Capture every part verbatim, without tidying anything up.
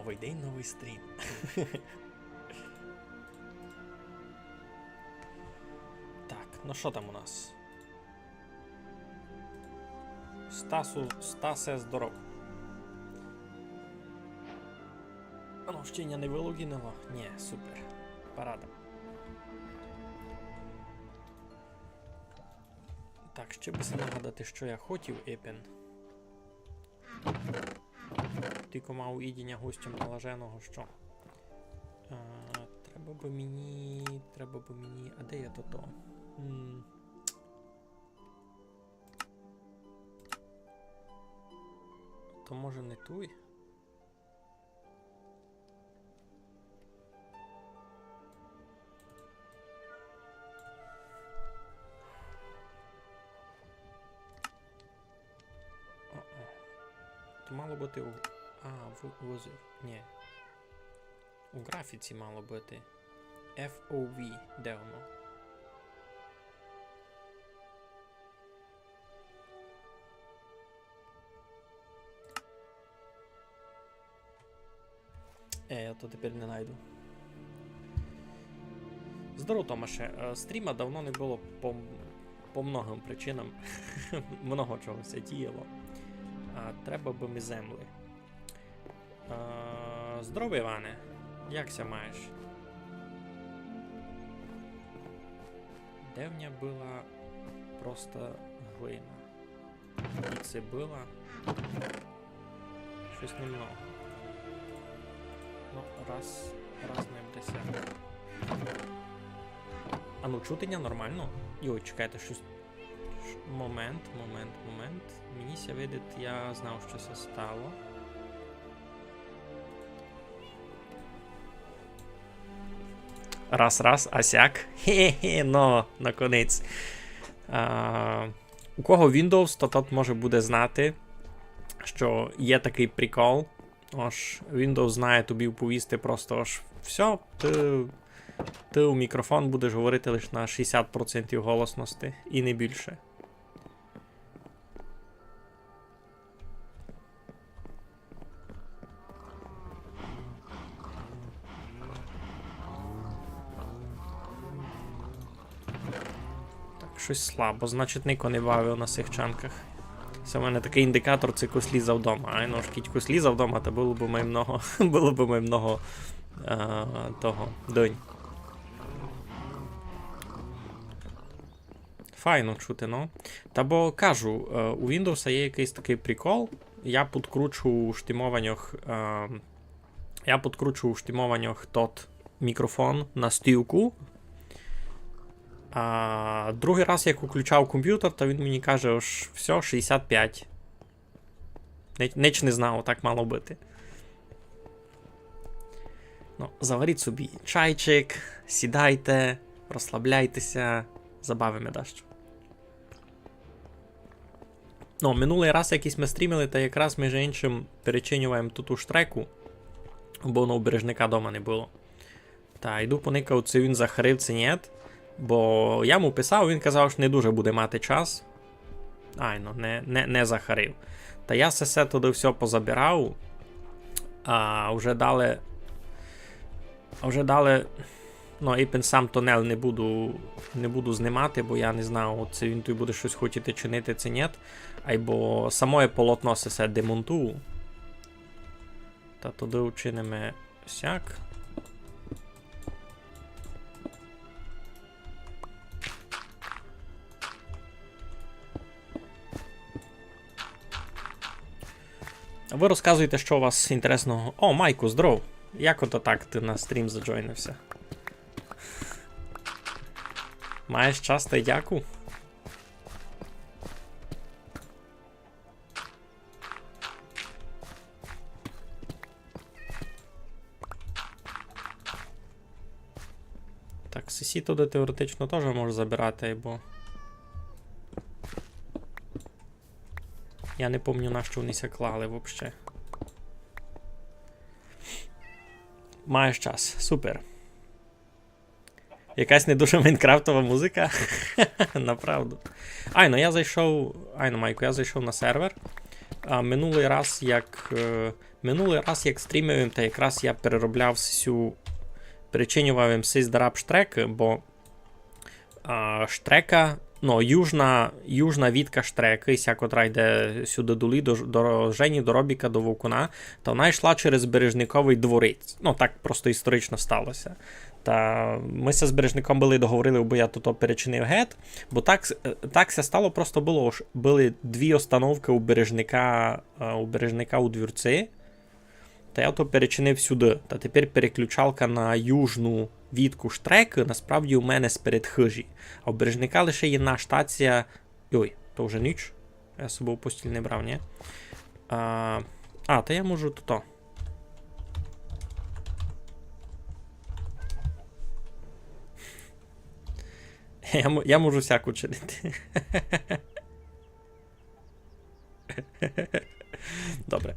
Новый день, новый стрім. Так, ну што там у нас? Стасу, Стасе, здоров. Оно ще ня не вылогінило? Нї, супер. Парада. Так, ще бы си нагадати, што я хотів, епен. Тілько мав їдіня гостям налаженого, што. А, треба бы мені, треба бы мені, а де є тото? М. То може не туй? О-о. То мало быти у, а, в, в, нї. У ґрафіці мало быти. F O V, де воно? Е, я то тепер не найду. Здоров, Томаше. Е, стріма давно не было по, по многым причинам. Много чого ся діяло. А, треба бы ми землі. Е, здоров, Іване. Як ся маєш? Де в ня была просто глина? І цибула. Штось немного. Ну, раз, раз на десять. А ну, чути ня нормално? Йой, чекайте, штось. Ш-, момент, момент, момент. Мені ся видить, я знав, што ся стало. Раз, раз, а сяк. Хе-хе, но, наконець. А, у кого Windows, то тот може буде знати, што є такый прикол. Ож Windows знає тобі вповісти просто, ож всьо, ты, ты у мікрофон будеш говорити лише на шістдесят процентів голосности і не більше. Так, штось слабо, значить, нико не бавив на сих чанках. Се в мене такый індикатор, ци кось лізав дома. Ай, ну, ож кідь кось лізав дома, то было бы май много, было бы май много, е, того, дынь. Файно чути, ну. Та бо кажу, е, у Windows є якыйсь такый прикол. Я підкручу у штимованьох, е, я підкручу у штимованьох тот мікрофон на стівку. А другый раз, як включав компютер, то він мені каже, ож всьо, шістдесят пять. Ни-, нич не знав, так мало быти. Ну, заваріть собі чайчик, сідайте, розслабляйтеся, забавиме дашто. Ну, минулый раз якыйсь мы стрімили, та якраз, межи иншым, перечинюваєм ту, ту штреку, бо, ну, у Бережника дома не было. Та йду поникав, ци він захарив, ци нєт. Бо я му писав, він казав, што не дуже буде мати час. Айно, не, не, не захарив. Та я се, се туды всьо позабирав. А вже далі, а вже далі, ну, епен сам тунель не буду, не буду знимати, бо я не знав, ци він туй буде штось хотіти чинити, ци нєт. Айбо самоє полотно се, се демонтую. Та туды учиниме сяк. А вы розказуйте, што у вас інтересного. О, Майку, здоров! Як ото так ты на стрім заджойнився? Маєш час, та й дяку. Так, сесі туды теоретично тоже можу забирати, бо я не помню, на што вони ся клали вообще. Маєш час, супер. Якась не дуже майнкрафтова музика. Направду. Айно, я зайшов. Айно, Майку, я зайшов на сервер. А минулый раз, як, е, минулый раз, як стрімив им, та якраз я переробляв сю, перечинював им сись дараб штрекы, бо, а, штрека, ну, южна, южна вітка штрекы, ся котра йде сюды долі, до, Ж-, до Жені, до Робіка, до Вовкуна, та вона йшла через Бережниковый дворець. Ну, так просто історично стало ся. Та мы ся з Бережником были договорили, абы я тото перечинив гет, бо так с-, е, так ся стало, просто было, ож были дві остановкы у Бережника, е, у Бережника у двірци. Та я то перечинив сюды. Та тепер переключалка на южну вітку штрекы насправді у мене сперед хыжі. А у Бережника лише єдна штація. Йой, то вже ніч. Я з собою постіль не брав, ні? А, а, та я можу тото. Я мо-, я можу всяко чинити. Добре.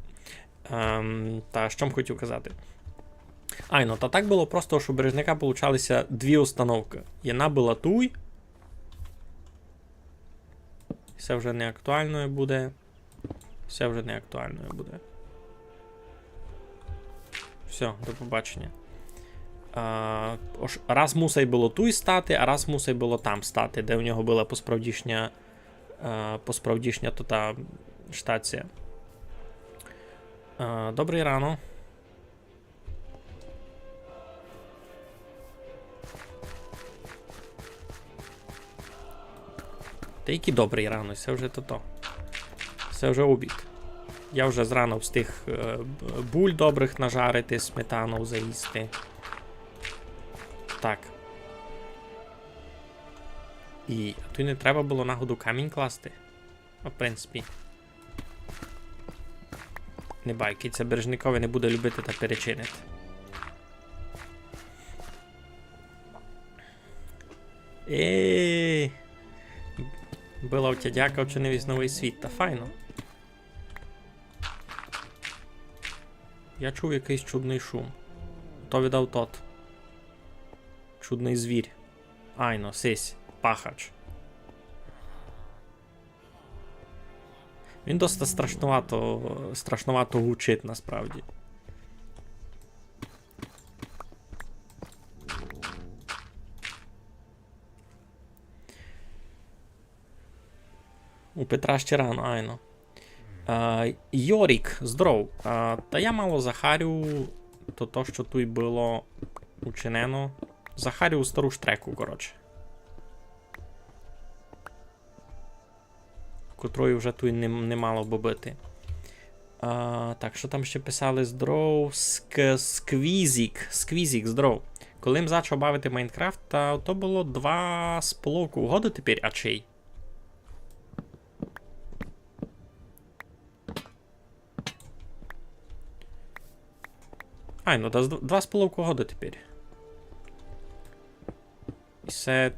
Ем, та што м хотів казати? Айно, та так было просто, што у Бережника получалися дві установкы. Єдна была туй. Се вже не актуальною буде. Се вже не актуальною буде. Всьо, до побачення. А, ож раз мусай было туй стати, а раз мусай было там стати, де у нього была посправдішня, е, посправдішня тота штація. Е, добрый рано. Та якый добрый рано, се вже тото. Се вже обід. Я вже зрана встиг, е, б-, буль добрых нажарити, сметану заїсти. Так. І туй не треба было нагоду камінь класти. Ну, в принципі. Не байки, се Бережникови не буде любити та перечинити. Ей! Была у тя дяка, учинив єсь новый світ, та файно. Я чув якыйсь чудный шум. То видав тот. Чудный звір. Айно, сись, пахач. Він доста страшновато, страшновато гучить насправді. У Петра ще рано, айно. А, Йорік, здоров. А, та я мало захарю то, то, што туй было учинено. Захарю стару штреку, коротше. Котрої вже туй не, не мало бы быти. А, так, што там ще писали? Здоров, ск-, Сквізік, Сквізік, здоров. Коли м зачав бавити Майнкрафт, та то было два з половков годы тепер, а чей? Ай, ну, да, з-, два з половков годы тепер. І се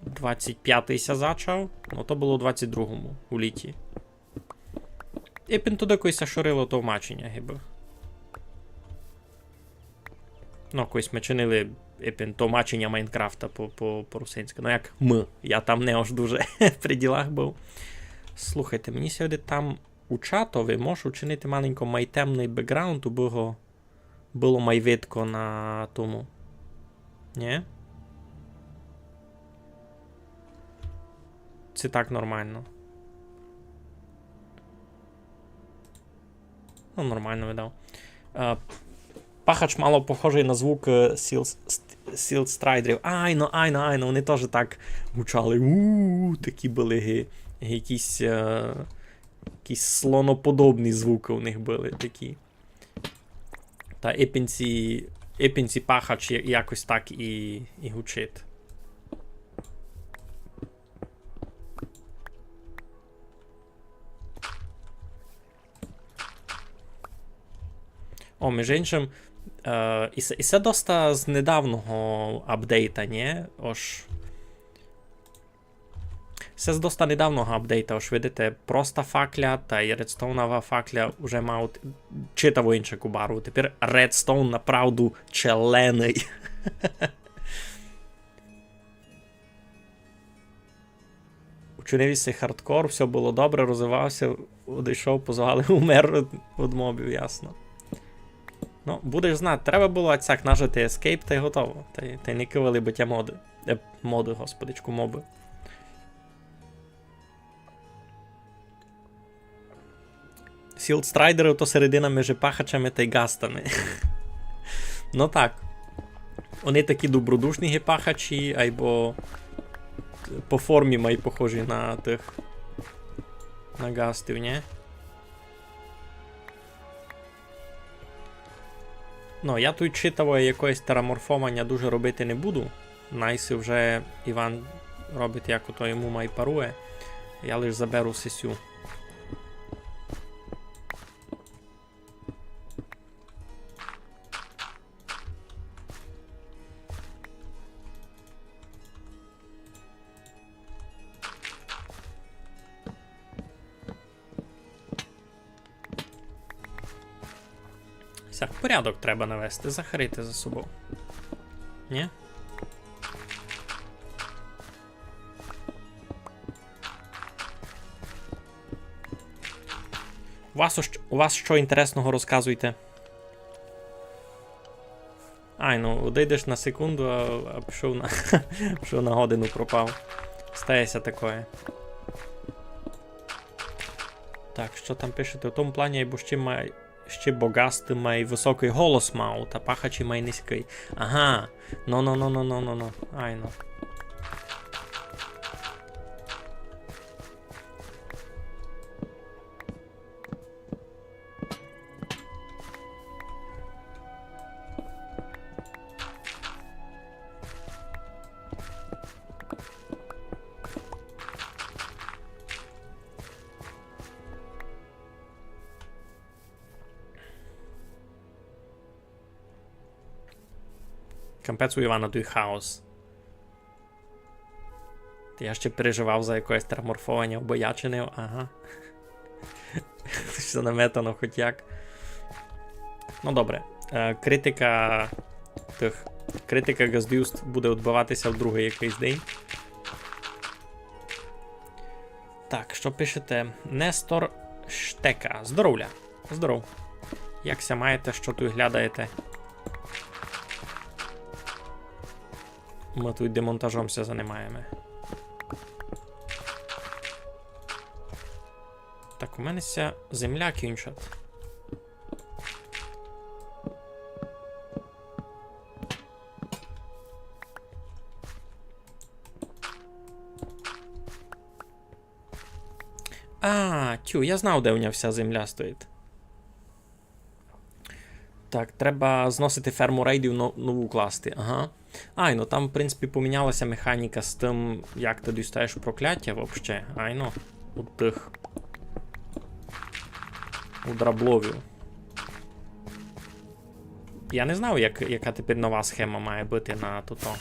двадцять пятый ся зачав, ну, то было у двадцять другому, у літі. І пін туды, кой ся ширило товмаченя, гибы. Ну, колись мы чинили, епен, товмаченя Майнкрафта по, по, по-русинськы. Ну, як мы. Я там не аж дуже при ділах быв. Слухайте, мені ся видить, там у чатови можу чинити маленько май темный бекґраунд, убы го было май видко на тому. Нї? Ци так нормално? Ну, нормално видав. Е, пахач мало похожый на звук, е, Сіл-, ст-, Сілстрайдерів. Айно, айно, айно, они тоже так гучали. У-у-у, такі были ги-, якісь, е, якісь слоноподобні звукы у них были такі. Та епен ці, епен ці пахач я-, якось так і, і гучить. О, між іншым, е, і се, і се доста з недавного апдейта, нї? Ож се з доста недавного апдейта, ож видите, проста факля тай редстоунова факля уже мають читаво иншу барву. Тепер редстоун направду челеный. У Чинив ся хардкор, всьо было добре, розвивав ся, одыйшов, позвали, умер од, од мобів, ясно. Ну, будеш знати, треба было ацяк нажати Escape тай готово. Тай, тай не кывали бы тя моды. Е, моды, господичку, мобы. Сілд Страйдеры то середина межи пахачами тай ґастами. Ну так. Они такі добродушні ги пахачі, айбо по формі май похожі на тых, на ґастів, нї? Ну, я туй читавоє якоєсь тераморфованя дуже робити не буду. Най си вже Іван робить, як ото йому май парує. Я лиш заберу сесю. Всяк порядок треба навести, захарити за собов. Нї? У вас, ож-, у вас што інтересного, розказуйте. Ай, ну, одыйдеш на секунду, а, а пішов на, пішов на годину пропав. Стає ся такоє. Так, што там пишете? У тому плані, айбо ще май, ще бо ґасты май высокый голос мав, та пахачі май низькый. Ага. Ну, ну, ну, ну, ну, ну, ну. Ай, ну. Капець у Івана туй хаос. Та я ще переживав за якоєсь тераморфованя, бо я чинив, ага. Всьо наметано хоть як. Ну добре. Е, критика тых, критика ґаздівств буде одбывати ся в другый якыйсь день. Так, што пишете? Нестор Штека. Здоровля. Здоров. Як ся маєте, што туй глядаєте? Мы туй демонтажом ся занимаєме. Так, у мене ся земля кінчать. А, тю, я знав, де у ня вся земля стоїть. Так, треба зносити ферму рейдів, но-, нову класти. Ага. Ай, ну там, в принципі, поміняла ся механіка з тым, як ты дістаєш прокляття вообще. Ай, ну, у тых, у драбловів. Я не знав, як, яка тепер нова схема має быти на тото.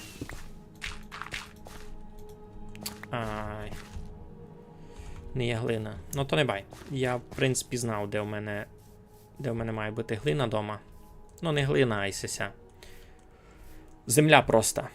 Ай. Не є глина. Ну то не бай. Я, в принципі, знав, де в мене, де в мене має быти глина дома. Ну, не глина, ай сися. Земля проста.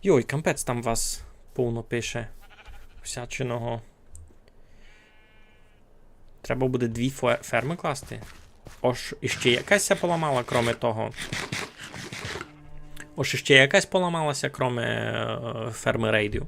Йой, капець, там вас повно пише. Всячиного. Треба буде дві фе-, фермы класти. Ож іще якась ся поламала, кроме того. Ож іще якась поламала ся, кроме, е, фермы рейдів.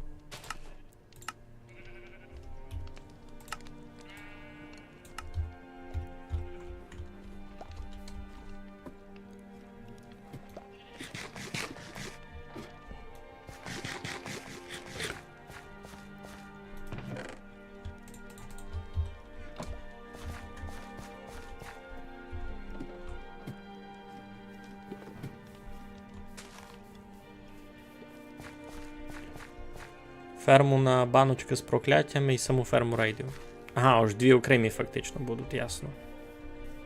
Ферму на баночкы з проклятями і саму ферму рейдів. Ага, ож дві окремі фактично будуть, ясно.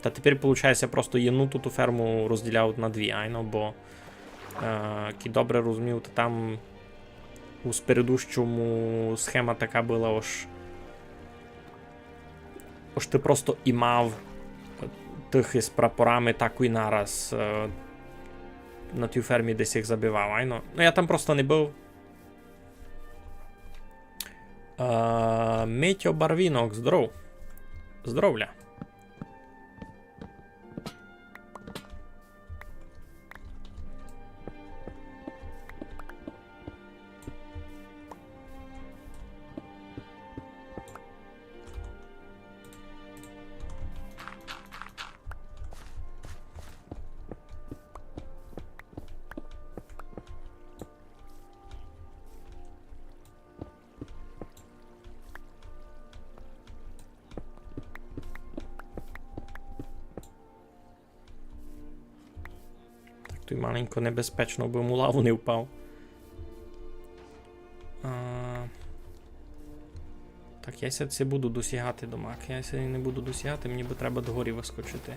Та тепер, получається, просто єдну ту ферму розділяють на дві, айно, бо, е, кі добре розумів, та там У спередущому схема така была, ож, ож ты просто имав тых из прапорами так и нараз, е, на тій фермі десь їх забивав, айно. Ну, я там просто не быв. Е, Митьо Барвінок, здоров. Здоровля. Так, туй маленько небезпечно, бы м у лаву не впав. А, так, я ся ци буду досягати домак. Я ся не буду досягати, мені бы треба догорі выскочити.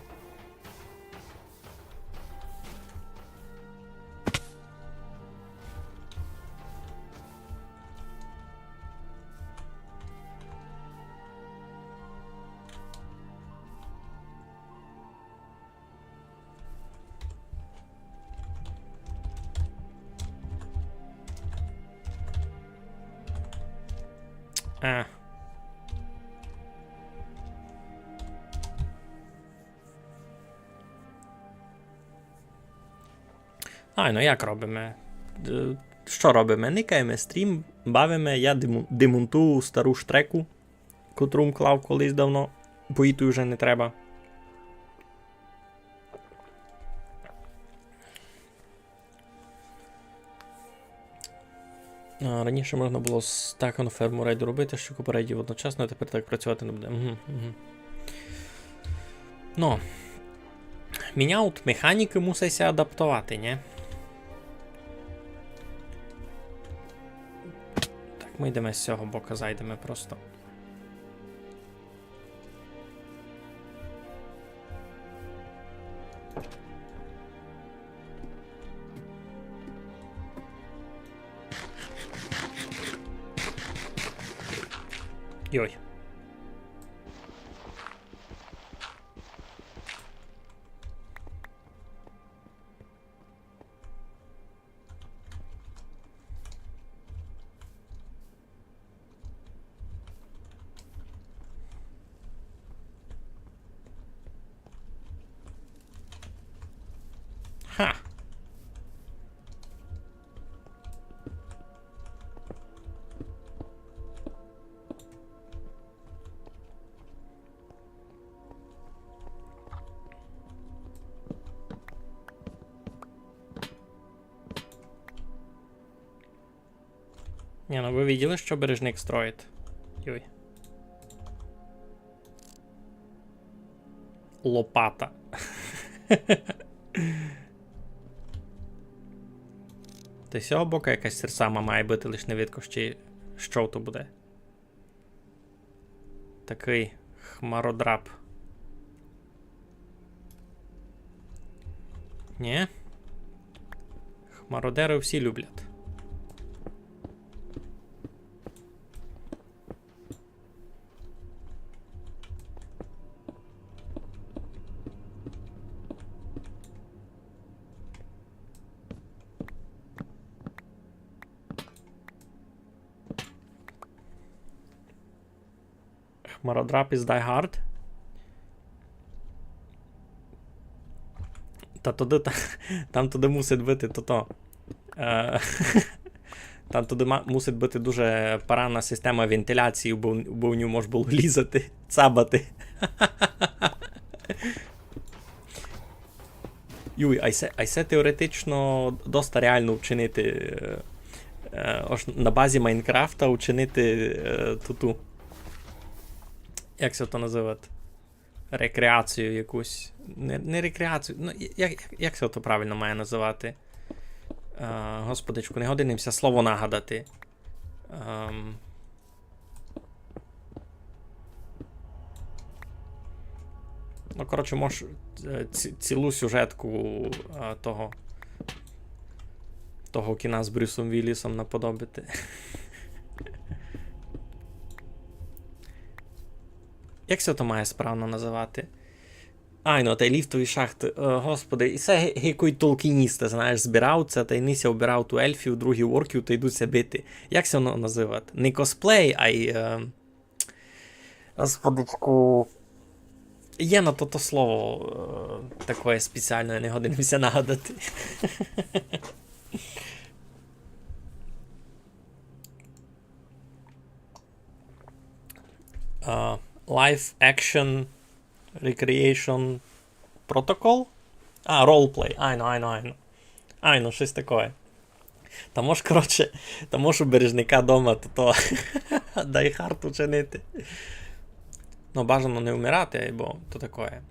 А. Ай, ну як робиме? Е, што робиме? Никаєме стрім, бавиме, я дему-, демонтую стару штреку, котру м клав колись давно, бо її туй уже не треба. А, раніше можна было стакану ферму рейду робити, штуку по рейдів одночасно, а тепер так працювати не буде. Угу, угу. Ну, міняут механікы, мусить ся адаптовати, нє? Так, мы йдеме з сього бока, зайдеме просто. Йой. Ха. Ні, ну вы виділи, што Бережник строїть? Йой. Лопата. Та з сього бока якась серсама має быти, лиш не видко ще, што то буде. Такый хмародрап. Нє? Хмародеры всі люблять. Хмародрап из Die Hard. Та туды, та, там туды мусить быти тото. Е, там туды ма-, мусить быти дуже парадна система вентиляції, бо, бо в ню мож было лізати, цабати. Юй, ай се, ай се теоретично доста реално вчинити. Е, е, ож на базі Майнкрафта вчинити, е, туту. Як се то называти? Рекреацію якусь. Не, не рекреацію. Ну, як, як се то правильно має называти? Е, господичку, не годен им ся слово нагадати. Ем, Ну, коротше, мож, е, ці-, цілу сюжетку, е, того. того кіна з Брюсом Віллісом наподобити. Як се то має справно называти? Айно, тай ліфтові шахты. Е, господи, і се ги-, ги кой толкіністы, знаєш, збирав ся, тай ниси обирав ту ельфів, другі орків, та йдуть ся бити. Як се воно называти? Не косплей, ай, е, Господичку. Є на то, то слово, е, такоє спеціалноє, я не годен ся нагадати. А, live action recreation protocol? А, roleplay. Айно, айно, айно. Айно, штось такоє. Та мож, коротше, та мож у Бережника дома, то, то Die Hard учинити. Ну, бажано не вмирати, бо то такоє.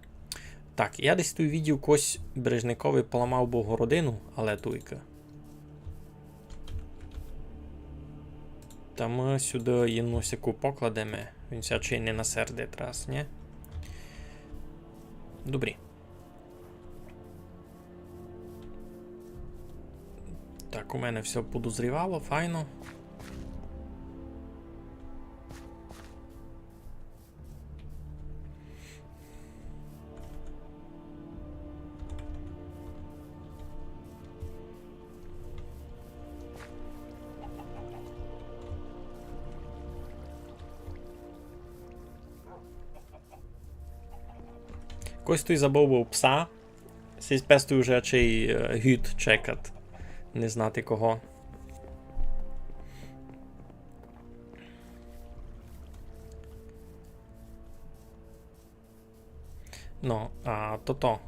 Так, я десь туй видів, кось Бережникови поламав быв городину, але туйка. Та мы сюды єдну сяку покладеме. Він ся чи не насердить раз, нї? Добрі. Так, у мене всьо подозрівало, файно. Кось туй забыв быв пса. Сись пес туй уже чей, е, гуд чекат. Не знати кого. Ну, а тото.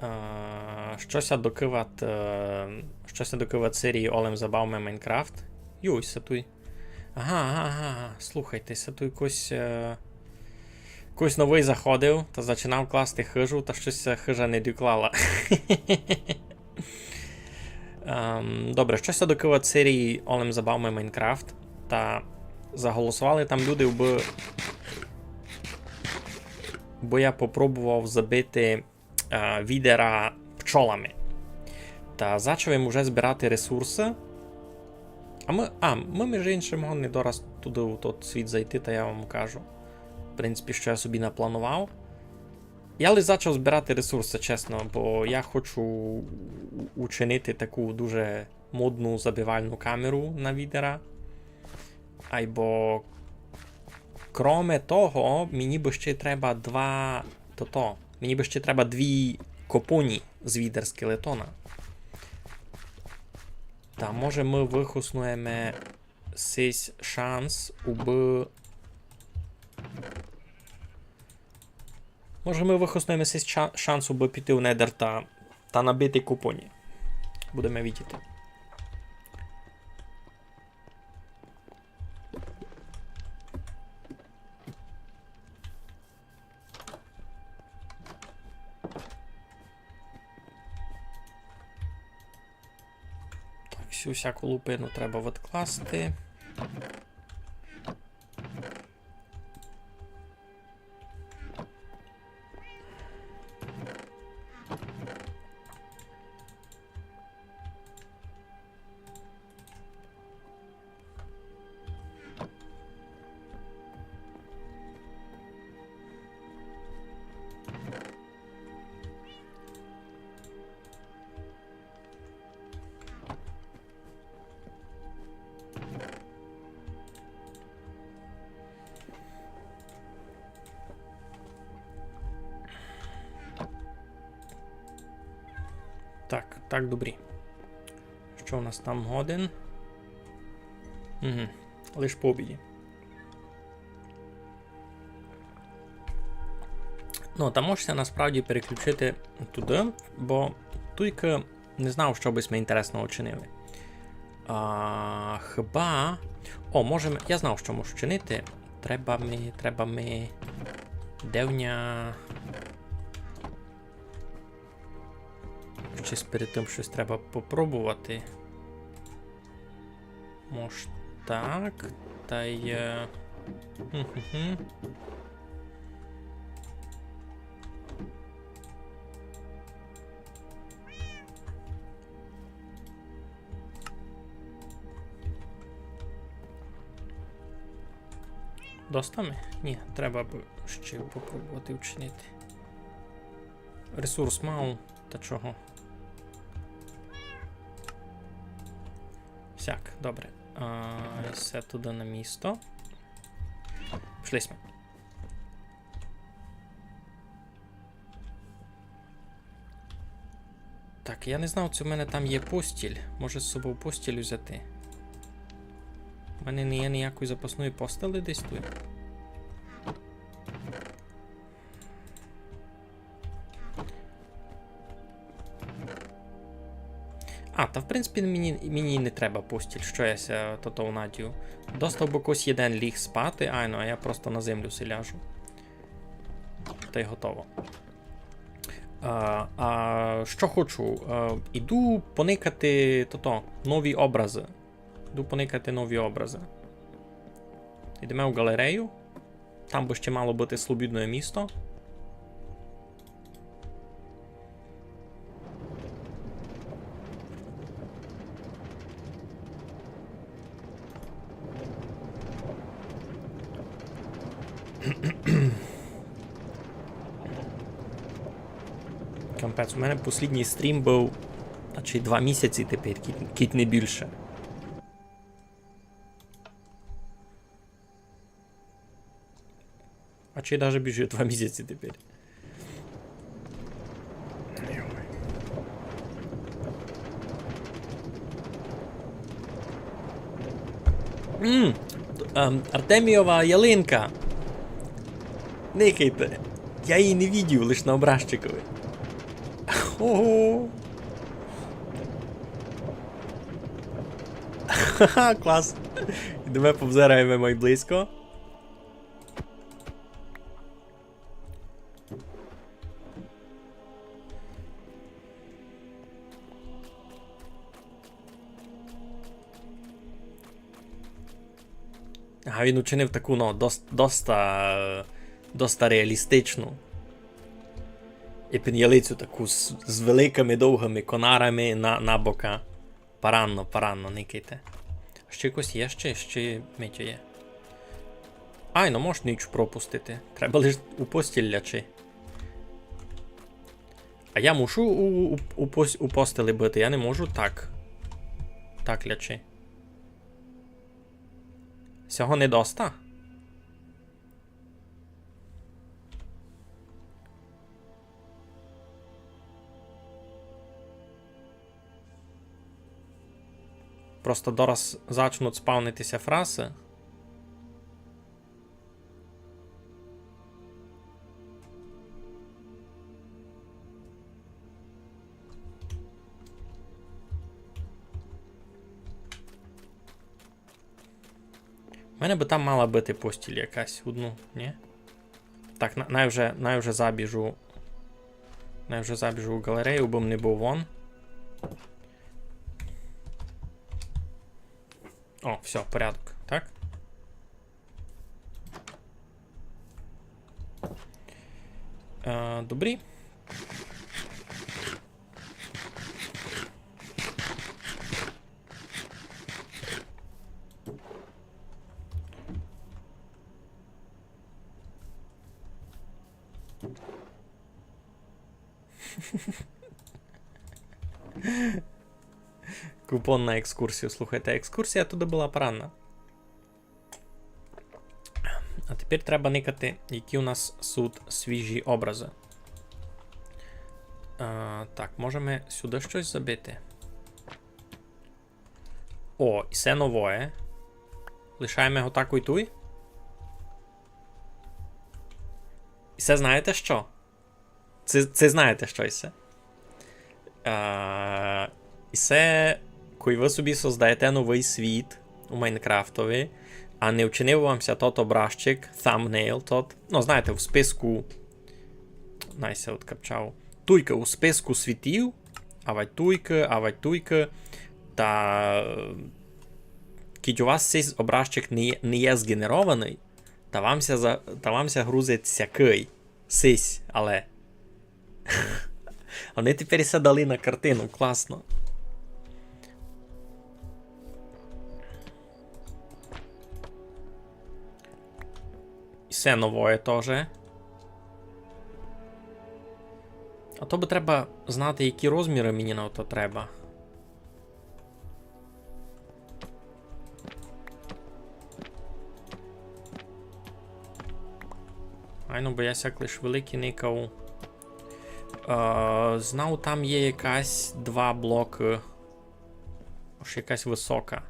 А, што ся докыват, е, што ся докыват серії Олем забавме Майнкрафт? Юй, се туй. Ага, ага, ага, ага. Слухайте, се туй кось, е, кось новый заходив, та зачинав класти хыжу, та штось ся хыжа не доклала. Ем, добре, што ся докыват серії Олем забавме Майнкрафт, та заголосовали там люди, бо, бо я попробовав забити, е, відера пчолами. Та зачав им уже збирати ресурсы. А мы, а, мы, між іншим, годні дораз туды у тот світ зайти, та я вам кажу. В принципі, што я собі напланував. Я лиш зачав збирати ресурсы, чесно, бо я хочу у-, учинити таку дуже модну забивальну камеру на відера. Айбо, кроме того, мені бы ще треба два, тото, мені бы ще треба дві копоні з відер скелетона. Та може мы выхоснуєме сись шанс, убы Може, мы выхоснуєме сись ша-, шанс, убы піти у Недер та, та набити копоні. Будеме видіти. Так, сю всяку лупину треба відкласти. Так, так, добрі. Што у нас там годин? Угу. Лиш по обіді. Ну, та можеш ся насправді переключити туды, бо туйкы не знав, што бы сьме інтересного учинили. А, хіба... О, можеме... Я знав, што можу учинити. Треба ми, треба ми... Де в ня... Щось перед тым штось треба попробовати. Мож так, та й, е, хм-хм-хм. Доста ми? Ні, треба бы ще попробовати вчинити. Ресурс мав, та чого? Всяк, добре. А, всьо туды на місто. Пішли сьме. Так, я не знав, ци в мене там є постіль. Може з собов постіль узяти? У мене не є ніякої запасної постелі десь туй. А, та в принципі мені, мені не треба постіль, што я ся тото унадію. Достав бы когось єден ліг спати, айно, а я просто на землю си ляжу. Тай готово. А, а што хочу? А, іду поникати тото, нові образы. Іду поникати нові образы. Ідеме у ґалерею. Там бы ще мало быти слободне місто. Капець, у мене послідній стрім быв, значить, два місяці тепер, кідь, кідь не більше. А чи даже більше два місяці тепер. М, ем, Артемієва ялинка. Никайте. Я її не видів, лиш на образчикови. Ого. Ха-ха, клас. Ідеме, повзираєме май близько. А він учинив таку, ну, дос-, доста, доста реалістичну. І пінялицю таку з, з великыми довгыми конарами на, на бока. Паранно, паранно, никайте. Ще якось є, ще, ще митя є. Ай, ну можеш ніч пропустити. Треба лиш у постіль лячи. А я мушу у, у, у пос-, у постелі быти, я не можу так. Так лячи. Сього не доста? Просто дораз зачнуть спавнити ся фрасы. У мене бы там мала быти постіль якась, одну, ні? Так, на-, най вже, най вже забіжу. Най вже забіжу у ґалерею, бы м не быв вон. О, всьо, порядок, так? Е, добрі. Купон на екскурсію. Слухайте, екскурсія туды была паранна. А тепер треба никати, які у нас суть свіжі образы. А, так, можеме сюды штось забити. О, і се новоє. Лишаєме го тако й туй. І се знаєте што? Се, се знаєте што і се? Е, і се, кой вы собі создаєте новый світ у Майнкрафтови, а не вчинив вам ся тот образчик, thumbnail тот, ну, знаєте, в списку, най ся откапчав, туйка у списку світів, авадь туйка, авадь туйка, та, е, кідь у вас сей образчик не є, не є зґенерованый, та вам ся за-, та вам ся грузить сякый. Сись, але. Они тепер се дали на картину, класно. Се новоє тоже. А то бы треба знати, які розміры мені на то треба. Айно, бо я сяк лиш великі никав. Е, знав, там є якась два блокы. Ож якась высока.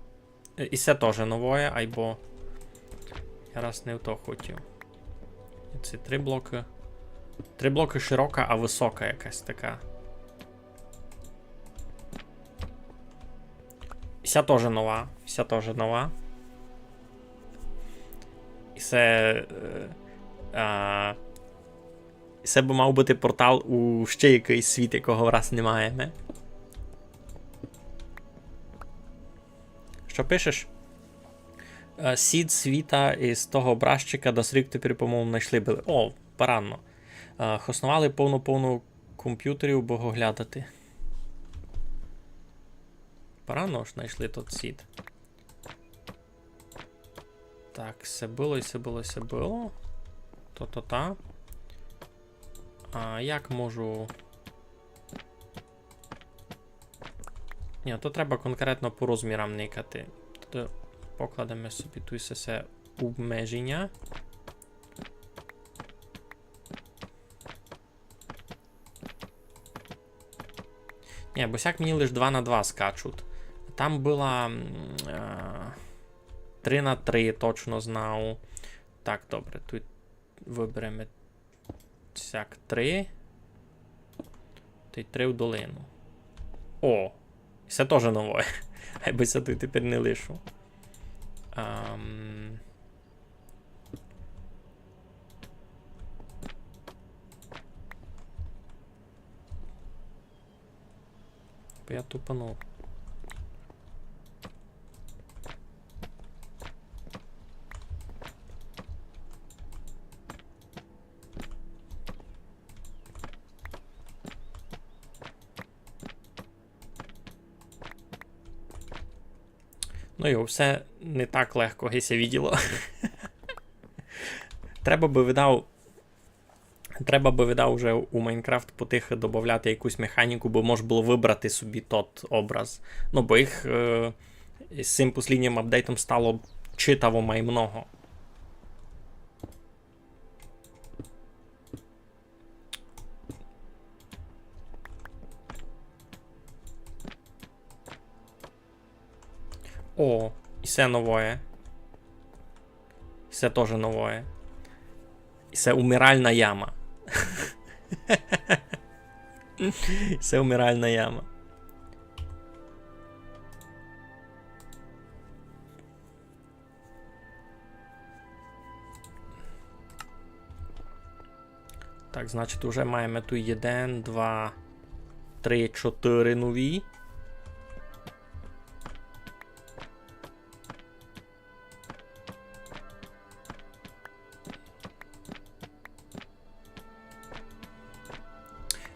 Е, і се тоже новоє, айбо я раз не в то хотів. Це три блокы. Три блокы широка, а высока якась така. І ся тоже нова. І ся тоже нова. І се, е, а, і се бы мав быти портал у ще якыйсь світ, якого враз не маєме. Што пишеш? Е, сід світа із того образчика досрік тепер, по-моєму, найшли были. О, парадно. Е, хосновали повно-повно компютерів, бо го глядати. Парадно ж найшли тот сід. Так, се было, і се было, і се было. То-то-та. А як можу... Ні, то треба конкретно по розмірам никати. То покладеме собі туй се, се обмеженя. Ні, бо сяк мені лиш два на два скачуть. Там была, м, е, три на три, точно знав. Так, добре, туй выбереме сяк три. Тай три в долину. О! Се тоже новоє. Айбо се туй тепер не лишу. Ам. Бо я тупанув. Ну йо, всьо не так легко, ги ся виділо. Треба бы, видав, треба бы, видав, уже у Майнкрафт потихы добавляти якусь механіку, бы мож было выбрати собі тот образ. Ну, бо їх, е, з сим посліднім апдейтом стало читаво май много. О, і се новоє. І се тоже новоє. І се умиральна яма. Се умиральна яма. Так, значить, уже маєме туй єден, два, три, чотыри нові.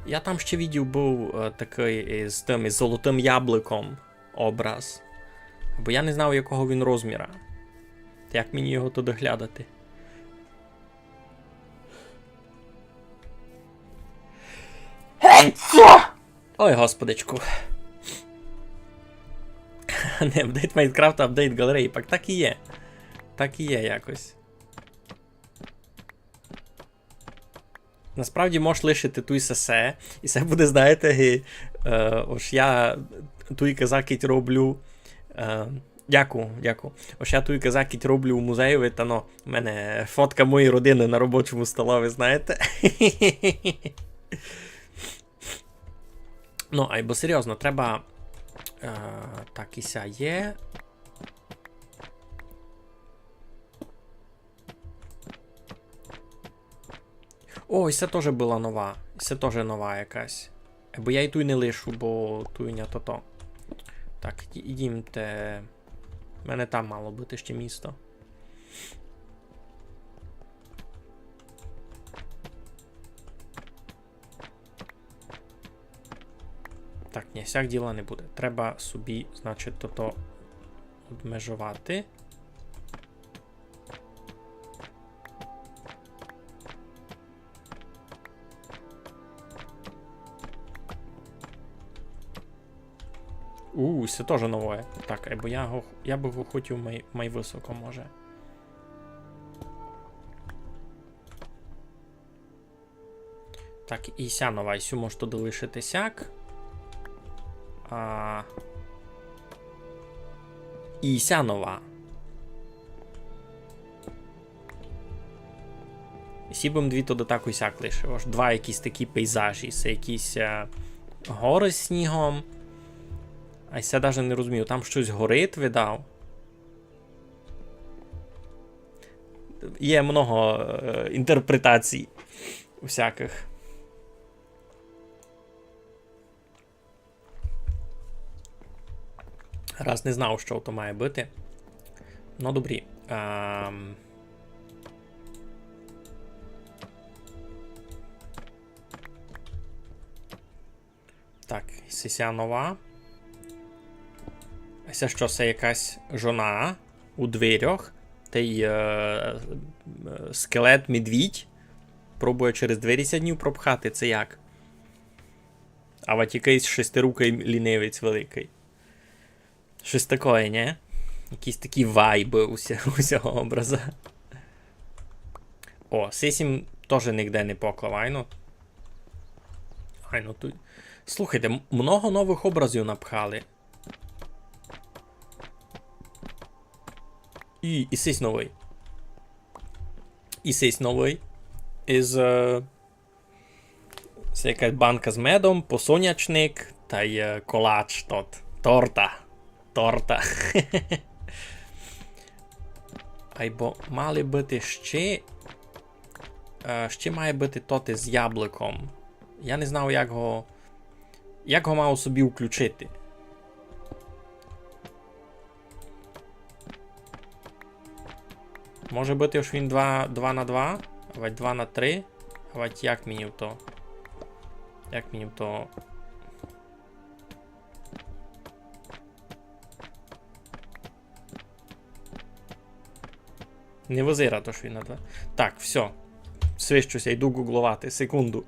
Я там ще видів быв, е, такый із тым, із золотым яблыком образ. Бо я не знав, якого він розміра. Як мені його туды глядати? Ой, господичку. Не апдейт Майнкрафта, апдейт ґалереї. Пак так і є. Так і є якось. Насправді можеш лишити туй сесе, і се буде, знаєте, ги, е, ож я туй казакіть роблю, е, дякую, дякую. Ож я туй казакіть роблю у музеї, та, ну, в мене фотка моєї родины на робочому столови, знаєте. Ну, айбо серйозно, треба, е, так і ся є. О, і се тоже была нова. І се тоже нова якась. Бо я і туй не лишу, бо туй не тото. Так, іді-, ідімте. У мене там мало быти ще місто. Так, ні, сяк діла не буде. Треба собі, значить, тото обмежовати. У, се тоже новоє. Так, айбо я го, я бы го хотів май, май высоко, може. Так, і ся нова, і сю мож туды лишити сяк. А, і ся нова. І сі бым дві туды так і сяк лишив. Ож два якісь такі пейзажі. Се якісь, е, горы з снігом. А ся даже не розумію. Там штось горить, видав. Є много, е, інтерпретацій усякых. Раз не знав, што то має быти. Ну, добрі. Ам. Так, сися нова. А се што, се якась жона у дверях? Тай, е, е, скелет-медвідь пробує через двері ся днів пропхати, се як? А вать якыйсь шестирукый лінивець великый. Штось такоє, нє? Якісь такі вайбы у ся-, у сього образа. О, сись им тоже нигде не поклав, айно. Айно, туй. Слухайте, м-, много новых образів напхали. І, і сись новый. І сись новый. Із, е, Се якась банка з медом, посонячник тай, е, колач тот. Торта. Торта. Айбо мали быти ще, е, ще має быти тот із яблыком. Я не знав, як го, як го мав собі включити. Може быти, ож він два, два на два, авать два на три, авать як мені то? Як мені то? Не визират, ож він на два. Так, всьо. Свищу ся, йду гугловати. Секунду.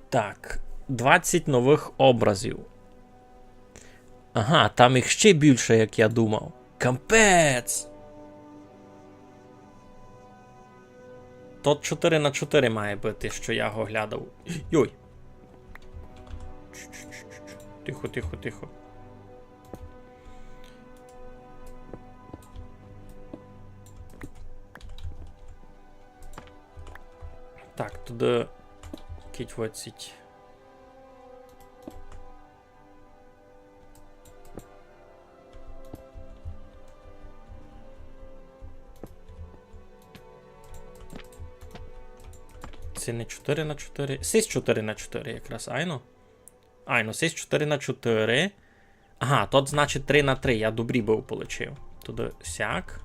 Так, двадцять новых образів. Ага, там їх ще більше, як я думав. Капець! Тот чотири на чотири має быти, што я го глядав. Йой! Тихо, тихо, тихо. Так, туды кидь двадцять. Се не чотири на чотири. Сись чотири на чотири якраз, айно? Айно, сись чотири на чотири. Ага, тот, значить, три на три. Я добрі быв получив. Туды сяк.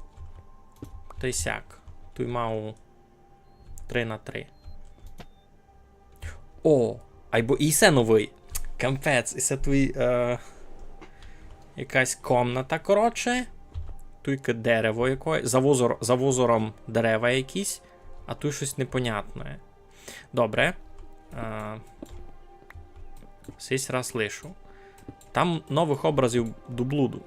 Тай сяк. Туй мав три на три. О, айбо і се новый. Капець, і се туй, е, якась комната, коротше. Туйка дерево якоє. За возор-, за возором дерева якісь, а туй штось непонятне. Добре. Е, сись раз лишу. Там новых образів до блуду.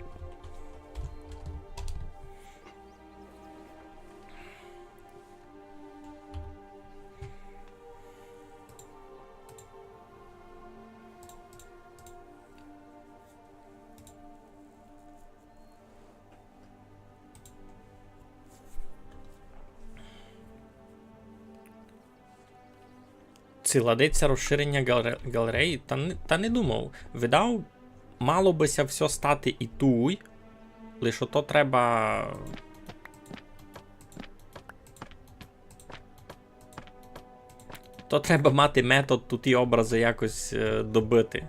Ци ладить ся розширення галере-, галереї? Та не, та не думав. Видав, мало бы ся всьо стати і туй. Лиш ото треба. То треба мати метод туй ті образы якось, е, добыти.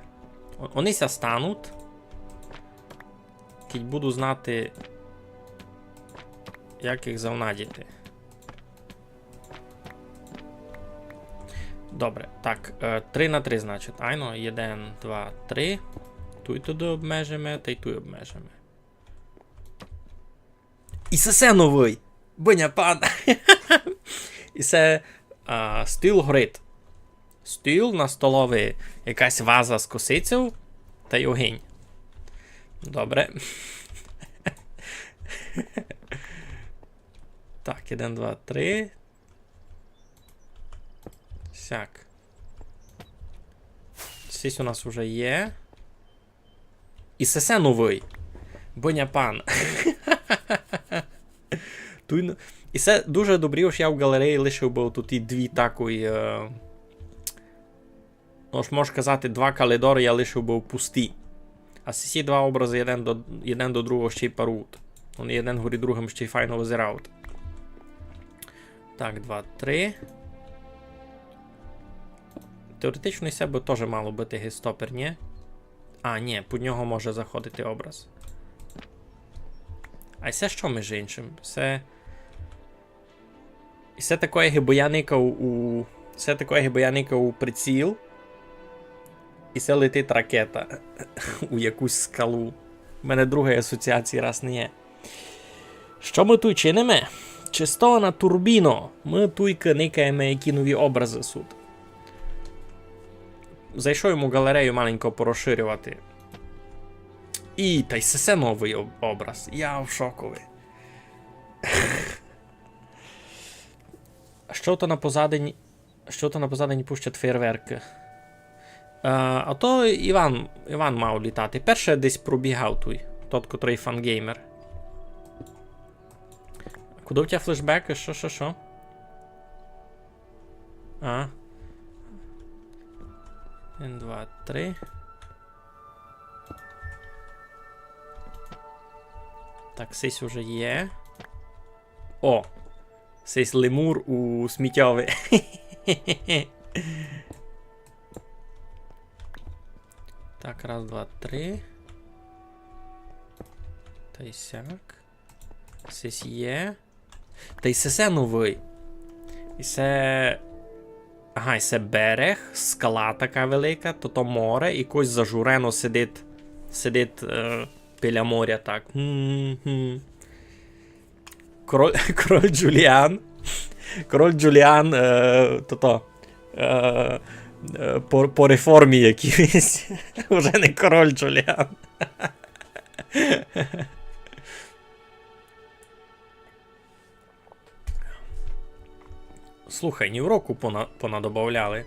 О-, они ся стануть. Кідь буду знати, як їх завнадіти. Добре, так, е, три на три, значить. Айно, єден, два, три. Туй туды обмежиме, тай туй обмежиме. І сесе новый! Быня пан. І се, а, стіл горить. Стіл на столовый, якась ваза з косицею тай огинь. Добре. Так, один, два, три. Сяк. Сись у нас уже є. І сесе новый. Быня пан. Туй, ну, і се дуже добрі, ож я в ґалереї лишив быв туй і дві такой, е, ну, ож мож казати, два калідоры я лишив быв пусті. А сесі два образы єден до, єден до другого ще й парують. Они єден горі другым ще й файно визирають. Так, два, три. Теоретично і се бы тоже мало быти гестопер, нї? А, нї, під нього може заходити образ. А се што, межи иншым? Се, і се такоє, гибы я никав у, се такоє, гибы я никав у приціл. І се летить ракета у якусь скалу. У мене другої асоціації раз не є. Што мы туй чиниме? Чисто на турбіно. Мы туйка никаєме, які нові образы суть. Зайшов йому ґалерею маленько порозширювати. І, тай сесе новый об-, образ. Я в шокови. А што то на позадині? Што то на позадині пущать феєрверкы? Е, а то Іван, Іван мав літати. Перше десь пробігав туй, тот, котрый фангеймер. Куды в тя флешбекы? Што, што, што? А. Один, два, три. Так, сись уже є. О! Сись лемур у сміттєви. Так, раз, два, три. Тай сяк. Сись є. Тай сесе новый. І се... Ага, і се берег, скала така велика, то то море, і якось зажурено сидить, сидить, е, біля моря так. Мгм. Король, король Джуліан. Король Джуліан, е, то то, е, е, по, по реформі якійсь. Уже не король Джуліан. Слухай, нівроку пона-, понадобавляли.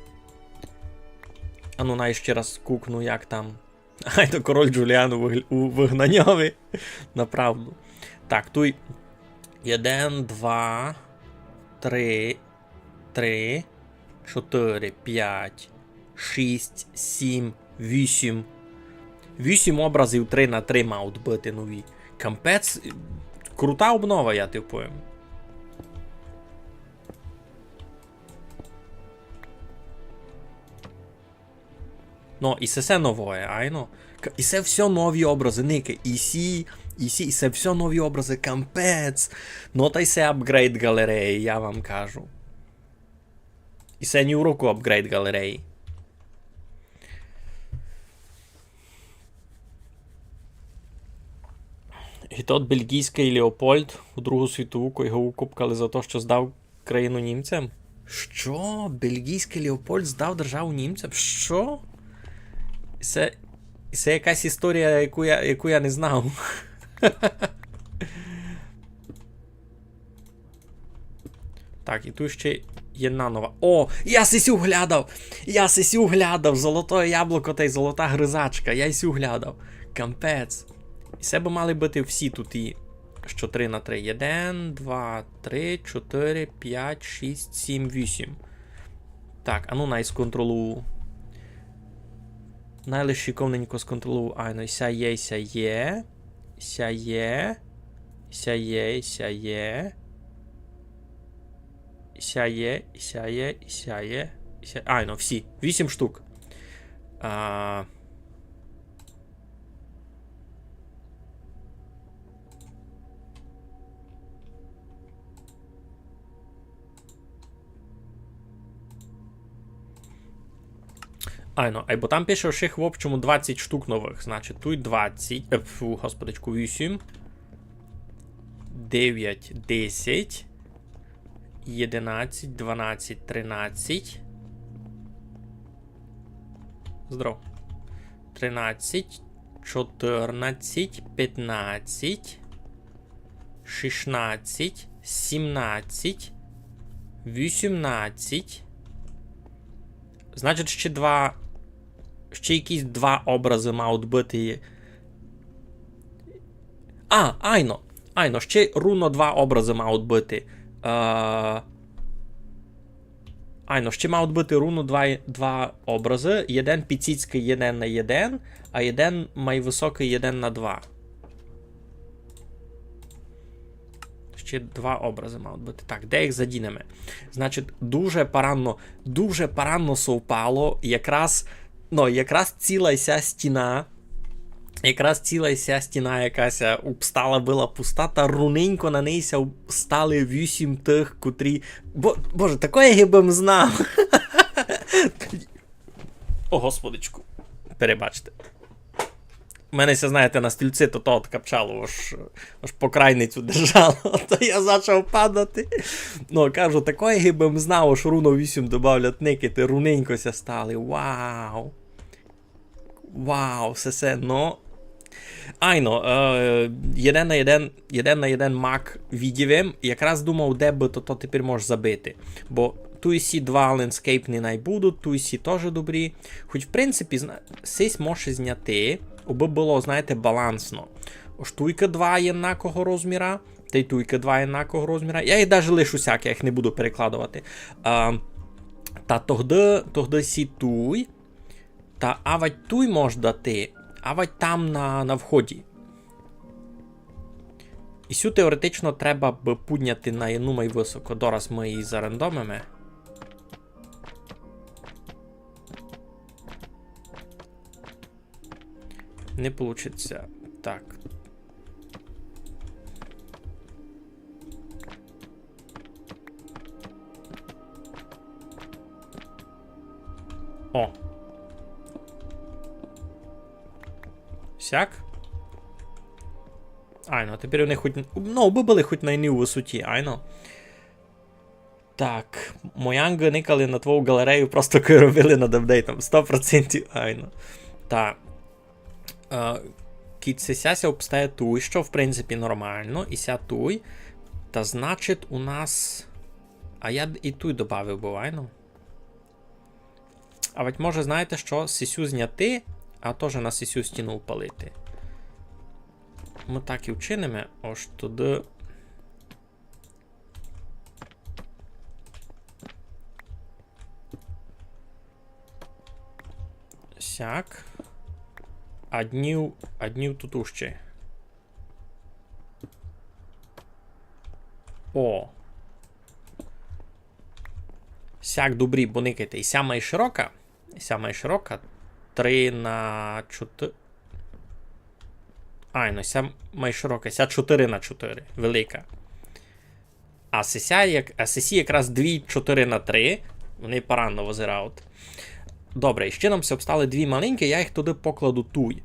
Ану, най ще раз кукну, як там. Ай, то король Джуліан у вигл-, у вигнаньови. Направду. Так, туй єден, два, три, три, чотыри, пять, шість, сім, вісім. Вісім образів три на три мають быти нові. Кампець, крута обнова, я ти повім. Но, і се, се новоє, айно. К-, і се всьо нові образы, никай. І сі, і сі, і се всьо нові образы, кампець. Но, та й се апґрейд ґалереї, я вам кажу. І се нівроку апґрейд ґалереї. І тот бельгійськый Леопольд у Другу світову, кой го укопкали за то, што здав країну німцям? Што? Бельгійськый Леопольд здав державу німцям? Што? Се, се якась історія, яку я, яку я не знав. Так, і туй ще єдна нова. О, я сисю глядав! Я сисю глядав! Золотоє яблуко тай золота гризачка. Я сисю глядав. Кампець. І се бы мали быти всі туй, і што три на три. Єден, два, три, чотыри, пять, шість, сім, вісім. Так, ану най сконтролую. Най лиш шиковненько сконтролую. Айно, ся є, ся є. Ся є. Ся є, ся є. Ся є, ся є, ся є. Ся... Айно, всі. Вісім штук. А, Айно, айбо там пише, што їх в общому двадцять штук новых, значить, туй двадцять, е, фу, господичку, вісім. девять, десять, єдинадцять, дванадцять, тринадцять. Здоров. Тринадцять, чотирнадцять, пятнадцять, шістнадцять, сімнадцять, вісімнадцять. Значить, ще два, ще якісь два образы мають быти. А, айно, айно, ще руно два образы мають быти. Е, айно, ще мають быти руно два, два образы. Єден піціцькый, єден на єден, а єден май высокый, єден на два. Ще два образы мають быти. Так, де їх задінеме? Значить, дуже паранно, дуже паранно совпало. Якраз, ну, якраз ціла ся стіна, якраз ціла ся стіна якась обстала была пуста, та руненько на ней ся стали вісім тых, котрі... Бо, Боже, такоє я бы м знав. О, господичку, перебачте. У мене ся, знаєте, на стільци то, то откапчало, аж, аж по крайницю держало, то я зачав падати. Ну, кажу, такоє я бы м знав, аж руно вісім добавлять никати, руненько ся стали. Вау! Вау, все, все, ну. Айно, е, єден на єден, єден на єден мак видів им. Якраз думав, де бы то, то тепер можеш забити. Бо туй сі два лендскейпні най будуть, туй сі тоже добрі. Хоч, в принципі, зна-, сись може зняти, абы было, знаєте, балансно. Ож туйка два єднакого розміра, та й туйка два єднакого розміра. Я їх даже лишу сяк, я їх не буду перекладовати. А, та тогды, тогды сі туй, та авать туй мож дати, авать там на, на вході. І сю теоретично треба бы пудняти на єдну май высоко. Дораз мы її зарендомиме. Не получить ся. Так. О. Сяк. Айно, тепер они хоть, ну, бы были хоть на єдній высоті, айно. Так, Моянґы никали на твою ґалерею, просто кой робили над апдейтом. Сто процентів, айно. Та, е, кідь сися ся обстає туй, што, в принципі, нормално, і ся туй. Та, значить, у нас... А я д-, і туй добавив бы, айно. А ведь може, знаєте што, сисю зняти, а тоже на сисю стіну впалити. Мы так і вчиниме, ож туды. Сяк. Аднів, аднів тут уще. О. Сяк добрі, бо никайте. І ся май широка. І ся май широка. Три на чотири. Айно, ся май широка. Ся чотири на чотири. Велика. А сися як, а сесі якраз дві чотири на три. Вони паранно визирають. Добре, і ще нам ся обстали дві маленькі, я їх туды покладу туй.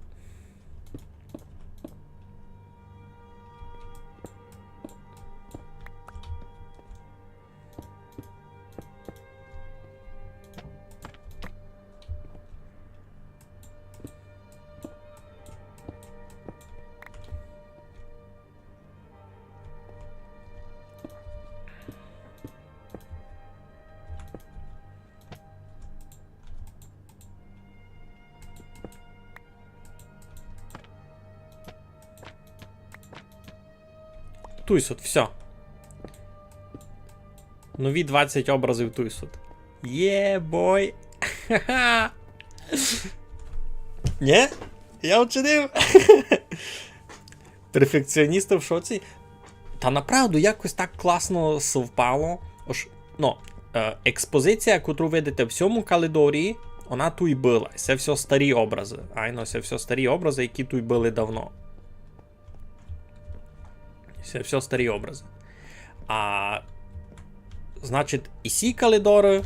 Туй сут, всьо. Нові двадцять образів туй сут. Є, бой! Нє? Я вчинив! Перфекціоністы в шоці. Та направду якось так класно совпало. Ож, ну, е, експозіція, котру видите в сьому калідорі, она туй была. Се всьо старі образы. Айно, се всьо старі образы, які туй были давно. Се всьо старі образы. А, значить, і сі калідоры,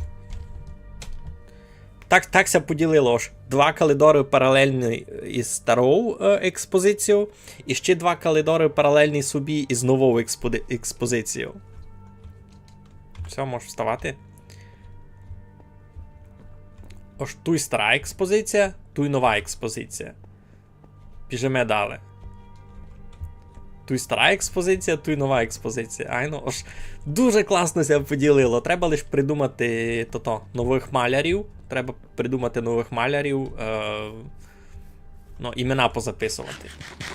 Так, так ся поділило, ож два калідоры паралельні із старов е, експозицією, і ще два калідоры паралельні собі із новов експоди- експозицією. Всьо, можеш вставати. Ож туй стара експозиція, туй нова експозиція. Біжиме далі. Туй стара експозиція, туй нова експозиція. Айно, ож дуже класно ся поділило. Треба лиш придумати тото, новых малярів. Треба придумати новых малярів. Е, ну, імена позаписовати.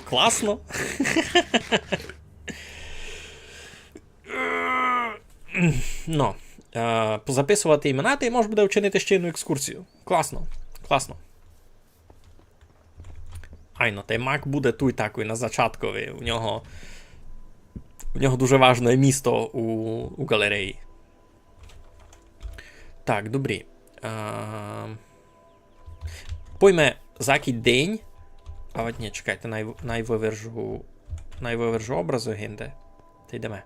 Класно. Ну, е, позаписовати імена, та й мож буде вчинити ще одну екскурсію. Класно, класно. Айно, та й Мак буде туй такой на зачаткови. У нього, у нього дуже важне місто у, у ґалереї. Так, добрі. А, пойме закій день. А от ні, чекайте, най, най вывержу, най вывержу образу гинде. Та йдеме.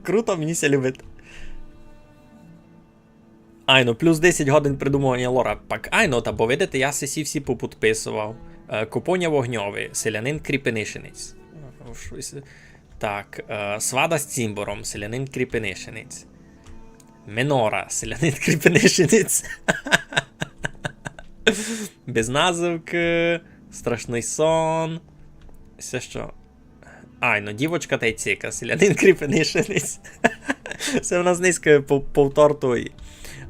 Круто, мені ся любить. Айно, плюс десять годин придумованя лора. Пак айно, та бо видите, я сесі всі поподписовав. Е, Копоня Вогньовий, селянин Кріпенишинець. Е, штось. Так, е, Свада з цімбором, селянин Кріпенишинець. Менора, селянин Кріпенишинець. Без назывкы, страшный сон. Се што? Айно, дівочка тай цика, селянин Кріпенишинець. Се в нас низько пов- повтор тої.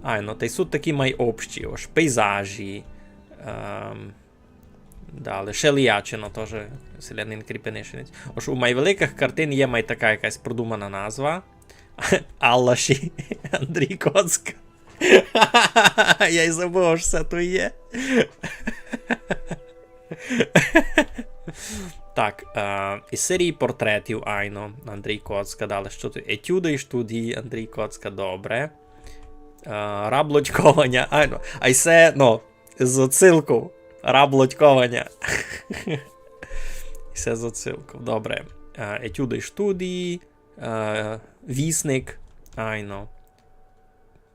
Айно, тай суть такі май общі, ож пейзажі. Ем, Далі, Шеліячино тоже, селянин Кріпенишинець. Ож у май великых картин є май така якась продумана назва. Аллаші, Андрій Коцка. Я й забыв, ож се туй є. Так, е, із серії портретів, айно, Андрій Коцка. Далі, што туй? Етюды і штудії, Андрій Коцка, добре. Е, Раб лодькованя, айно. А й се, ну, з отсылков. Раб лодькованя. Се з отсылков, добре. Е, Етюды і штудії, е, Вісник, айно.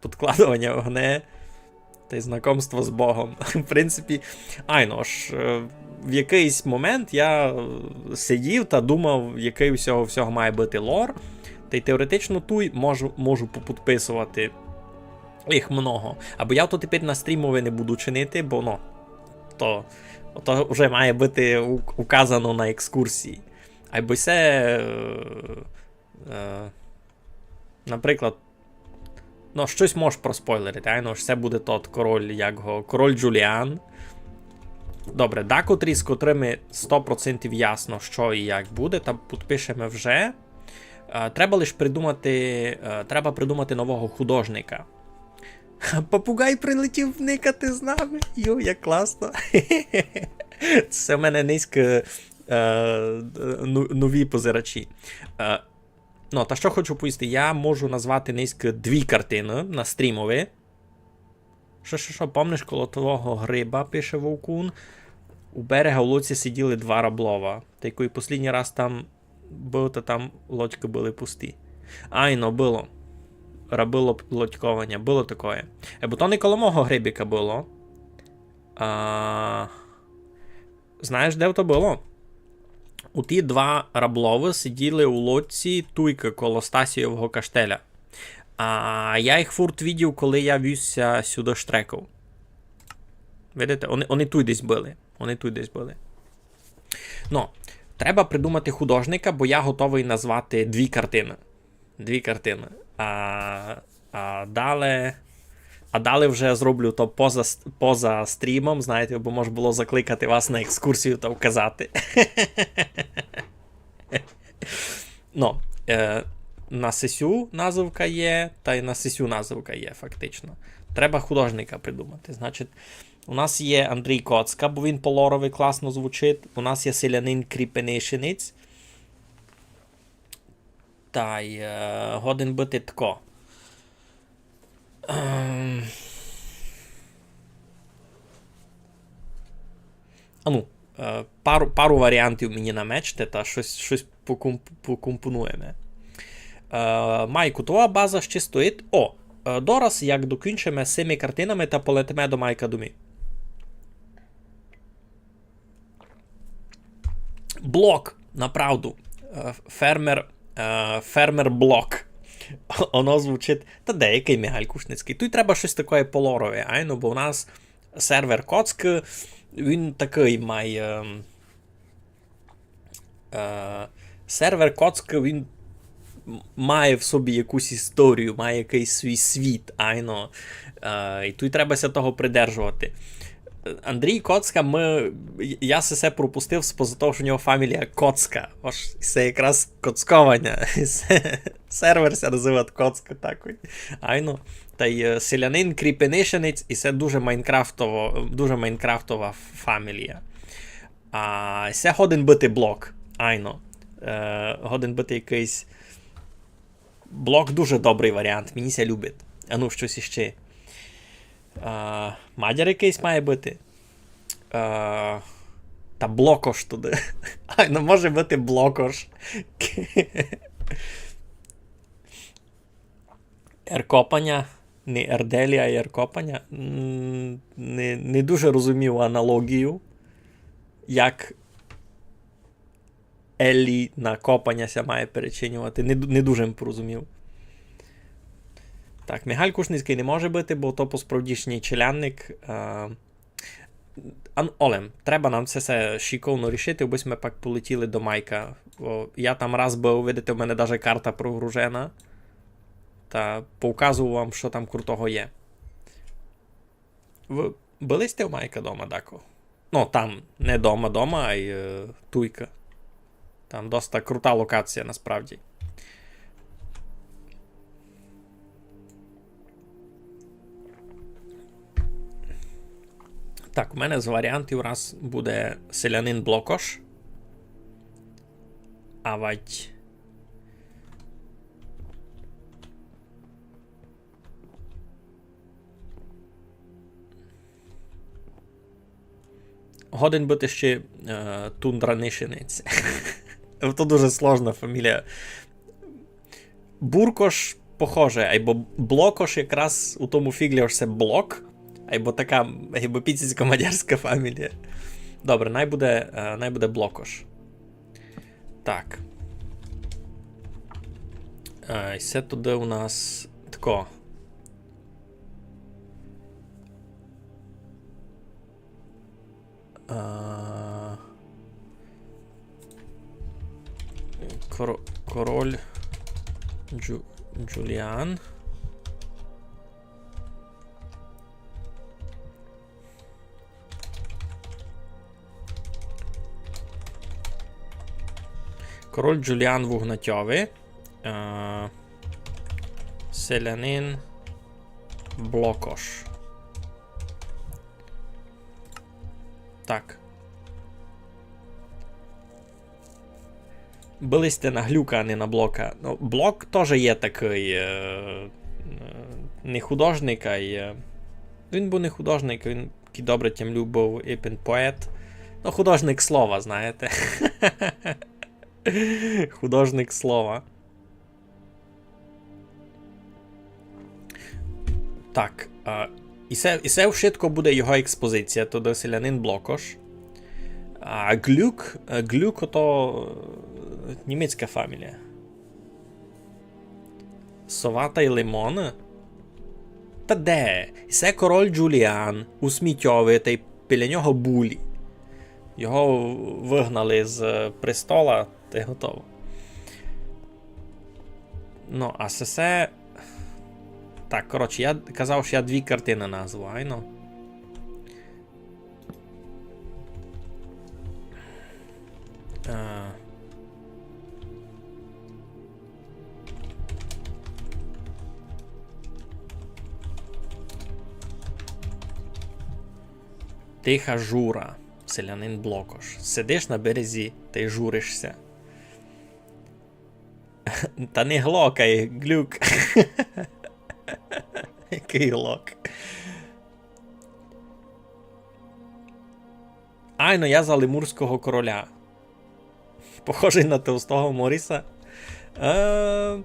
Подкладованя огне. Тай знакомство з Богом. В принципі, айно ж, е, в якыйсь момент я е, сидів та думав, якый у сього всього має быти лор. Тай теоретично туй можу, можу поподписовати їх много. Або я то тепер на стрімови не буду чинити, бо, ну, то, то вже має быти у- указано на екскурсії. Айбо се, е, е, наприклад, ну, штось можеш проспойлерити, айно, ож се буде тот король, як го, король Джуліан. Добре, дакотрі, з котрыми сто процентів ясно, што і як буде, та підпишеме вже. Е, треба лиш придумати, е, треба придумати нового художника. Попугай прилетів никати з нами. Йо, як класно. Се в мене низько, е, ну- нові позирачі. Е, ну, та што хочу повісти, я можу назвати низько дві картины на стрімови. Што, што, што, помниш, коло твого гриба, пише Вовкун, у берега в лодці сиділи два раблова. Та який послідній раз там быв, та там лодькы были пусті. Айно, было. Рабы лоб- лодькованя, было такоє. Е, бо то не коло мого грибика было. А, знаєш, де то было? У ті два рабловы сиділи у лодці туйкы коло Стасійового каштеля. А я їх фурт видів, коли я віз ся сюды штреков. Видите, они, они туй десь были. Они туй десь были. Ну, треба придумати художника, бо я готовый назвати дві картины. Дві картины. А, а далі, а далі вже зроблю то поза, с- поза стрімом, знаєте, бо мож было закликати вас на екскурсію та вказати. Ну, е, на сесю назывка є, та й на сесю назывка є, фактично. Треба художника придумати. Значить, у нас є Андрій Коцка, бо він по лорови класно звучить. У нас є селянин Кріпенишинець. Та й е, годен быти тко. Ем, ану, е, пару, пару варіантів мені намечте, та штось, штось покомп-, покомпонуєме. Е, Майку, твоя база ще стоїть? О, е, дораз, як докінчиме з сими картинами, та полетиме до Майка домі. Блок, направду. Е, фермер, е, фермер блок. Оно звучить, та деякый Мігаль Кушницькый. Туй треба штось такоє по лорові, айно, бо в нас сервер Коцк, він такый має, ем, е, сервер Коцк, він м-, має в собі якусь історію, має якыйсь свій світ, айно. Е, і туй треба ся того придержовати. Андрій Коцка, мы, я се, се пропустив з-, поза того, што у нього фамілія Коцка. Ож се якраз коцкованя. Се, сервер ся называть Коцка, так. Айно. Тай, е, селянин Кріпенишинець, і се дуже майнкрафтово, дуже майнкрафтова фамілія. А се годен быти блок, айно. Е, годен быти якыйсь блок, дуже добрый варіант, мені ся любить. А ну, штось іще. Е, мадяр якыйсь має быти. Е, та блокош туды. Айно, може быти блокош. Еркопаня, не Ерделі, а Еркопаня. М, не, не дуже розумів аналогію, як Елі на копаня ся має перечинювати. Не ду-, не дуже м порозумів. Так, Мігаль Кушницькый не може быти, бо то посправдішній челядник. Е, Ан-, олем, треба нам се, се шиковно рішити, обы сьме пак полетіли до Майка. О, я там раз быв, видите, у мене даже карта прогружена. Та показую вам, што там крутого є. Вы были сьте у Майка дома, дако? Ну, там, не дома, дома, ай, е, туйка. Там доста крута локація, насправді. Так, у мене з варіантів раз буде селянин Блокош. Авадь. Годен быти ще, е, Тундранишинець. То дуже сложна фамілія. Буркош похоже, айбо Блокош якраз у тому фіґлі, ож се блок, айбо така, айбо піцицько-мадярська фамілія. Добре, най буде, е, най буде Блокош. Так. Е, і се туды у нас тако. Е, коро-, король Джу-, Джуліан. Король Джуліан в Угнатьови. Е, селянин Блокош. Так. Были сьте на Глюка, а не на Блока. Ну, Блок тоже є такый, е, е, не художник, а є. Він быв не художник, він такый добре тямлюв быв епен поет. Ну, художник слова, знаєте. Художник слова. Так, а, і се, і се вшытко буде його експозиція, то до селянин Блокош. А Глюк, а Глюк ото, е, німецька фамілія. Сова тай лимон? Та де? І се король Джуліан у смітьови, тай біля нього булі. Його выгнали з, е, престола, та й готово. Ну, а се, се... Так, коротше, я казав, што я дві картины назву, айно. Е. Тиха жура, селянин Блокош. Сидиш на березі тай журиш ся. Та не глок, ай глюк. Якый глок? Айно, я за лемурського короля. Похожый на товстого Моріса. Е,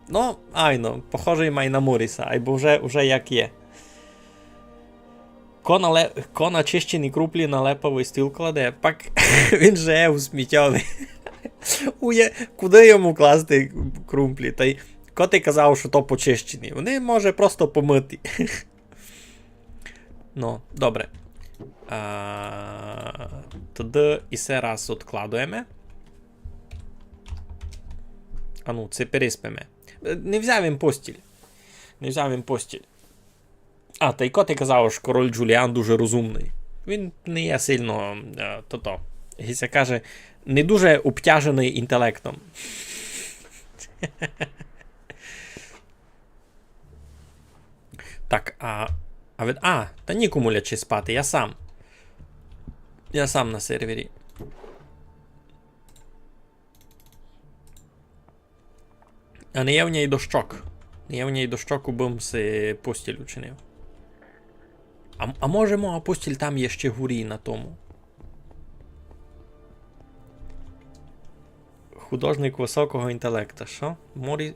ну, айно, похожый май на Моріса, айбо вже, вже як є. Ко на ле-, ко на чищені крумплі на леповый стіл кладе, пак він же у сміттєві. Ує, куды йому класти крумплі? Тай ко ти казав, што то почищені? Вони, може, просто помыті. Ну, добре. А, тогды і се раз одкладуєме. А ну, се переспиме. Е, не взяв им постіль. Не взяв им постіль. А, тай ко ти казав, што король Джуліан дуже розумный. Він не є сильно, е, тото, як ся каже, не дуже обтяженый інтелектом. Так, а, а від, а, та нікому лячи спати, я сам. Я сам на сервері. А не є в ній дощок. Не є в ній дощок, убым си постіль учинив. А, а може, моя постіль там є ще горі на тому. Художник высокого інтелекта, што? Морі-,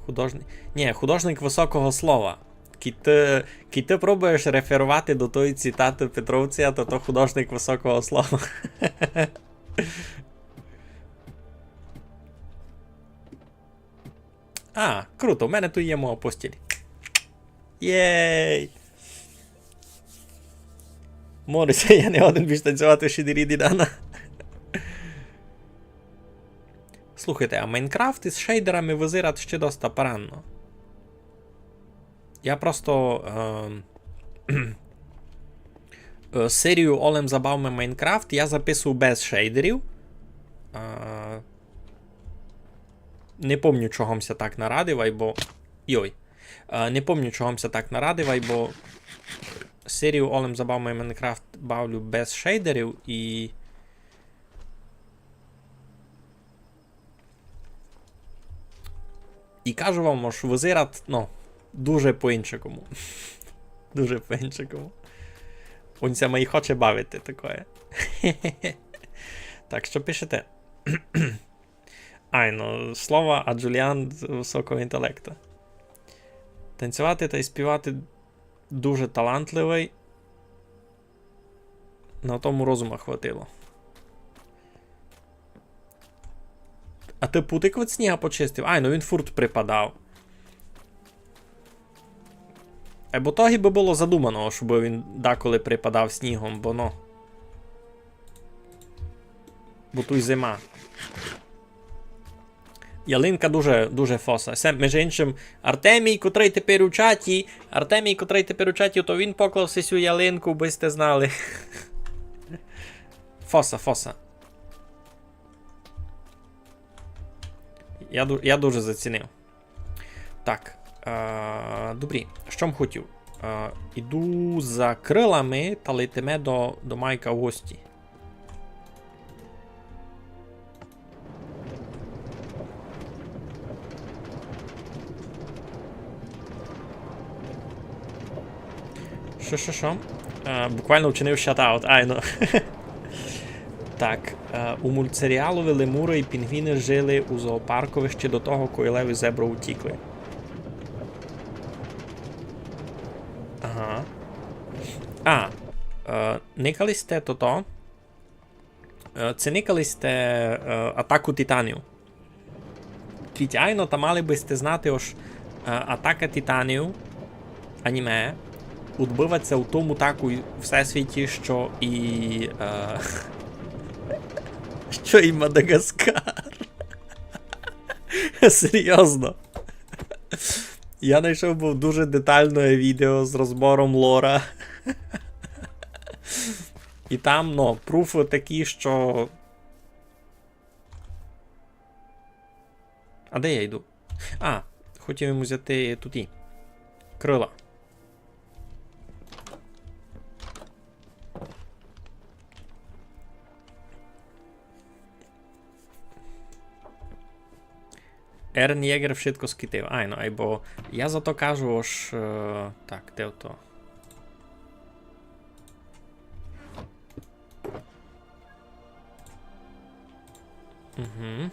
Художник. Ні, художник высокого слова. Кідь ты, кідь ты пробуєш реферовати до тої цитаты Петровця, то, то художник высокого слова. А, круто, у мене туй є моя постіль. Єй! Морісе, я не годен більш танцьовати шідірі-дідана. Слухайте, а Майнкрафт із шейдерами визират ще доста паранно. Я просто, ем, е, серію Олем забавме Майнкрафт я записував без шейдерів. Е, не помню, чого м ся так нарадив, айбо... Йой. Е, не помню, чого м ся так нарадив, айбо серію Олем забавме Майнкрафт бавлю без шейдерів і І кажу вам, ож визират, ну, дуже по-іншакому. Дуже по-іншакому. Он ся май хоче бавити такоє. Так, што пишете? Айно, слова, а Джуліан з высокого інтелекту. Танцьовати тай співати дуже талантливый. На тому розума хватило. А ты путик від сніга почистив? Ай, ну він фурт припадав. Е, бо то гибы было задумано, щоб він деколи припадав снігом, бо ну. Бо туй зима. Ялинка дуже, дуже фоса. Се, між іншим, Артемій, котрый тепер у чаті, Артемій, котрый тепер у чаті, то він поклав сю ялинку, бы сьте знали. Фоса, фоса. Я ду-, я дуже зацінив. Так, е, добрі, што м хотів? Е, іду за крылами та летиме до, до Майка в гості. Што, што, што? Е, буквално вчинив шатаут, айно. Так, е, у мультсеріалови лемуры і пінгвіны жили у зоопаркови ще до того, кой лев і зебра утікли. Ага. А, е, никали сьте тото? Е, ци никали сьте, е, Атаку титанів? Кідь айно, та мали бы сьте знати, ож, е, Атака титанів, аніме, удбывать ся у тому таку всесвіті, што і, е, што і Мадагаскар. Серйозно. Я найшов быв дуже деталне відео з розбором лора. І там, ну, пруфы такі, што... А де я йду? А, хотів йому взяти туті. Крыла. Ерен Єгер вшытко скитив. Айно, айбо я за то кажу, ож, е, так, де то? Угу.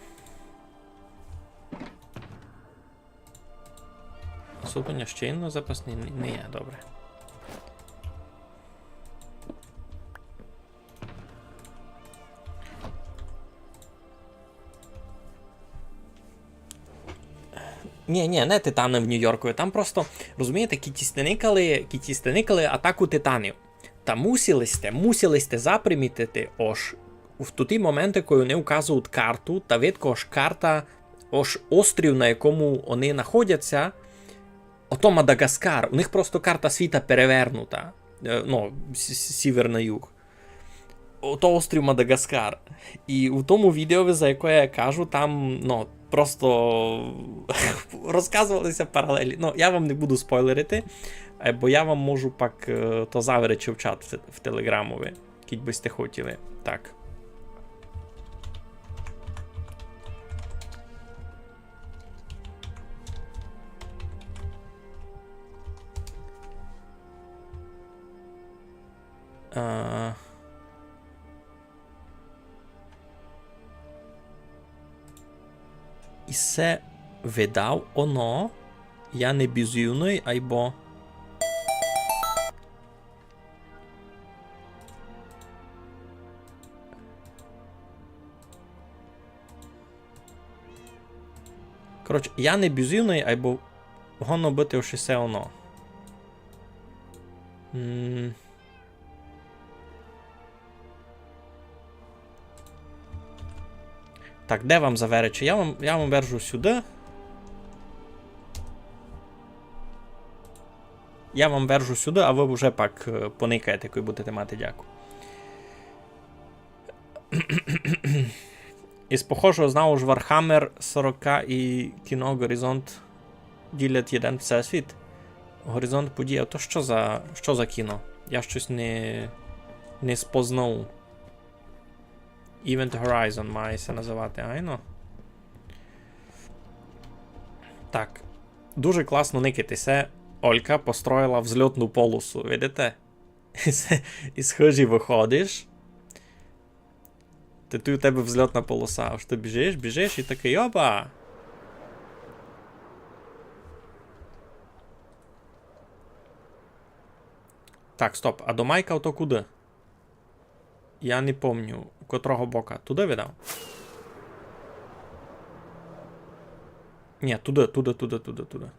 Особо ще єдно запасный не, не є, добре. Ні, ні, не титаны в Нью-Йорку. Там просто, розумієте, кітісти никали, кітісти никали атаку титанів. Та мусили сьте, мусили сьте запримітити, ож в туті моменты, коли они указують карту, та видко, ож карта, ож острів, на якому они находяться, ото Мадагаскар. У них просто карта світа перевернута. Е, ну, с-, с-, сівер на юг. Ото острів Мадагаскар. І у тому відео, за яке я кажу, там, ну, просто розказовали ся паралелі. Ну, я вам не буду спойлерити, е, бо я вам можу пак, е, то заверечи в чат в, в Телеграмови, кідь бы сьте хотіли. Так. Е, і се видав оно, я не бізувный, айбо. Коротше, я не бізувный, айбо годно быти, ож і се оно. М. Так, де вам заверечи? Я вам, я вам вержу сюды. Я вам вержу сюды, а вы вже пак, е, поникаєте, коли будете мати дяку. Из похожого знав, ож Вархаммер сорока і кіно Горизонт ділять єден всесвіт. Горизонт подій. А то што за, што за кіно? Я штось не, не спознав. Event Horizon має ся называти, айно? Так. Дуже класно никати. Се Олька построїла взльотну полосу, видите? Из хыжі выходиш. Та туй у тебе взльотна полоса. Ож ты біжиш, біжиш і такый, оба! Так, стоп, а до Майка то куды? Я не помню, у котрого бока. Туды видав? Ні, туды, туды, туды, туды, туды.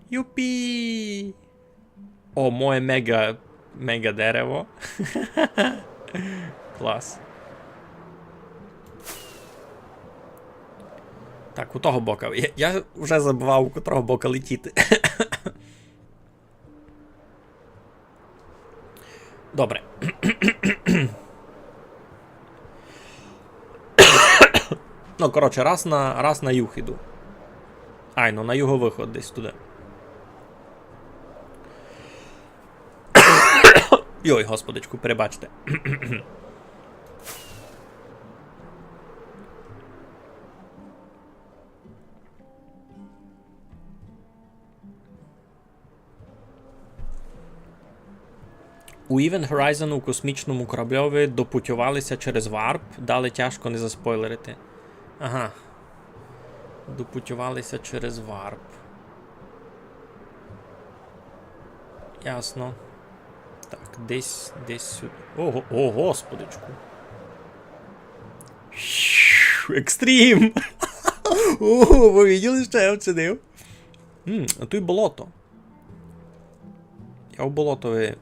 Юпі! О, моє мега, мега дерево. Клас. Так, у того бока. Я, я вже забывав, у котрого бока летіти. Добре. Ну, коротше, раз на, раз на юг іду. Айно, на юго-выход десь туды. Йой, господичку, перебачте. У Event Horizon у космічному корабльови допутьовали ся через варп, далі тяжко не заспойлерити. Ага. Допутьовали ся через варп. Ясно. Так, десь, десь сюды. Ого, о, господичку. Екстрім! О, вы виділи, што я вчинив? М, а туй болото. Я у болотови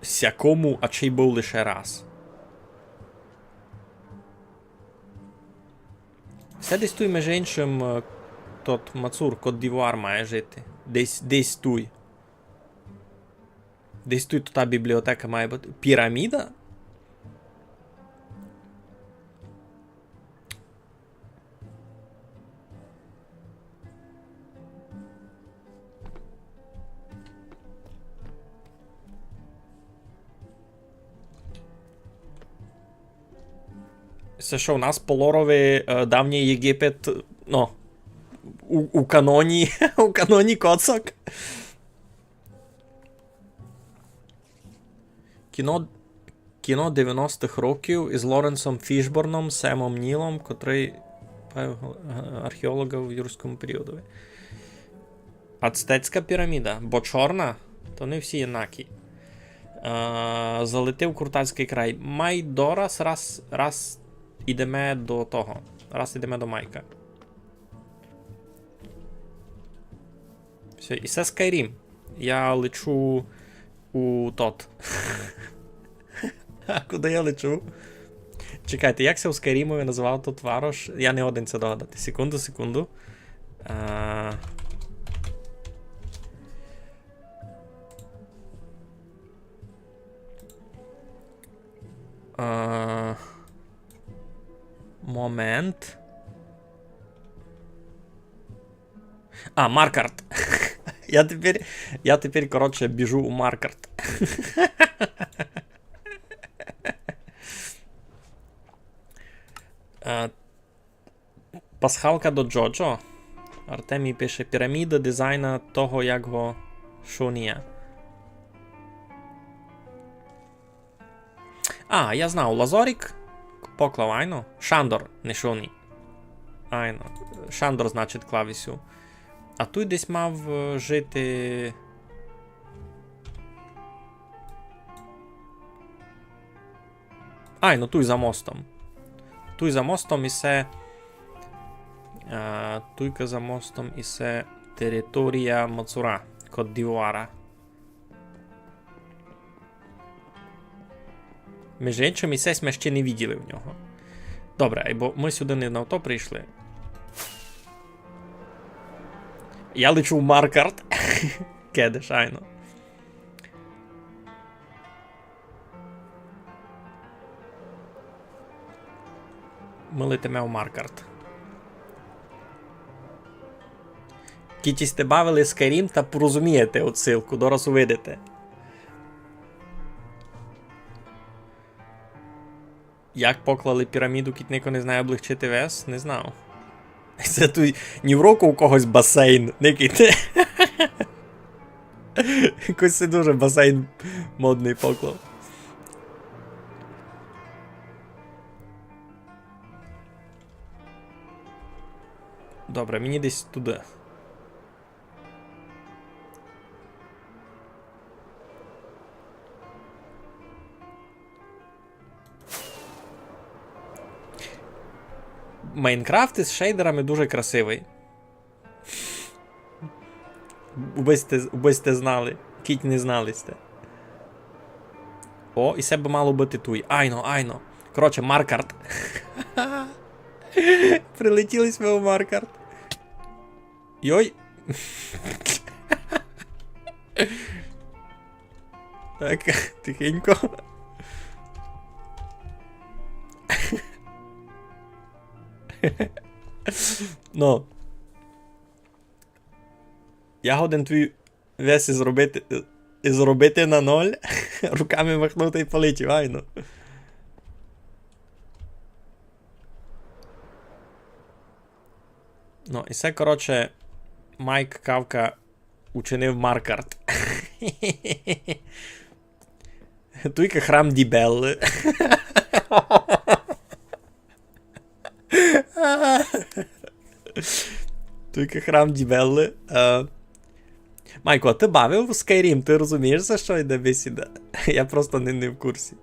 сякому, а чей быв лише раз. Се десь туй, межи иншым, е, тот мацур, Кот-д'Івуар має жити. Десь, десь туй. Десь туй та бібліотека має быти. Піраміда? Се што, у нас по лорови, е, давній Єгипет, ну, у, у каноні, у каноні коцок? Кіно, кіно девяностых років із Лоренсом Фішборном, Семом Нілом, котрый, е, археолога в юрському періодови. Ацтецька піраміда, бо чорна, то не всі однакі. Е, залетів Куртацькый край. Май дораз раз, раз ідеме до того. Раз ідеме до Майка. Всьо, і се Скайрім. Я лечу у тот. А куды я лечу? Чекайте, як ся у Скайрімови называв тот варош? Я не годен ся догадати. Секунду, секунду. А, а, момент. А, Маркарт. Я тепер, я тепер, коротше, біжу у Маркарт. Е, пасхалка до Джоджо. Артемій пише: піраміда дизайна того, як го шунія. А, я знав, Лазорік поклав, айно. Шандор, не шуні. Айно. Шандор, значить, клав исю. А туй десь мав, е, жити. Айно, туй за мостом. Туй за мостом і се, е, туйка за мостом і се територія Мацура, Кот-д'Івуара. Межи иншим, і се сьме ще не виділи в нього. Добре, бо мы сюды не на то прийшли. Я лечу в Маркарт. Кедеш, айно. Мы летиме в Маркарт. Кідь сьте бавили Skyrim, та порозумієте отсилку, дораз увидите. Як поклали піраміду, кідь нико не знає облегчити вес? Не знав. Се туй нівроку у когось басейн, никайте. Якось се дуже басейн модный поклав. Добре, мені десь туды. Майнкрафт із шейдерами дуже красивый. Убы сьте, убы сьте знали. Кідь не знали сьте. О, і се бы мало быти туй. Айно, айно. Коротше, Маркарт. Прилетіли сьме у Маркарт. Йой. Так, тихенько. Ну. Я годен твій вес і зробити, і зробити на ноль. Руками махнути і полетів, айно. Ну, і се, коротше, Майк Кавка учинив Маркарт. Туйка храм Дібеллы. Туйка храм Дібеллы. Е, Майко, а ты бавив у Skyrim? Ты розумієш, за што йде бесіда? Я просто не, не в курсі.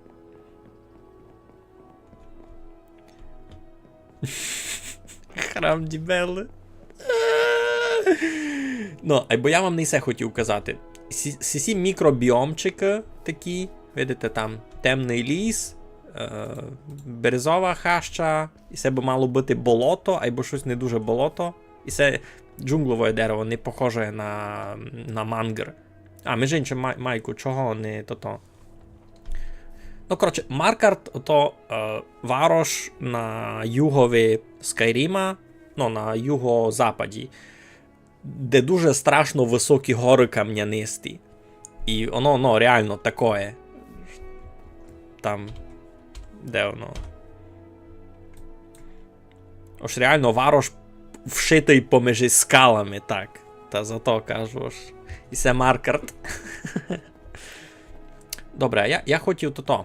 Храм Дібеллы. Ну, айбо я вам не се хотів казати. Сі, сі, сі мікробіомчикы такі, видите, там темный ліс, е, березова хаща, і се бы мало быти болото, айбо штось не дуже болото. І се джунглове дерево, не похоже на, на мангр. А, межи иншим, Май-, Майку, чого не тото? Ну, коротше, Маркарт то, е, варош на югови Скайріма, ну, на юго-западі, де дуже страшно высокі горы камнянисті. І воно, ну, реално такоє. Там, де воно? Ож реално варош вшитый помежи скалами, так. Та зато кажу, ож і се Маркарт. Добре, а я, я хотів тото.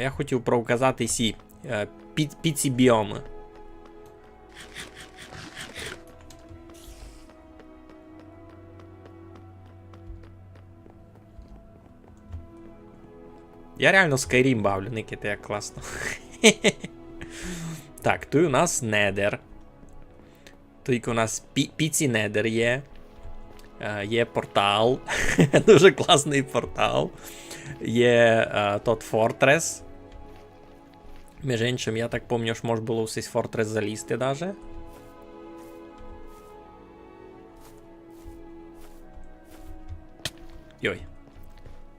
Я хотів проуказати сі, е, пі-, піці біомы. Я реално Skyrim бавлю, никайте, як класно. Так, туй у нас Недер. Туйка у нас пі-, піці Недер є. Е, є портал. Дуже класный портал. Є, е, тот Fortress. Між іншым, я так помню, ож мож было в сись Fortress залізти даже. Йой.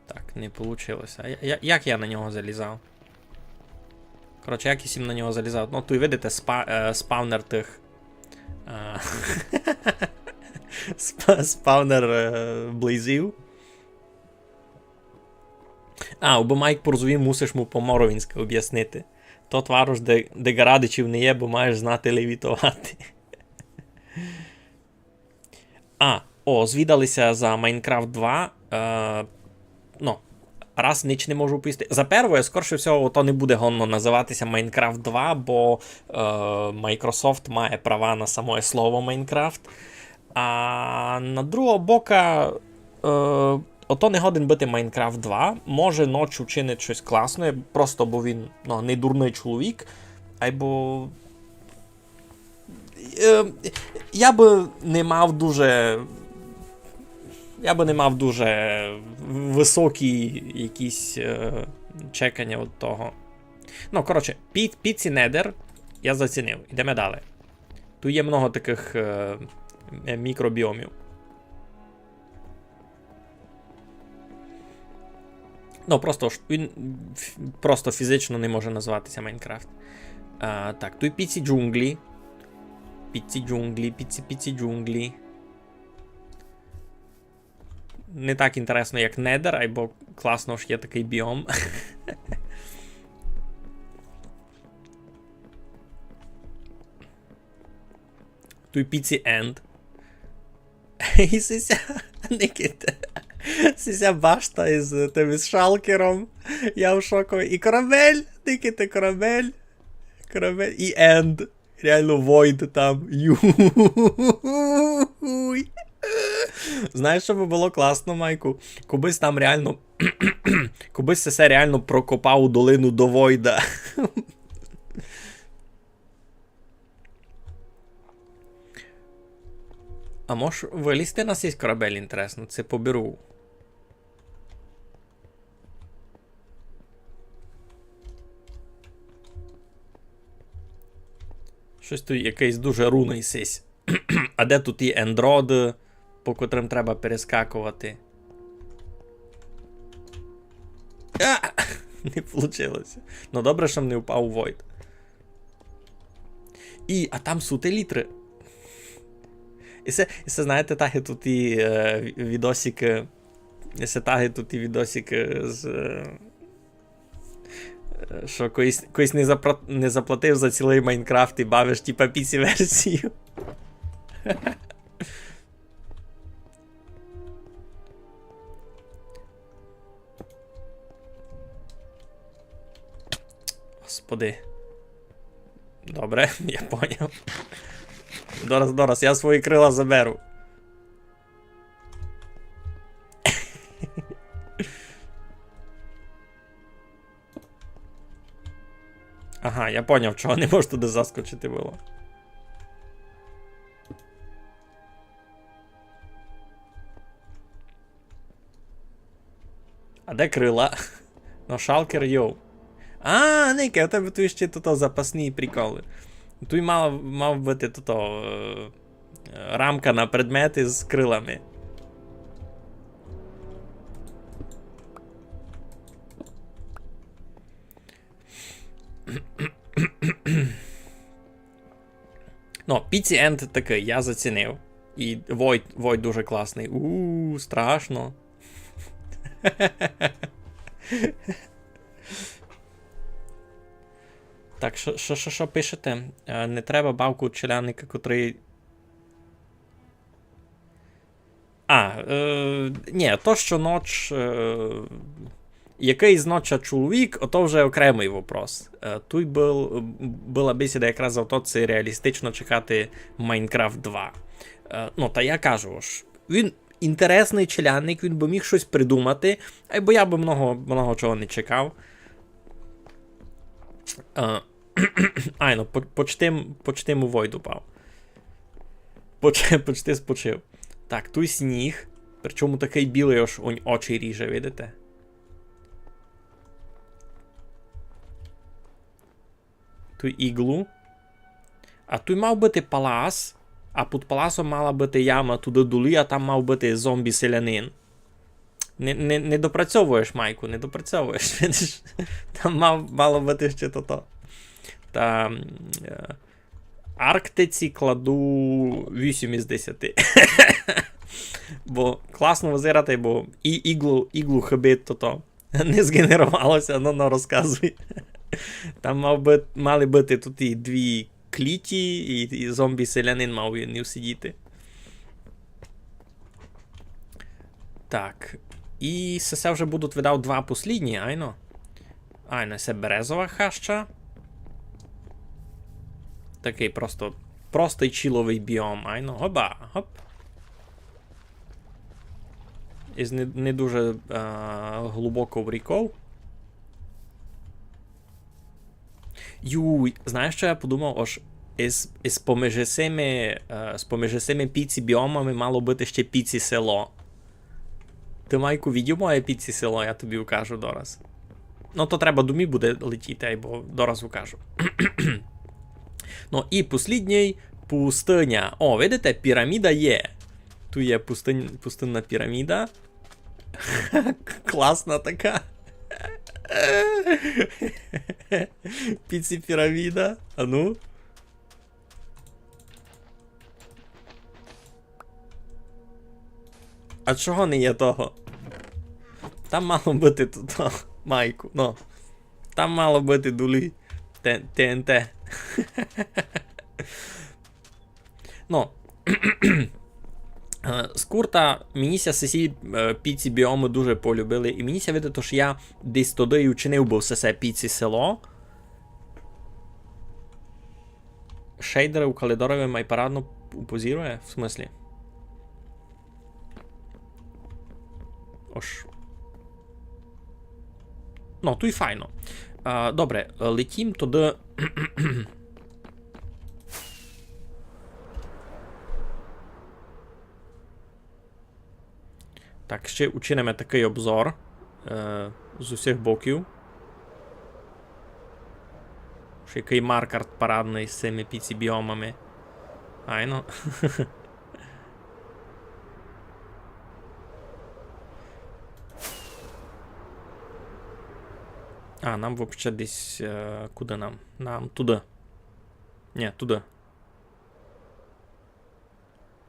Так, не получилося. А я, я, як я на нього залізав? Коротше, як я сім на нього залізав? Ну, туй видите, спа-, е, спавнер тых. Е, спа-, спавнер, е, блейзів. А, бо Майк порозумів, мусиш му по-моровінськи обяснити. То тварош, де, де ґарадичів не є, бо маєш знати левітовати. А, о, звідали ся за Майнкрафт два. Е, ну, раз нич не можу повісти. За первоє, скорше всього, то не буде годно называти ся Майнкрафт два, бо, е, Microsoft має права на самоє слово Майнкрафт. А на другого бока, е, ото не годен быти Майнкрафт два. Може, Ноч учинить штось класне, просто бо він, ну, не дурный чоловік, айбо Е, я бы не мав дуже, я бы не мав дуже высокі якісь, е, чеканя од того. Ну, коротше, пі-, піці Недер я зацінив. Ідеме далі. Туй є много такых, е, е, мікробіомів. Ну, просто ж він ф-, просто фізично не може называти ся Майнкрафт. А, так, туй піці джунґлі. Піці джунґлі, піці, піці джунґлі. Не так інтересно, як Недер, айбо класно, ож є такый біом. Туй піці Енд. І сися, Никите. Сися башта із тым, із шалкером. Я в шоку. І корабель, Никите, корабель. Корабель. І Енд. Реално Войд там. Юй. Знаєш, што бы было класно, Майку? Кобысь там реално, кобысь се реално прокопав у долину до Войда. А мож вылізти на сись корабель, інтересно, ци поберу. Штось туй якыйсь дуже руный сись. А де туй ті ендроды, по котрым треба перескаковати? А! Не получило ся. Ну, добре, што м не впав у Войд. І, а там суть елітры. І се, і се, знаєте, так і туй і, е, ві-, відосикы, і се так і туй і відосикы з, е, е, што коли с-, коли с не запра-, не заплатив за цілый Майнкрафт і бавиш, типа, піці версію. Господи. Добре, я поняв. Дораз, дораз, я свої крила заберу. Ага, я поняв, чого не можу туды заскочити было. А де крила? Ну, шалкер, йоу. А, Нике, у тебе туй іщи туй запасні приколы. Туй мав, мав быти туй, е, рамка на предметы з крилами. Ну, Піці Енд такый, я зацінив. І Войд, Войд дуже класный. У, страшно. Так, што, што, што, што пишете? Е, не треба бавку челядника, котрый А, е, нї, то, што Ноч, е, Якый з ноча чоловік, ото вже окремый вопрос. Е, туй был, была бесіда якраз за то, ци реалістично чекати Майнкрафт два. Е, ну, та я кажу, ож він інтересный челядник, він бы міг штось придумати, айбо я бы много, много чого не чекав. Е, айно, по-, почти, почти му войд упав. Поч-, почти спочив. Так, туй сніг. Причому такый білый, ож онь очі ріже, видите? Туй іґлу. А туй мав быти палас, а під паласом мала быти яма туды долі, а там мав быти зомбі-селянин. Не, не, не допрацьовуєш, Майку, не допрацьовуєш. Видиш, там мав, мало быти ще тото. Та, м, е, Арктиці кладу вісім із десяти. Бо класно визирати, бо і іґлу, іґлу хыбить тото. Не зґенерувало ся, ну, ну, розказуй. Там мав бы, мали быти туй і дві кліті, і, і зомбі-селянин мав у ній сидіти. Так. І се, се вже будуть, видав, два послідні, айно. Айно, се березова хаща. Такый просто, простый чіловый біом, айно. Гоба, гоп. Із не, не дуже, а, глубоков ріков. Юй, знаєш, што я подумав? Ож із, із поміж сими, е, з поміж сими піці біомами мало быти ще піці село. Ты, Майку, видів моє піці село, я тобі укажу дораз. Ну, то треба домі буде летіти, айбо дораз укажу. Ну, і послідній, пустыня. О, видите, піраміда є. Туй є пустынь-, пустынна піраміда. Класна така. Піці піраміда. А ну. А чого не є того? Там мало быти туй, Майку, ну. Там мало быти долі. Т-, Т Н Т. Ну, е, скурта, мені ся сесі, е, піці біомы дуже полюбили, і мені ся видить, ож я десь туды і учинив быв сесе піці село. Шейдеры у Калідорові май парадно упозірує? В смыслі? Ож. Ну, туй файно. А, добре, летім туды. Так, ще учиниме такый обзор, е, з усіх боків. Ще якый маркер парадный з сими піці біомами. Айно. А, нам вообще десь, е, куды нам? Нам туды. Ні, туды.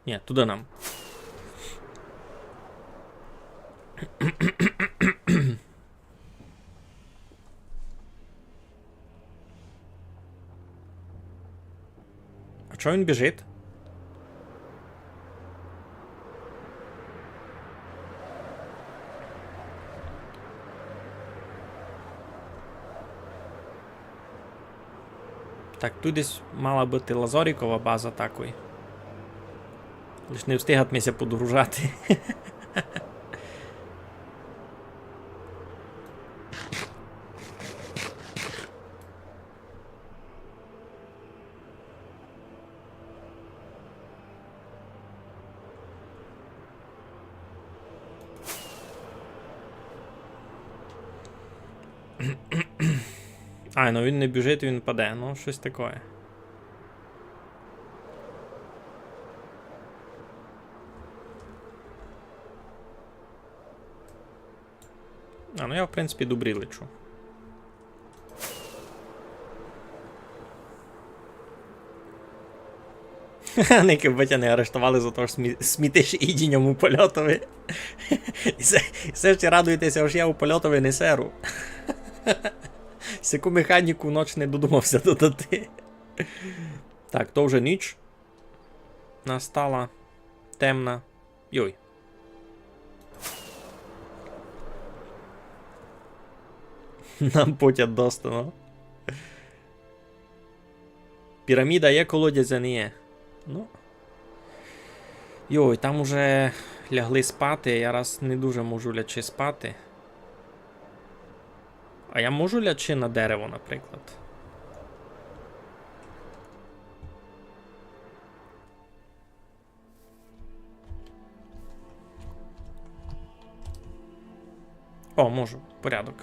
Ні, туды нам. А чого він біжить? Так, туй десь мала быти Лазорікова база такой. Лиш не встигат ми ся подгружати. Ай, ну він не біжить, він паде, ну, штось такоє. А, ну я, в принципі, добрі лечу. Никы бы тя не арештовали за то, што смі-, смітиш їдіньом у польотови. І се, і се ще радуєте ся, ож я у польотови не серу. Сяку механіку ноч не додумав ся додати. Так, то вже ніч настала. Темна. Йой. Нам путять доста, ну. Піраміда є, колодязя не є. Ну. Йой, там уже лягли спати, я раз не дуже можу лячи спати. А я можу лячи на дерево, наприклад? О, можу. Порядок.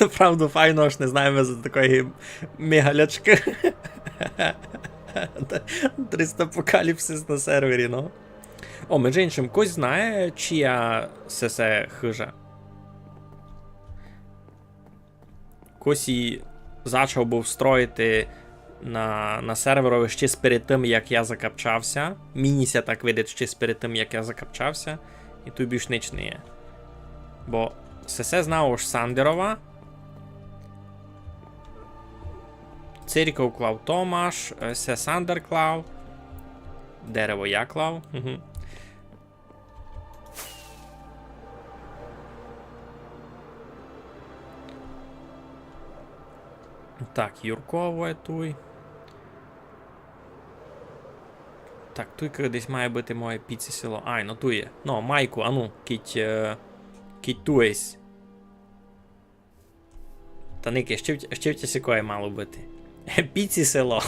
Направду файно, ож не знаєме за такої мегалячкы. Триста апокаліпсис на сервері, ну. О, межи иншым, хтось знає, чия сесе хыжа? Хтось її зачав быв строїти на, на серверови ще перед тым, як я закапчався. Мені ся так видить, ще перед тым, як я закапчався. І туй більш нич не є. Бо сесе знав, ож Сандерова. Церков клав Томаш, е, се Сандер клав. Дерево я клав. Угу. Так, Юркове туй. Так, туй десь має быти моє піці село. Ай, ну туй є. Ну, Майку, ану, кідь, е, кідь туй єсь. Та никай, ще в, ще в тя сякоє мало быти. Піці село.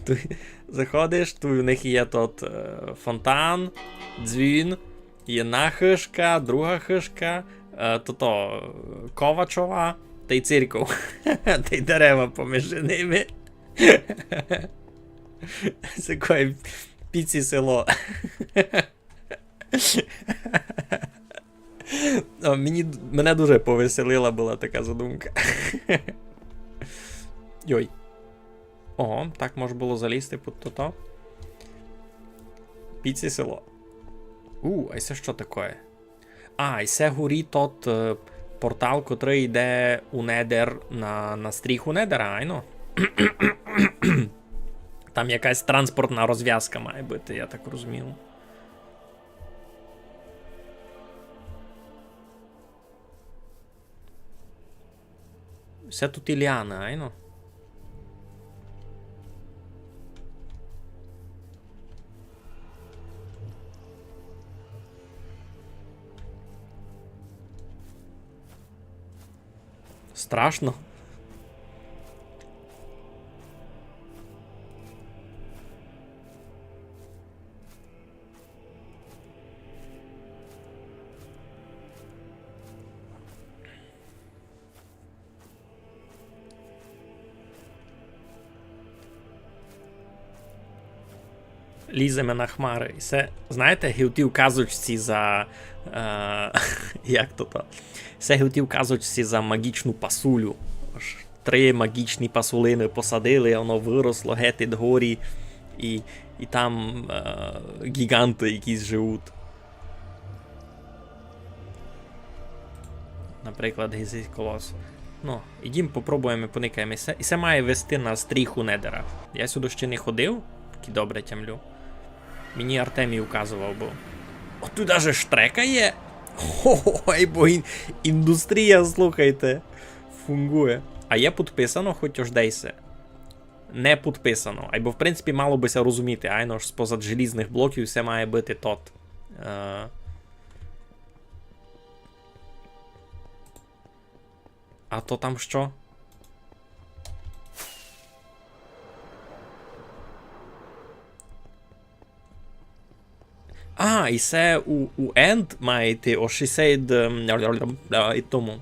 Туй заходиш, туй у них є тот, е, фонтан, дзвін, єдна хыжка, друга хыжка, е, тото, е, Ковачова, тай церков. Тай дерева поміж ними. Сякоє піці село. О, мені, мене дуже повеселила была така задумка. Йой. Ого, так мож было залізти під тото. Піці село. У, а се што такоє? А, і се горі тот, е, портал, котрый йде у Недер на, на стріху Недера, айно? Там якась транспортна розвязка має быти, я так розумію. Се туй і ліаны, айно? Страшно. Ліземе на хмары. І се, знаєте, ги в тій казочці за, е, як то то? Се ги в тій казочці за магічну пасулю. Аж три магічні пасулины посадили, воно выросло геть ид горі, і, і там, е, гіґанты якісь живуть. Наприклад, гізий колос. Ну, ідім попробуєме, поникаєме. І се, і се має вести на стріху Недера. Я сюды ще не ходив, кідь добре тямлю. Мені Артемій указовав быв. О, туй даже штрека є. Ой, бо ін-, індустрія, слухайте, фунґує. А є підписано хоч ож десь? Не підписано. Айбо, в принципі, мало бы ся розуміти, айно ж з-позад желізных блоків всьо має быти тот. Е, А то там што? А, і се у, у End має йти, ож і се ид, ем, ид тому.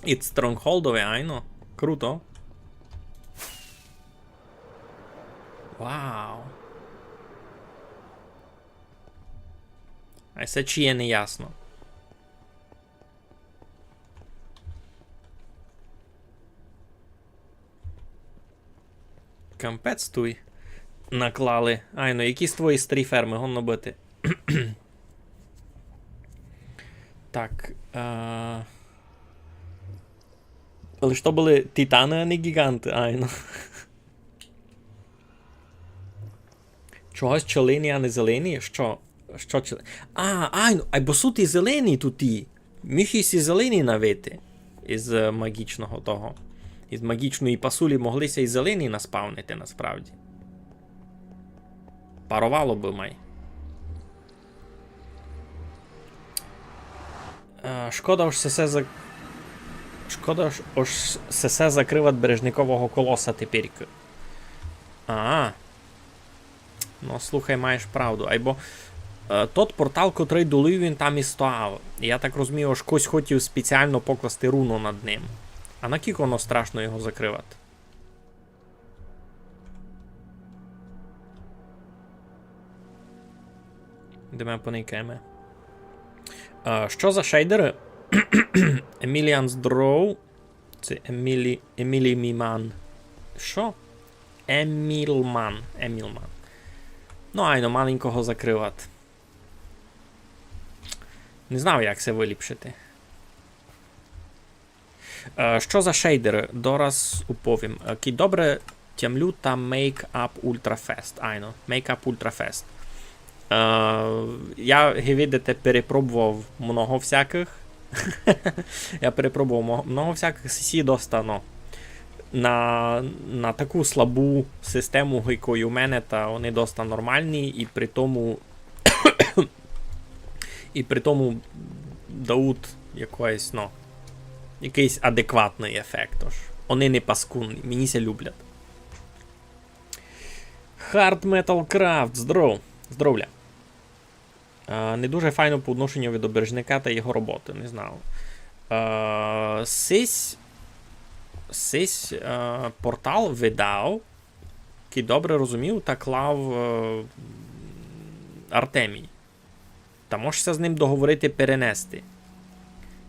Ид Стронгхолдови, айно. Круто. Вау. А се чиє, не ясно. Кампець туй наклали. Айно, якісь твої старі фермы, годно быти. Так. Е... Але што были титаны, а не гіґанты, айно. Чогось челені, а не зелені? Што? Што чел... А, айно, айбо суть і зелені туй і. Міг і сі зелені навити. Із, е, магічного того. Із магічної пасулі могли ся і зелені наспавнити насправді. Паровало бы май. Е, шкода, ож се, се за... Шкода, ож, ож се, се закрыват Бережникового колоса теперь. А. Ну, слухай, маєш правду. Айбо, е, тот портал, котрый долів, він там і стояв. Я так розумію, ож хтось хотів спеціално покласти руно над ним. А накілько воно страшно його закрывати? Йдеме поникаєме. Е, што за шейдеры? Emilian's Draw. Се Емілі... Емілі Міман. Што? Емілман. Емілман. Ну, айно, маленько го закрыват. Не знав, як се выліпшити. Е, што за шейдеры? Дораз уповім. Е, кідь добре тямлю, та Make Up Ultra Fast. Айно, Make Up Ultra Fast. Е, я, ги видите, перепробовав много всякых. Я перепробовав мо-, много всякых, сі доста, ну, на, на таку слабу систему, як у мене, та они доста нормалні, і при тому, і при тому дають якоїсь, ну, якыйсь адекватный ефект. Ож они не паскудні, мені ся люблять. Hard Metal Craft, здоров. Здоровля. Е, не дуже файно по відношенню до Бережника та його роботы, не знав. Е, сись, сись, е, портал видав, кідь добре розумів, та клав, е, Артемій. Та можеш ся з ним договорити перенести.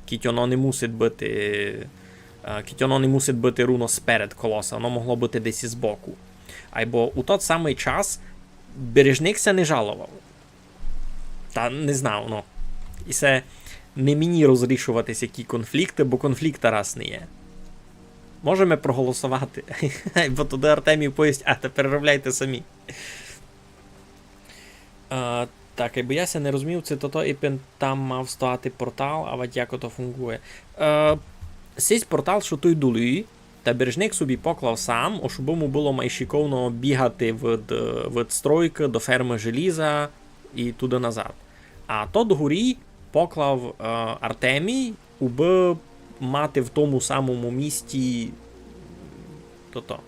Кідь оно не мусить быти, е, кідь оно не мусить быти руно сперед колоса, оно могло быти десь збоку. Айбо у тот самый час Бережник ся не жаловав. Та не знав, ну. І се не мені розрішовати сякі конфлікты, бо конфлікта раз не є. Можеме проголосовати. Бо туды Артемій повість: «А, та переробляйте самі». Е, так, айбо я ся не розумів, ци тото ипен там мав стояти портал, авадь як ото фунґує. Е, сись портал, што туй долі, та Бережник собі поклав сам, ож бы му было май шиковно бігати від, е, від стройкы до фермы желіза і туды назад. А то догорі поклав, е, Артемій, убы мати в тому самому місці тото.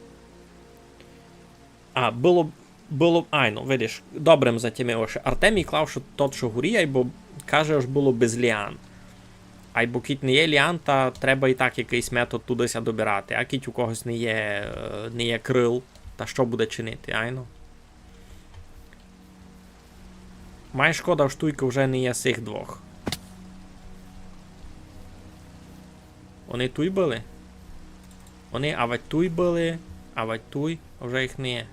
А, было, было, айно, видиш, добре м затямив, ож Артемій клав, што тот, што горі, айбо каже, ож было без ліан. Айбо кідь не є ліан, та треба і так якыйсь метод туды ся добирати. А кідь у когось не є, е, не є крыл, та што буде чинити, айно? Май шкода, ож туйка вже не є сих двох. Они туй были? Они авадь туй были, авадь туй, а вже їх не є.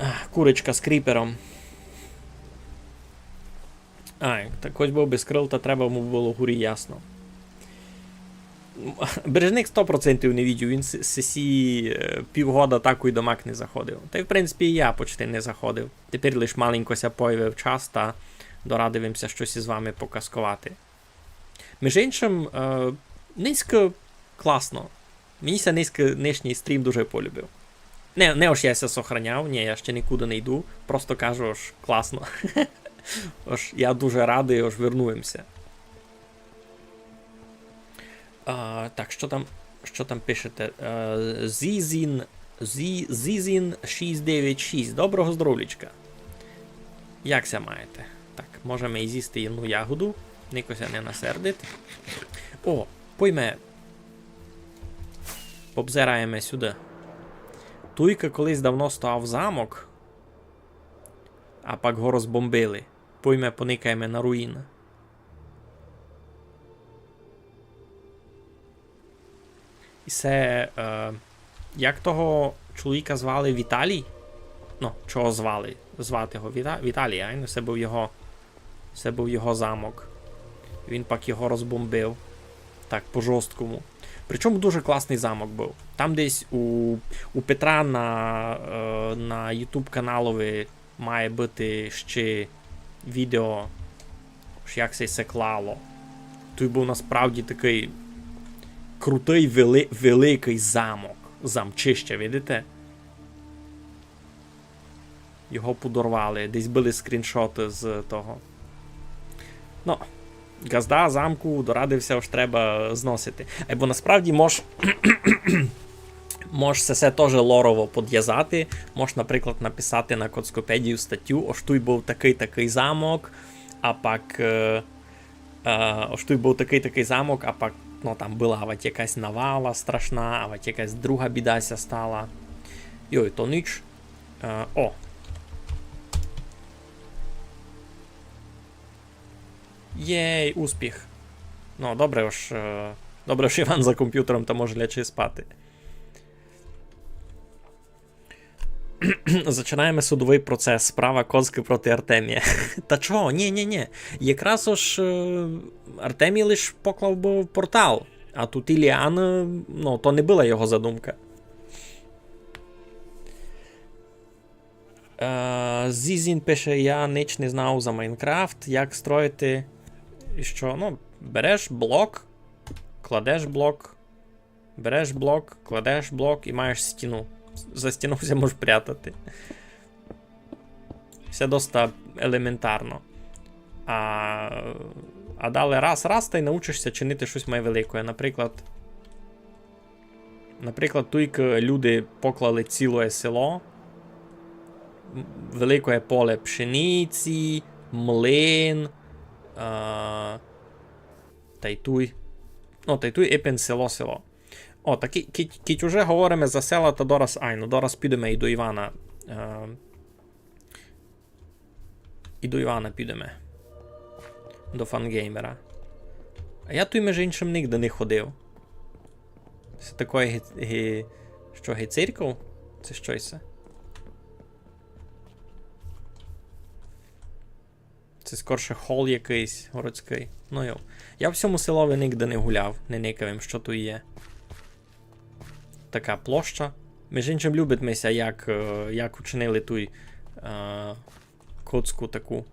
Ах, курочка з кріпером. А, так хоч бы без крыл, та треба му было горі, ясно. Бережник сто процентів не видів, він с-, сесі, е, півгода так у домак не заходив. Та й, в принципі, і я почти не заходив. Тепер лиш маленько ся появив час, та дорадив им ся штось із вами показковати. Між іншим, е, нынька класно. Мені ся нынька, нынішній стрім дуже полюбив. Не, не ож я ся сохраняв, ні, я ще нікуды не йду, просто кажу, ож класно. Ож я дуже радый, ож вернув им ся. А, так, што там, што там пишете? Е, Зізін, Зі-, Зізін шість девять шість. Доброго здоровлячка. Як ся маєте? Так, можеме і зїсти єдну ягоду. Нико ся не насердить. О, пойме. Побзираєме сюды. Туйка колись давно стояв замок, а пак го розбомбили. Пойме, поникаєме на руїны. І се, е, Як того чоловіка звали? Віталій? Ну, чого звали? Звати його Віта... Віталій, айно? Се быв його, се быв його замок. Він пак його розбомбив. Так, по-жорсткому. Причому дуже класный замок быв. Там десь у, у Петра на, е, на YouTube каналови має быти ще відео, ож як се, се клало. Туй быв насправді такый крутый вели... великый замок. Замчище, видите? Його подорвали. Десь были скріншоты з того. Ну, ґазда замку дорадив ся, ож треба зносити. Е, бо насправді мож, мож се, се тоже лорово подвязати. Мож, наприклад, написати на Коцкопедію статю, ож туй быв такый-такый замок, а пак, е, е, ож туй быв такый-такый замок, а пак, ну, там была авать якась навала страшна, авать якась друга біда ся стала. Йой, то ніч. Е, о. Єй, успіх. Ну, добре, ож, е, добре, ож Іван за компютером, та може лячи спати. Зачинаєме судовый процес. Справа Коцкы проти Артемія. Та чого? Нї, нї, нї. Якраз ож, е, Артемій лиш поклав быв портал, а туй Іліан, е, ну, то не была його задумка. Е, Зізін пише: «Я нич не знав за Майнкрафт, як строїти». І што? Ну, береш блок, кладеш блок, береш блок, кладеш блок і маєш стіну. За стіну ся можеш прятати. Всьо доста елементарно. А, а далі раз, раз, та й научиш ся чинити штось май великоє. Наприклад, Наприклад, туйкы люди поклали цілоє село, м, великоє поле пшениці, млин, а, тай туй. Ну, тай туй ипен село, село. О, та кі-, кідь, кідь уже говориме за села, та дораз, айно, дораз підеме і до Івана. Е, І до Івана підеме. До Фангеймера. А я туй, межи иншым, нигде не ходив. Се такоє ги-, ги-, што, ги церков? Се што се? Се скорше хол якыйсь городськый. Ну йо. Я в сьому селови нигде не гуляв, не никав им, што туй є. Така площа. Межи иншым, любить ми ся, як, е, як учинили туй, е, коцку таку.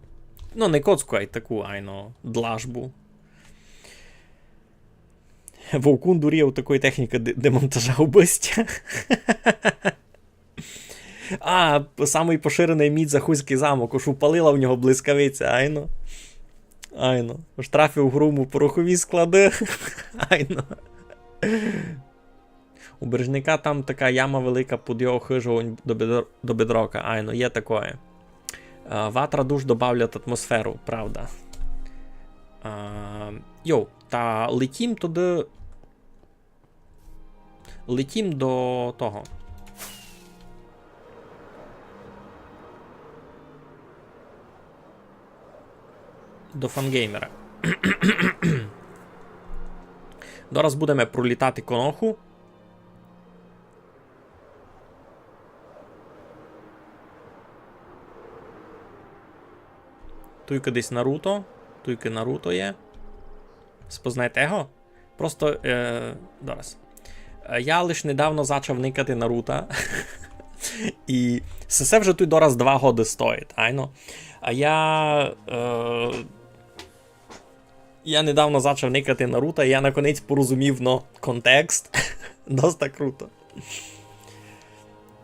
Ну, не коцку, ай таку, айно, длажбу. Вовкун дуріє од такої технікы де-, демонтажа убыстя. А, самый поширеный міф за Хуськый замок, ож упалила в нього блискавиця, айно. Айно. Ож трафив гром у порохові склады. Айно. У Бережника там така яма велика під його хижу, он до бедро-, до бедрока. Айно, є такоє. Е, ватра душ добавлять атмосферу, правда. Е, йоу, та летїм туды. Летїм до того. До Фангеймера. Дораз будеме пролїтати коноху. Туйка десь Наруто. Туйка Наруто є. Спознайте го? Просто, е, дораз. Е, я лиш недавно зачав никати Наруто. І се, се вже туй дораз два годы стоїть, айно. А я, е, я недавно зачав никати Наруто, і я наконець порозумів, но, контекст. Доста круто.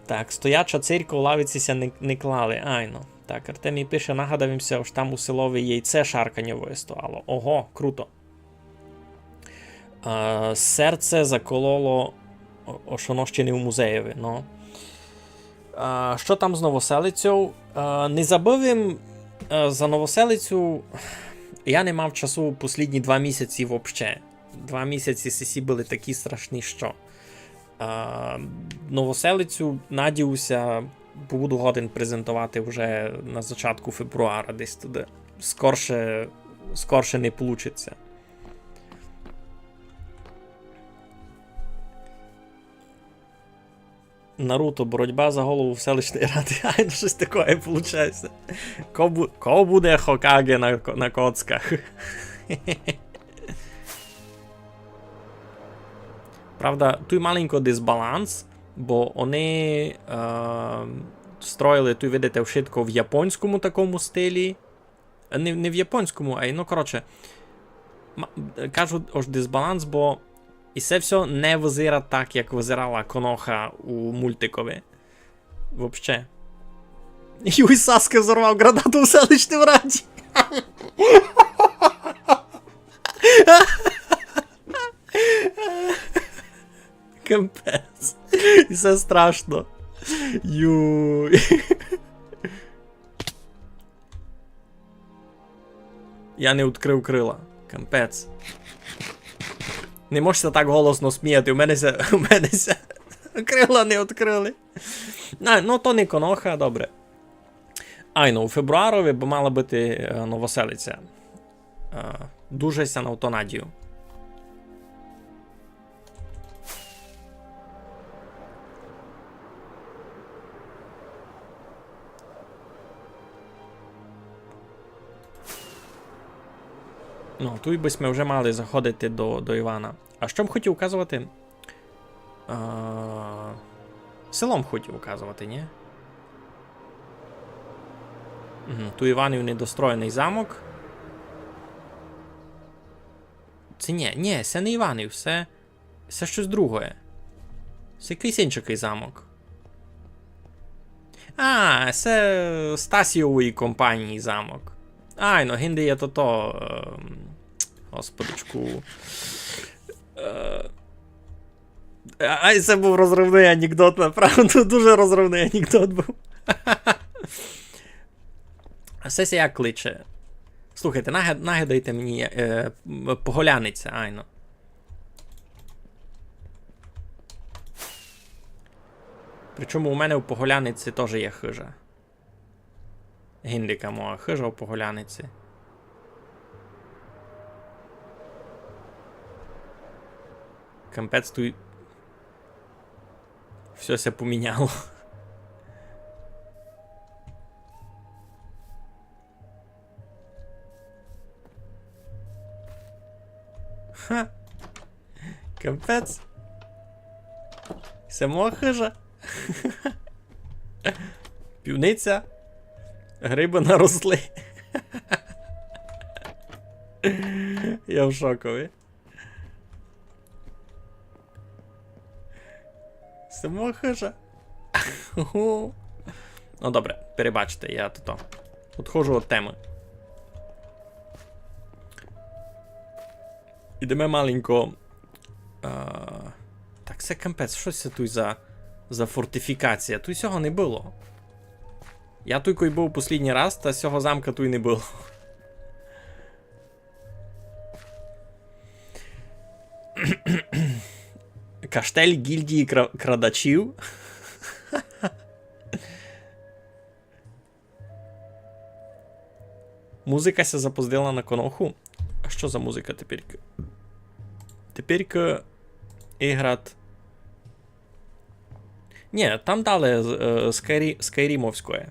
Так, стояча церква, лавиці ся не, не клали, айно. Так, Артемій пише: «Нагадав им ся, ож там у селови яйце шарканьовоє стояло». Ого, круто. Е, серце закололо, о-, ож оно ще не у музеєви, но. Е, што там з Новоселицьов? Е, не забыв им, е, за Новоселицю. Я не мав часу послїдні два місяці вообще. Два місяці сесі были такі страшні, што. Е, Новоселицю, надію ся, буду годен презентовати вже на зачатку февруара десь туды. Скорше, скорше не получить ся. Наруто, боротьба за голову в селищній раді. Ай, ну щось таке получається. Ко бу-, ко буде Хокаге на ко-, на коцках? Правда, туй маленько дисбаланс, бо они, е, строїли, туй видите, вшытко в японському такому стилі. Е, не, не в японському, ай, ну, коротше, ма-, кажу, ож дисбаланс, бо і се всьо не визирать так, як визирала Коноха у мультикови. Вообще. Юй, Саске взорвав гранату в селищній раді. Капець. І се страшно. Юй. Я не відкрыв крила. Капець. Не можеш ся так голосно сміяти. У мене ся, у мене ся крила не відкрыли. А, ну, то не Коноха, добре. Айно, у фебруарови бы мала быти, е, Новоселиця. Е, дуже ся на то надію. Ну, туй бы сьме вже мали заходити до, до Івана. А што б хотів указовати? А, селом хотів указовати, нї? Мгм, туй Іванів недостроєный замок. Се нї, нї, се не Іванів, се, се штось другоє. Се якыйсь иншакый замок. А, се Стасіової компанії замок. Айно, гинде є тото, ем, господичку. Е, ай, се быв розривный анекдот, направду, дуже розривный анекдот быв. А се ся як кличе? Слухайте, нага-, нагадайте мені, е, м, Поголяниця, айно. Причому у мене у Поголяниці тоже є хыжа. Гиндика моя хыжа у Поголяниці. Капець, туй всьо ся поміняло. Ха. Капець. Се моя хыжа. Пивниця. Грибы наросли. Я в шокови. Се моя хыжа. Ну добре, перебачте, я тото. Одходжу од темы. Ідеме маленько. А, так, се капець, што се туй за, за фортифікація? Туй сього не было. Я туй кой быв послїднїй раз, та сього замка туй не было. Каштель гільдії кра-, крадачів. Музика ся запоздила на Коноху. А што за музика теперь? Теперь играт. Нї, там далі, е, скайрі-, скайрімовськоє.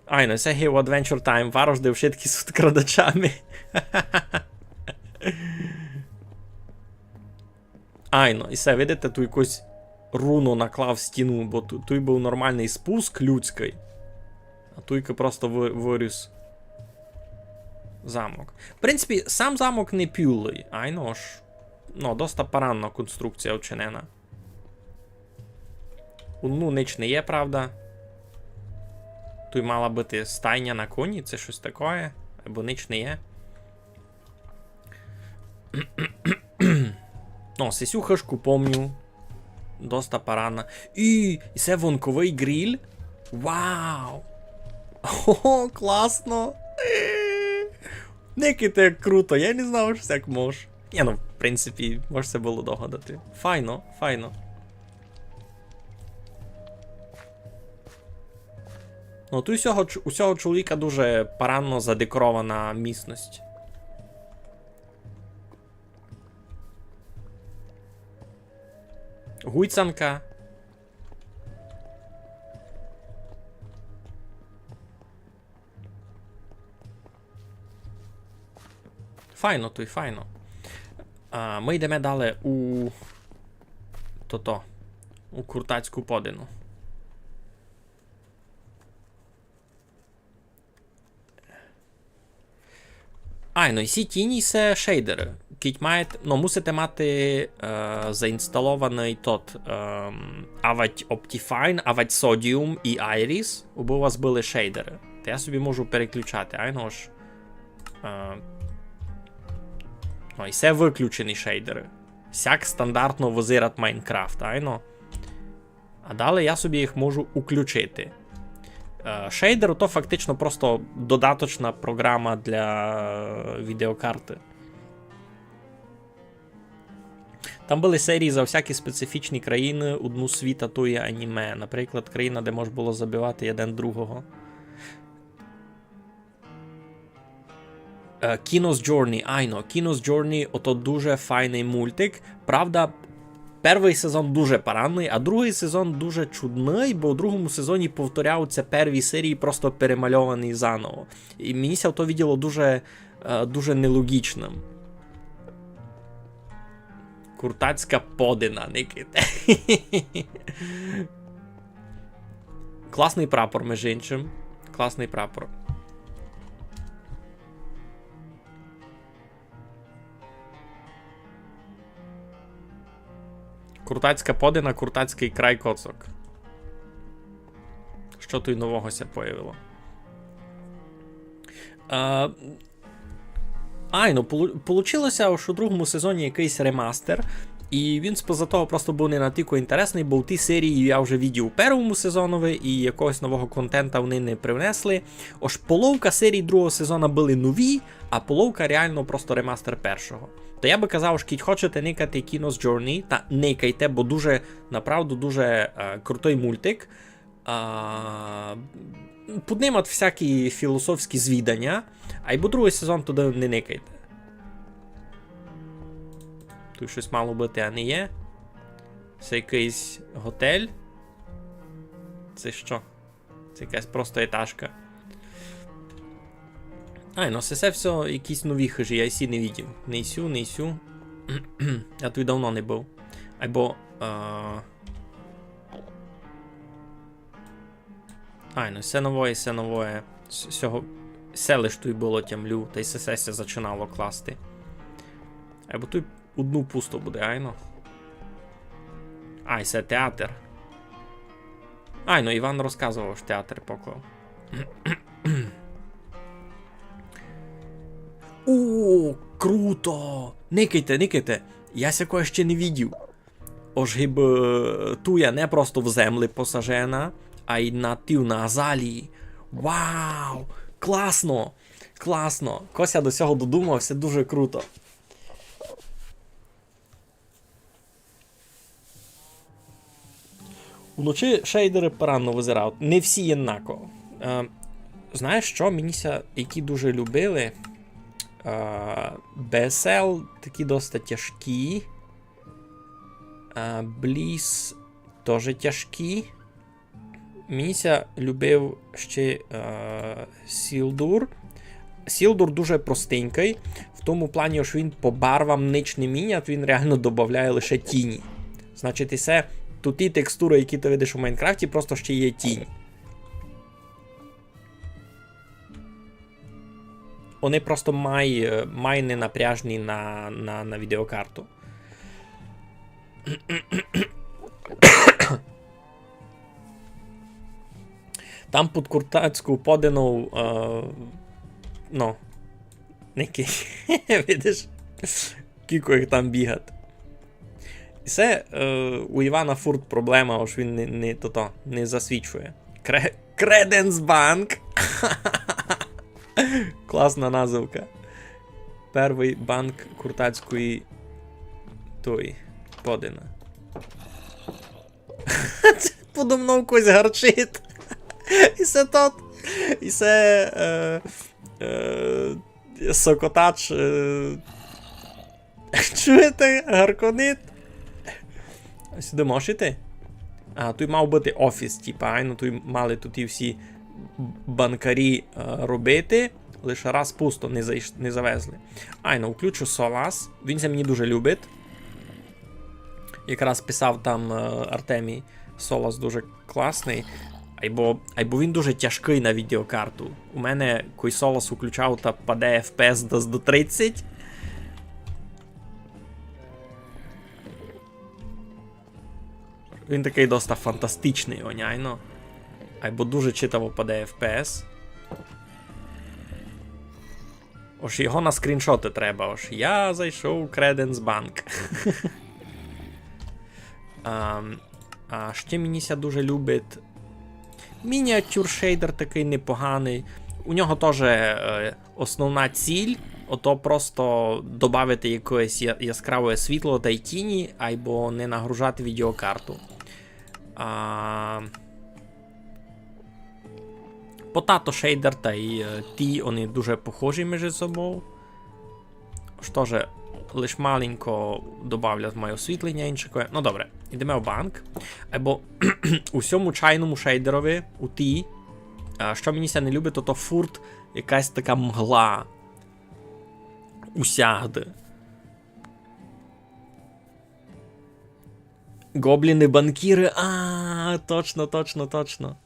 Айно, се є Adventure Time, варош, де вшыткі суть крадачами. Айно, і се, видите, туй якусь руну наклав стіну, бо ту-, туй быв нормалный спуск людськый. А туйка просто вы-, выріс замок. В принципі, сам замок не пюлый, айно ж. Ну, доста паранна конструкція вчинена. У ню нич не є, правда. Туй мала быти стайня на коні, ци штось такоє, або нич не є. Ну, сесю хыжку помню. Доста паранна. І, і се вонковый гриль. Вау! Ого, класно! Никайте, як круто, я не знав, што сяк мож. Нї, ну, в принципі, мож се было догадати. Файно, файно. Ну, туй у сього ч-, у сього чоловіка дуже паранно задекорована місность. Гуйцанка. Файно туй, файно. А, мы йдеме дале у тото, у Куртацьку подину. Айно, і сі тіні се шейдеры. Кідь маєте, ну, мусите мати, е, заінсталованый тот, ем, авадь Optifine, авадь Sodium і Iris, убы у вас были шейдеры. Та я собі можу переключати, айно ж. Е, ну, і се выключені шейдеры. Сяк стандартно вызират Майнкрафт, айно. А далі я собі їх можу уключити. Е, шейдер то фактично просто додаточна програма для, е, відеокарты. Там были серії за всякі специфічні країны, одну світа тої аніме. Наприклад, країна, де мож было забивати один другого. Е, Kino's Journey, айно, Kino's Journey, ото дуже файный мультик. Правда, первый сезон дуже парадный, а другый сезон дуже чудный, бо у другому сезоні повторяються перві серії, просто перемальовані заново. І мені ся то виділо дуже, е, дуже нелогічным. Куртацька подина, никайте. Класный прапор, межи иншым. Класный прапор. Куртацька подина, Куртацькый край, коцок. Што туй нового ся появило? Е, Айно, полу-, получило ся, ож у другому сезоні якыйсь ремастер, і він споза того просто быв не натілько інтересный, бо в тій серії я вже видів у первому сезонови, і якогось нового контента вони не привнесли. Ож половка серій другого сезона были нові, а половка реално просто ремастер першого. То я бы казав, ож кідь хочете никати Kino's Journey, та никайте, бо дуже, направду дуже, е, крутый мультик. А, поднимат всякі філософські звіданя, айбо другый сезон туды не никайте. Туй штось мало быти, а не є. Се якыйсь готель. Се што? Се якась просто етажка. Ай, ну се, се всьо якісь нові хыжі, я сі не видів. Не сю, не сю. Я туй давно не быв. Айбо, е, Ай, ну се новоє, се новоє. С-, сього, се лиш туй было тямлю, тай се, се, се зачинало класти. Айбо туй одну пусто буде, айно. Ай, се театр. Ай, ну Іван розказовав, ож театр поклав. О, круто! Никайте, никайте. Я сякоє ще не видів. Ож гибы туй не просто в землі посажена, ай на тій, на азалії. Вау! Класно! Класно! Ко ся до сього додумав, се дуже круто. Уночі шейдеры парадно визирають. Не всі єднако. Е, знаєш што? Мені ся які дуже любили. Е, Б С Л такі доста тяжкі. А, Бліс тоже тяжкі. Мені ся любив ще, е, Сілдур. Сілдур дуже простенькый, в тому плані, ож він по барвам нич не міняє, він реално добавляє лише тіні. Значить, і се, туй ті текстуры, які ти видиш у Майнкрафті, просто ще є тінь. Они просто май, е, май не напряжні на, на, на відеокарту. Там під Куртацьков подинов, е, ну, никай. Видиш? Кілько їх там бігать. І се, е, у Івана фурт проблема, ож він не, не, тото, не засвічує. Кре-, Креденс банк. Класна назывка. Первый банк Куртацької той, подина. Подо мнов когось гарчить. І се тот. І се, е, е, сокотач, е, Чуєте? Гарконит. Сюды можеш іти? А, туй мав быти офіс, типа, айно, туй мали туй і всі банкарі, е, робити, лише раз пусто не зайш-, не завезли. Айно, включу Солас. Він ся мені дуже любить. Якраз писав там, е, Артемій, Солас дуже класный. Айбо, айбо він дуже тяжкый на відеокарту. У мене, кой Солас включав, та паде F P S десь до тридцять. Він такый доста фантастичный, оняйно. Айбо дуже читаво паде F P S. Ож його на скріншоты треба, ож я зайшов у Credence Bank. Ам, а ще мені ся дуже любить Miniature Shader, такый непоганый. У нього тоже, е, основна ціль, ото просто добавити якоєсь я-, яскравоє світло тай тіні, айбо не нагружати відеокарту. А, Potato Shader тай, е, ті, они дуже похожі між собов. Што же, лиш маленько добавлять май освітлення, інше коє. Ну добре, ідеме в банк. Айбо у сьому чайному шейдерови, у ті, а, што мені ся не любить, то, то фурт якась така мгла. Усягды. Гобліны-банкіры, а, точно, точно, точно.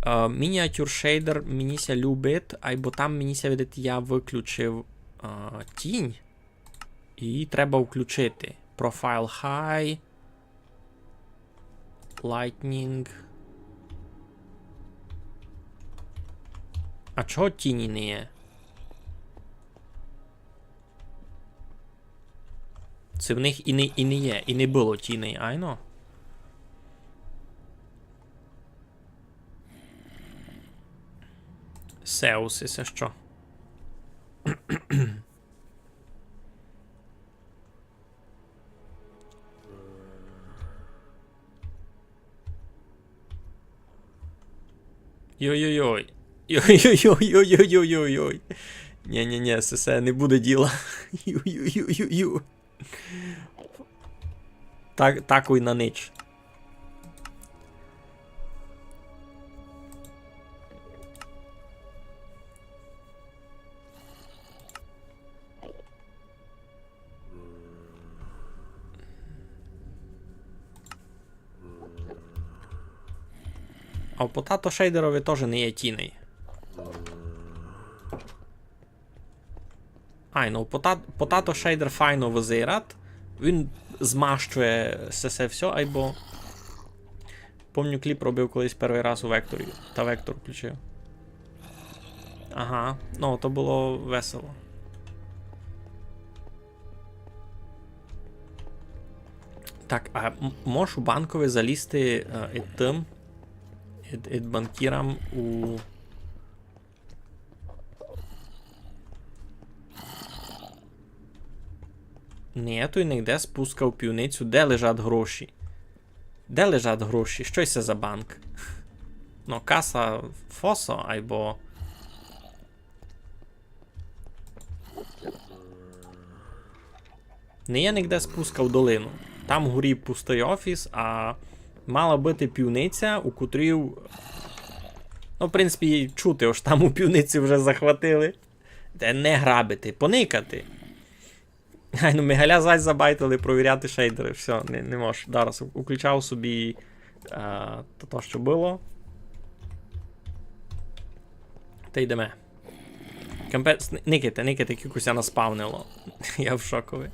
Е, Miniature Shader мені ся любить, айбо там мені ся видить, я выключив, е, тінь. І треба включити. Profile High. Lighting. А чого тіні не є? Се в них і не, і не є, і не было тіней, айно? Сеуси, се што? Йой-йой-йой. Йой-йой-йой. Нє, нє, нє, се, се не буде діла. Йой-йой-йой-йой. Так, такой на ніч. А в Potato Shader-ови тоже не є тіней. Ай, ну, Potato, Potato Shader файно визират. Він змащує се, се всьо, айбо помню, кліп робив колись першый раз у Векторі. Та Вектор включив. Ага, ну, то было весело. Так, а м-, можеш у банкови залізти, е, ід тым, ід, ід банкірам у... Ні, туй нигде спуска в пивницю. Де лежать гроші? Де лежать гроші? Што се за банк? Ну, Casa Fosso, айбо... Не є нигде спуска в долину. Там горі пустый офіс, а мала быти пивниця, у котрій, ну, в принципі, чути, ож там у пивниці вже захватили. Де не грабити, поникати. Ай, ну, Мигаля зась забайтили провіряти шейдеры. Всьо, не, не можу. Зараз у-, уключав собі, а, то, то, што было. Та йдеме. Капець, ни-, никайте, никайте, кілько ся наспавнило. Я в шокови.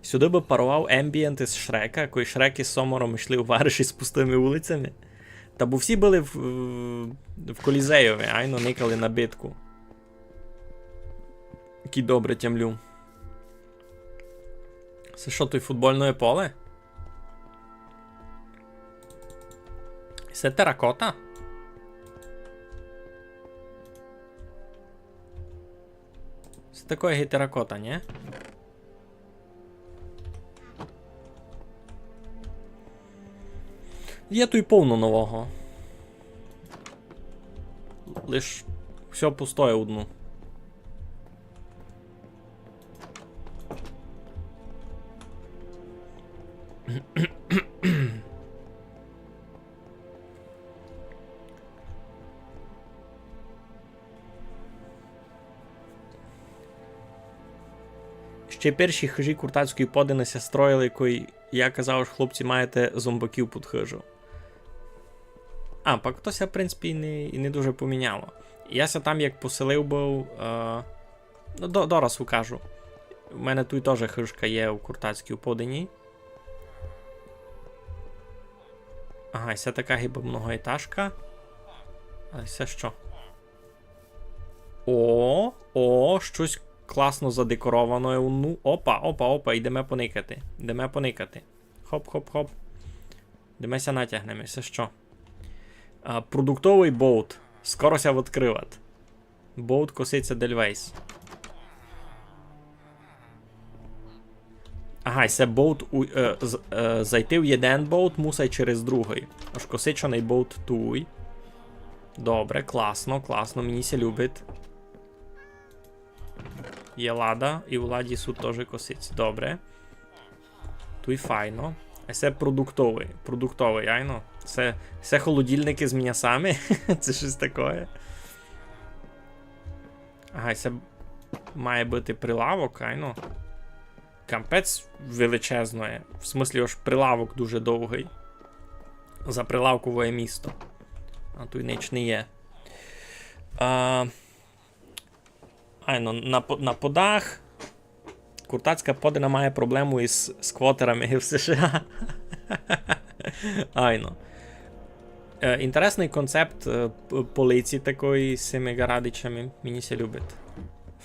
Сюды бы паровав ембієнт із Шрека, кой Шрек із Сомором йшли у вариші з пустыми улицями. Та бо всі были в, в, в Колізейови, айно никали на битку. Якый добре тямлю. Се што, туй футболноє поле? Се теракота? Се такоє ги теракота, нє? Є туй повно нового. Лиш всьо пустоє одно. Ще перші хыжі Куртацької Подины ся строїли, кой я казав, ож хлопці, маєте зомбаків під хыжу. А, пак то ся, в принципі, і не, і не дуже поміняло. Я ся там як поселив быв, е, ну, до, дораз укажу. У мене туй тоже хыжка є у Куртацькій Подині. Ага, і се така гибы многоетажка. А се што? О, о, штось класно задекоровано. Ну, опа, опа, опа, йдеме поникати. Йдеме поникати. Хоп, хоп, хоп. Йдеме ся натягнеме. Се што? А, продуктовый бовт. Скоро ся відкрыват. Бовт косить ся Едельвейс. Ага, і се бовт у, е, з-, е, зайти в єден бовт мусай через другый. Ож косичаный бовт туй. Добре, класно, класно, мені ся любить. Є лада, і у ладі сут тоже косиці. Добре. Туй файно. А се продуктовый, продуктовый, айно. Се, се холодильникы з мнясами. Се штось такоє. Ага, се має быти прилавок, айно. Капець величезноє. В смыслі, ож прилавок дуже довгый. За прилавковоє місто. А туй нич не є. А, айно, на, по-, на подах. Куртацька Подина має проблему із сквотерами в С Ш А. Айно. Е, інтересный концепт, е, п-, полиці такої з сими ґарадичами. Мені ся любить.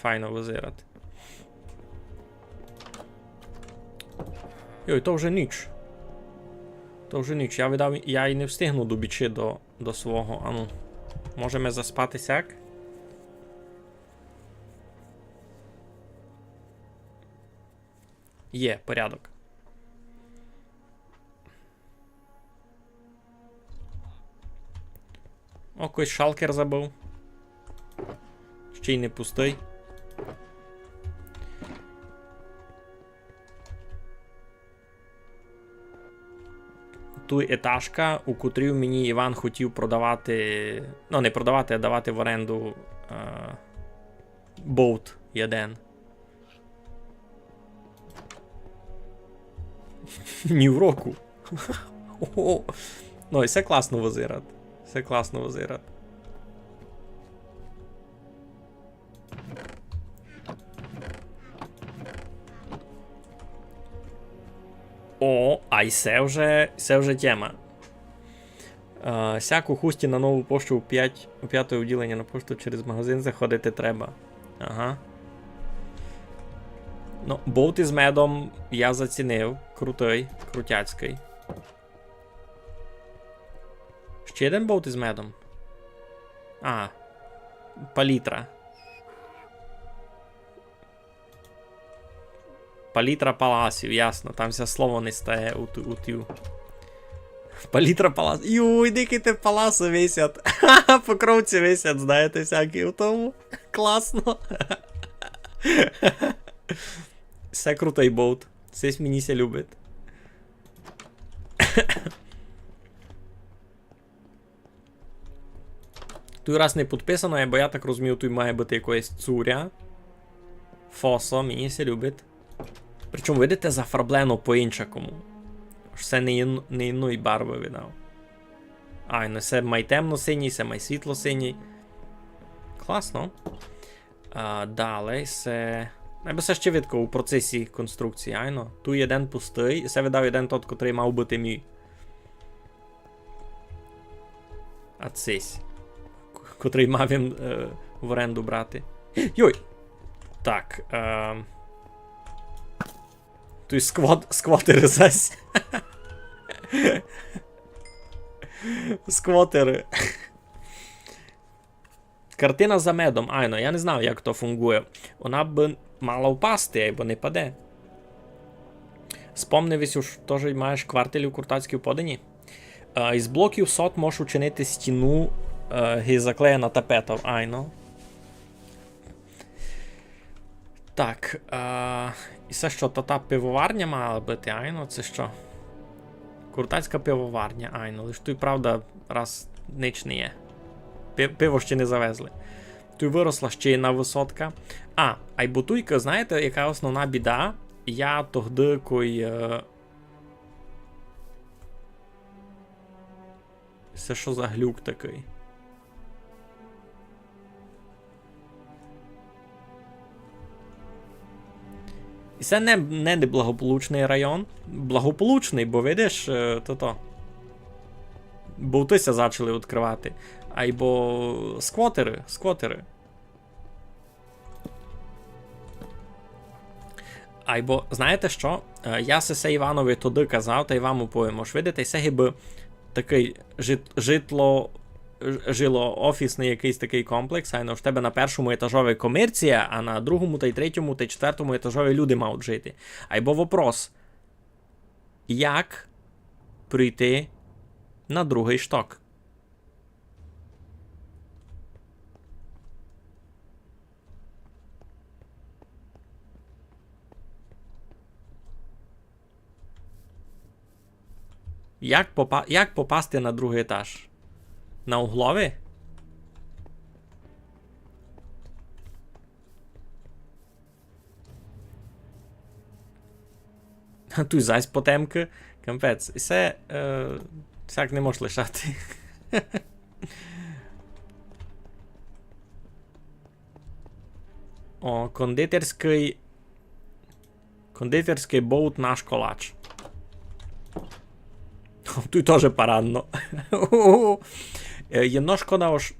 Файно визирать. Йой, то вже ніч. То вже ніч. Я видав, я й не встигну добічи до, до свого. Ану. Можеме заспати сяк? Є, порядок. О, когось шалкер забыв. Ще й не пустый. Туй етажка, у котрій мені Іван хотів продавати, ну, не продавати, а давати в оренду, е, бовт єден. Ні в року. Ого. Ну, і се класно визирать. Се класно визирать. О, а й се вже, се вже тема. Е, сяк у Хусті на Нову пошту у пять, у пяте відділення на пошту через магазин заходити треба. Ага. Ну, бовт із медом я зацінив. Крутый, крутяцькый. Ще єден бовт із медом. А, палітра. Палітра паласів, ясно, там ся слово не стає у ту, у тю. Палітра палас. Юй, дикіте паласы висять. Покровці висять, знаєте, всякі у тому. Класно. Се крутый бовт. Сись мені ся любить. Туй раз не підписано, бо я так розумію, туй має быти якоєсь цуря. Фосо, мені ся любить. Причому, видите, зафарблено по-иншакому. Ож се не ін-, не иної барвы, видав. Ай, ну се май темно-синій, се май світло-синій. Класно. А, дале се... Айбо се ще видко у процесі конструкції, айно. Туй єден пустый, і се видав єден тот, котрый мав быти мій. А цись. К-, котрый мав им, е, в оренду брати. Йой! Так, е, туй сквот-, сквотеры зась. Сквотеры. Картина за медом. Айно, я не знав, як то фунґує. Она бы мала впасти, айбо не паде. Спомнив єсь, уж тоже маєш квартель у Куртацькій Подині. А, із блоків сот можеш учинити стіну, е, ги заклеєна тапетов, айно. Так, а, і се што, та, та пивоварня мала быти, айно, ци што? Куртацька пивоварня, айно, лиш туй, правда, раз нич не є. Пи-, пиво ще не завезли. Туй выросла ще єдна высотка. А, айбо туйка, знаєте, яка основна біда? Я тогды, кой, е, Се што за глюк такый? І се не, не неблагополучный район. Благополучный, бо видиш, е, то-то. Бо туй ся зачали відкрывати. Айбо сквотеры, сквотеры. Айбо, знаєте што? Е, я се, се Іванови тогды казав, тай вам уповім. Ож видите, се гибы такый жит-, житло, ж-, жилоофісный якыйсь такый комплекс, айно в тебе на першому етажови комерція, а на другому, тай третьому, тай четвертому етажови люди мають жити. Айбо вопрос, як прийти на другый шток? Як попа-, як попасти на другый етаж? На углови? Туй зась потемкы. Капець. І се, е, сяк не мож лишати. О, кондитерськый. Кондитерськый бовт наш колач. Туй тоже парадно. Е, єдно шкода, ож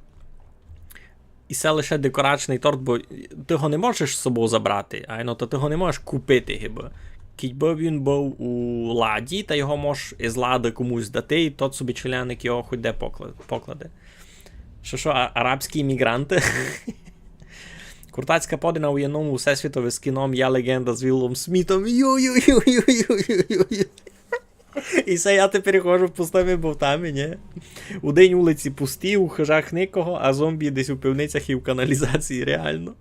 і се лише декорачный торт, бо ты го не можеш з собов забрати, айно, то ты го не можеш купити, гибы. Кідь бы він быв у ладі, та його мож із лады комусь дати, і тот собі челядник його хоть де покла-, покладе. Што, што, а-, арабські іммігранты? Куртацька подина у єдному всесвітови з кіном «Я легенда» з Віллом Смітом. Ю-ю-ю. І се я тепер ходжу пустыми бовтами, нї? Удень улиці пусті, у хыжах никого, а зомбі десь у пивницях і в каналізації, реално.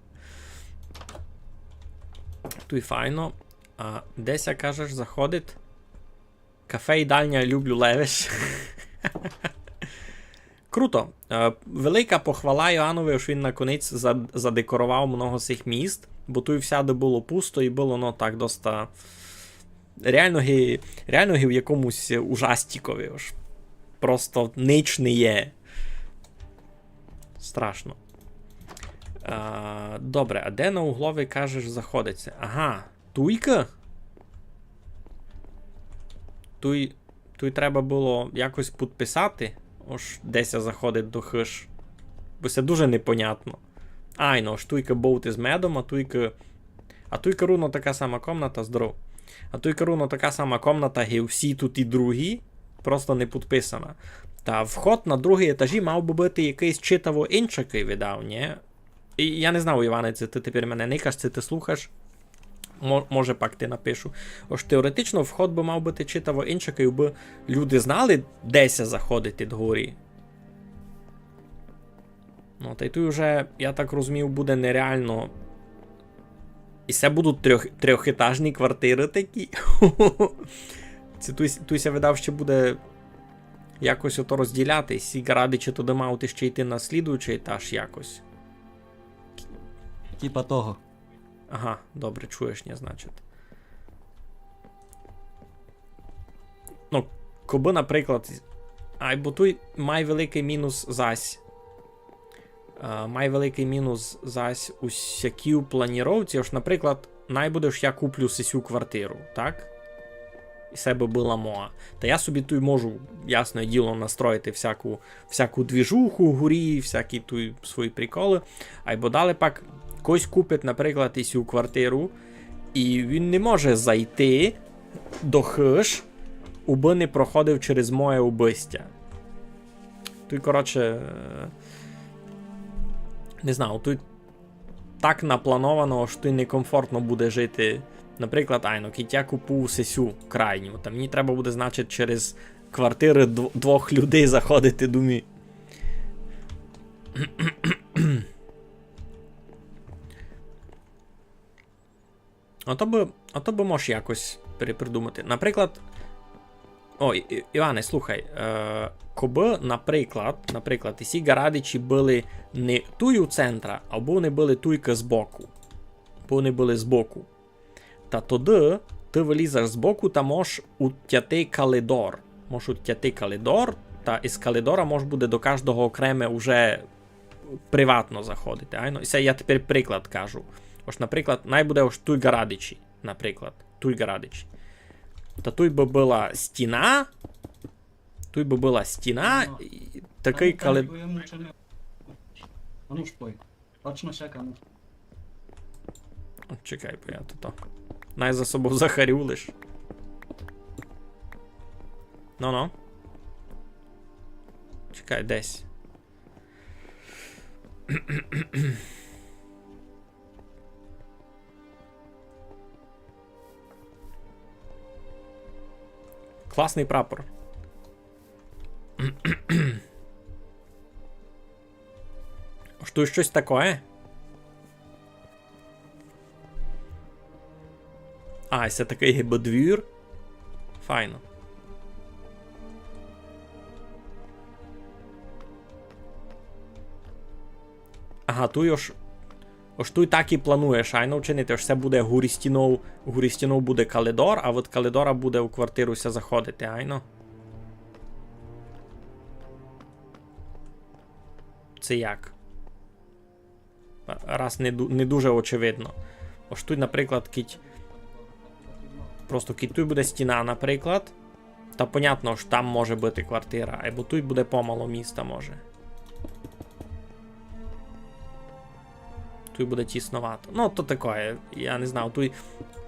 Туй файно. А де ся, кажеш, заходить? Кафе «Їдальня», люблю левеш. Круто. Е, велика похвала Йоанови, ож він наконець за-, задекоровав много сих міст, бо туй всяды было пусто і было, ну, так, доста реално ги-, реално ги в якомусь ужастікови, ож просто нич не є. Страшно. Е, добре, а де на углови, кажеш, заходить ся? Ага, туйка? Туй, туй треба было якось підписати, ож де ся заходить до хыж. Бо се дуже непонятно. Айно, ож туйка бовт із медом, а туйка, а туйка рувно така сама комната, здоров. А туйка рувно така сама комната, ги всі туй і другі, просто не підписана. Та вход на другый етажі мав бы быти якыйсь читаво иншакый, видав, нї? І я не знаю, Іване, ци ты тепер мене никаш, ци ты слухаш. Мо-, може, пак ти напишу. Ож теоретично вход бы мав быти читаво иншакый, бы люди знали, де ся заходить ид горі. Ну, та й туй уже, я так розумію, буде нереално. І се будуть трьох-, трьохетажні квартиры такі. Ци туй, туй ся, видав, ще буде якось ото розділяти. Сі ґарадичі туды мають ще йти на слідуючый етаж якось. Типа того. Ага, добре, чуєш, нї, значить. Ну, кобы, наприклад, айбо туй май великый мінус зась. Е, май великый мінус зась у сякій планіровці, ож, наприклад, най буде, ож я куплю сесю квартиру, так? І се бы была моя. Та я собі туй можу, ясне діло, настроїти всяку, всяку двіжуху горі, всякі туй свої приколы. Айбо далі пак хтось купить, наприклад, і сю квартиру, і він не може зайти до хыж, убы не проходив через моє убыстя. Туй, коротше, е, не знаю, туй так наплановано, ож туй некомфортно буде жити. Наприклад, айно, кідь я купую сесю крайню, та мені треба буде, значить, через квартиры дв-, двох людей заходити, думаю. Ото бы, ото бы мож якось перепридумати. Наприклад, о, І-, І-, Іване, слухай, е, кобы, наприклад, наприклад, і сі ґарадичі были не туй у центра, абы они были туйка збоку. Абы они были збоку. Та тогды ты вылізеш збоку та мож утяти калидор. Мож утяти калидор, та із калидора мож буде до каждого окреме уже приватно заходити. Айно? І се я тепер приклад кажу. Ож, наприклад, най буде ож туй ґарадичі, наприклад. Туй ґарадичі. Та туй бы была стіна, туй бы была стіна, і такый калидор. А ну ж пой. Точно сяка, ну. От чекай, бо я то. Най за собов захарю лиш. Ну-ну. Чекай, десь. Класный прапор. Ож туй штось такоє? А, се такый гибы двір. Файно. Ага, туй ож, ож туй так і плануєш, айно, вчинити, ож се буде гурі стінов, гурі стінов буде калидор, а от калидора буде у квартиру ся заходити, айно. Се як? Раз не ду-, не дуже очевидно. Ож туй, наприклад, кідь, просто кідь туй буде стіна, наприклад, та понятно, ож там може быти квартира, айбо туй буде помало міста, може. Туй буде тісновато. Ну, то такоє, я не знаю, туй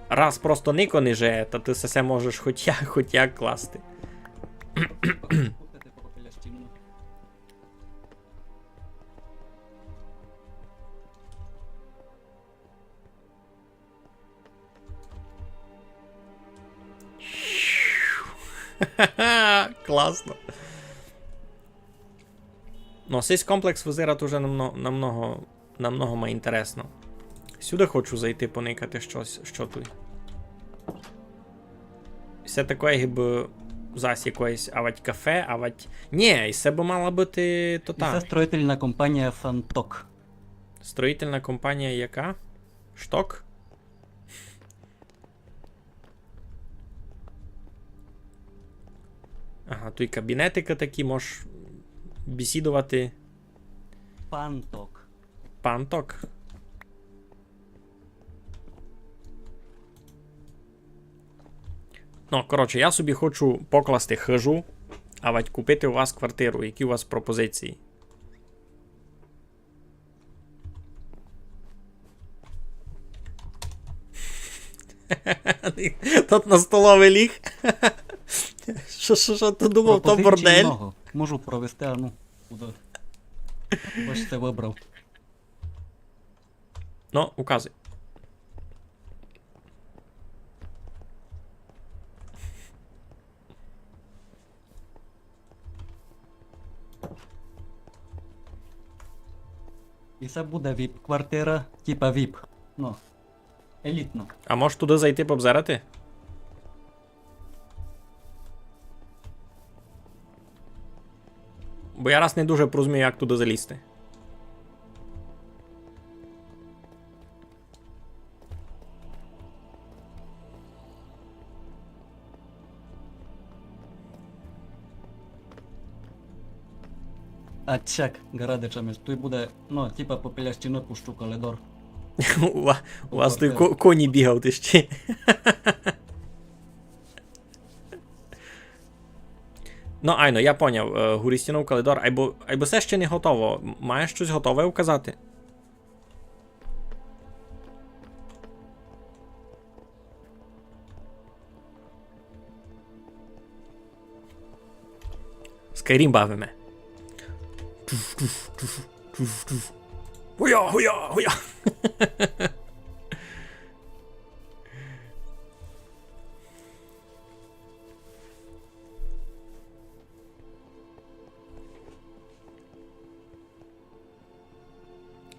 раз просто нико не жиє, та ты се, се можеш хоть як, хоть як класти. Класно. Но, сись комплекс вызират уже намно-, намного, намного май інтересно. Сюды хочу зайти поникати штось, што туй. Се такоє, гибы зась якоєсь авать кафе, авать... Нї, і се бы мала быти то... І се та строїтельна компанія Фанток. Строїтельна компанія яка? Шток? Ага, туй кабінетикы такі, мож бесідовати. Панток. Панток. Ну, коротше, я собі хочу покласти хыжу, авать купити у вас квартиру. Які у вас пропозиції? Тот на столовый ліг. Што, што, што ты думав, то бордель? Пропозицій много. Можу провести, а ну, куды? Ось се выбрав. Ну, указуй. І се буде віп-квартира, типа віп. Ну, елітно. А можеш туды зайти побзирати? Бо я раз не дуже порозумів, як туды залізти. А чек, ґарадичами, туй буде, ну, типа попіля стіны пущу калидор. У ва-, у вас туй ко-, коні бігавуть іщи. Ну, айно, я поняв, е, гурі стінов калидор, айбо, айбо се ще не готово. М-, маєш штось готове указати? Скайрім бавиме. Чуф, чуф, чуф, чуф, чуф. Хуя, хуя, хуя.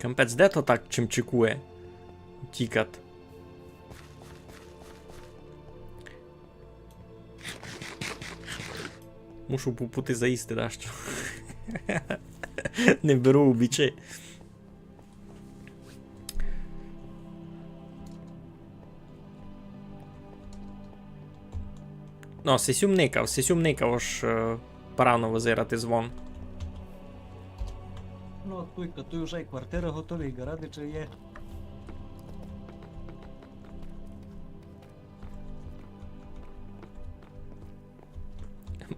Капець, де то так чимчикує? Тікат. Мушу по пути заїсти дещо. Не беру у бічі. Но, сисю м никав, сисю м никав, ож, е, парано визирати звон. Ну, туйка, туй уже й квартира готова, і ґарадичі є.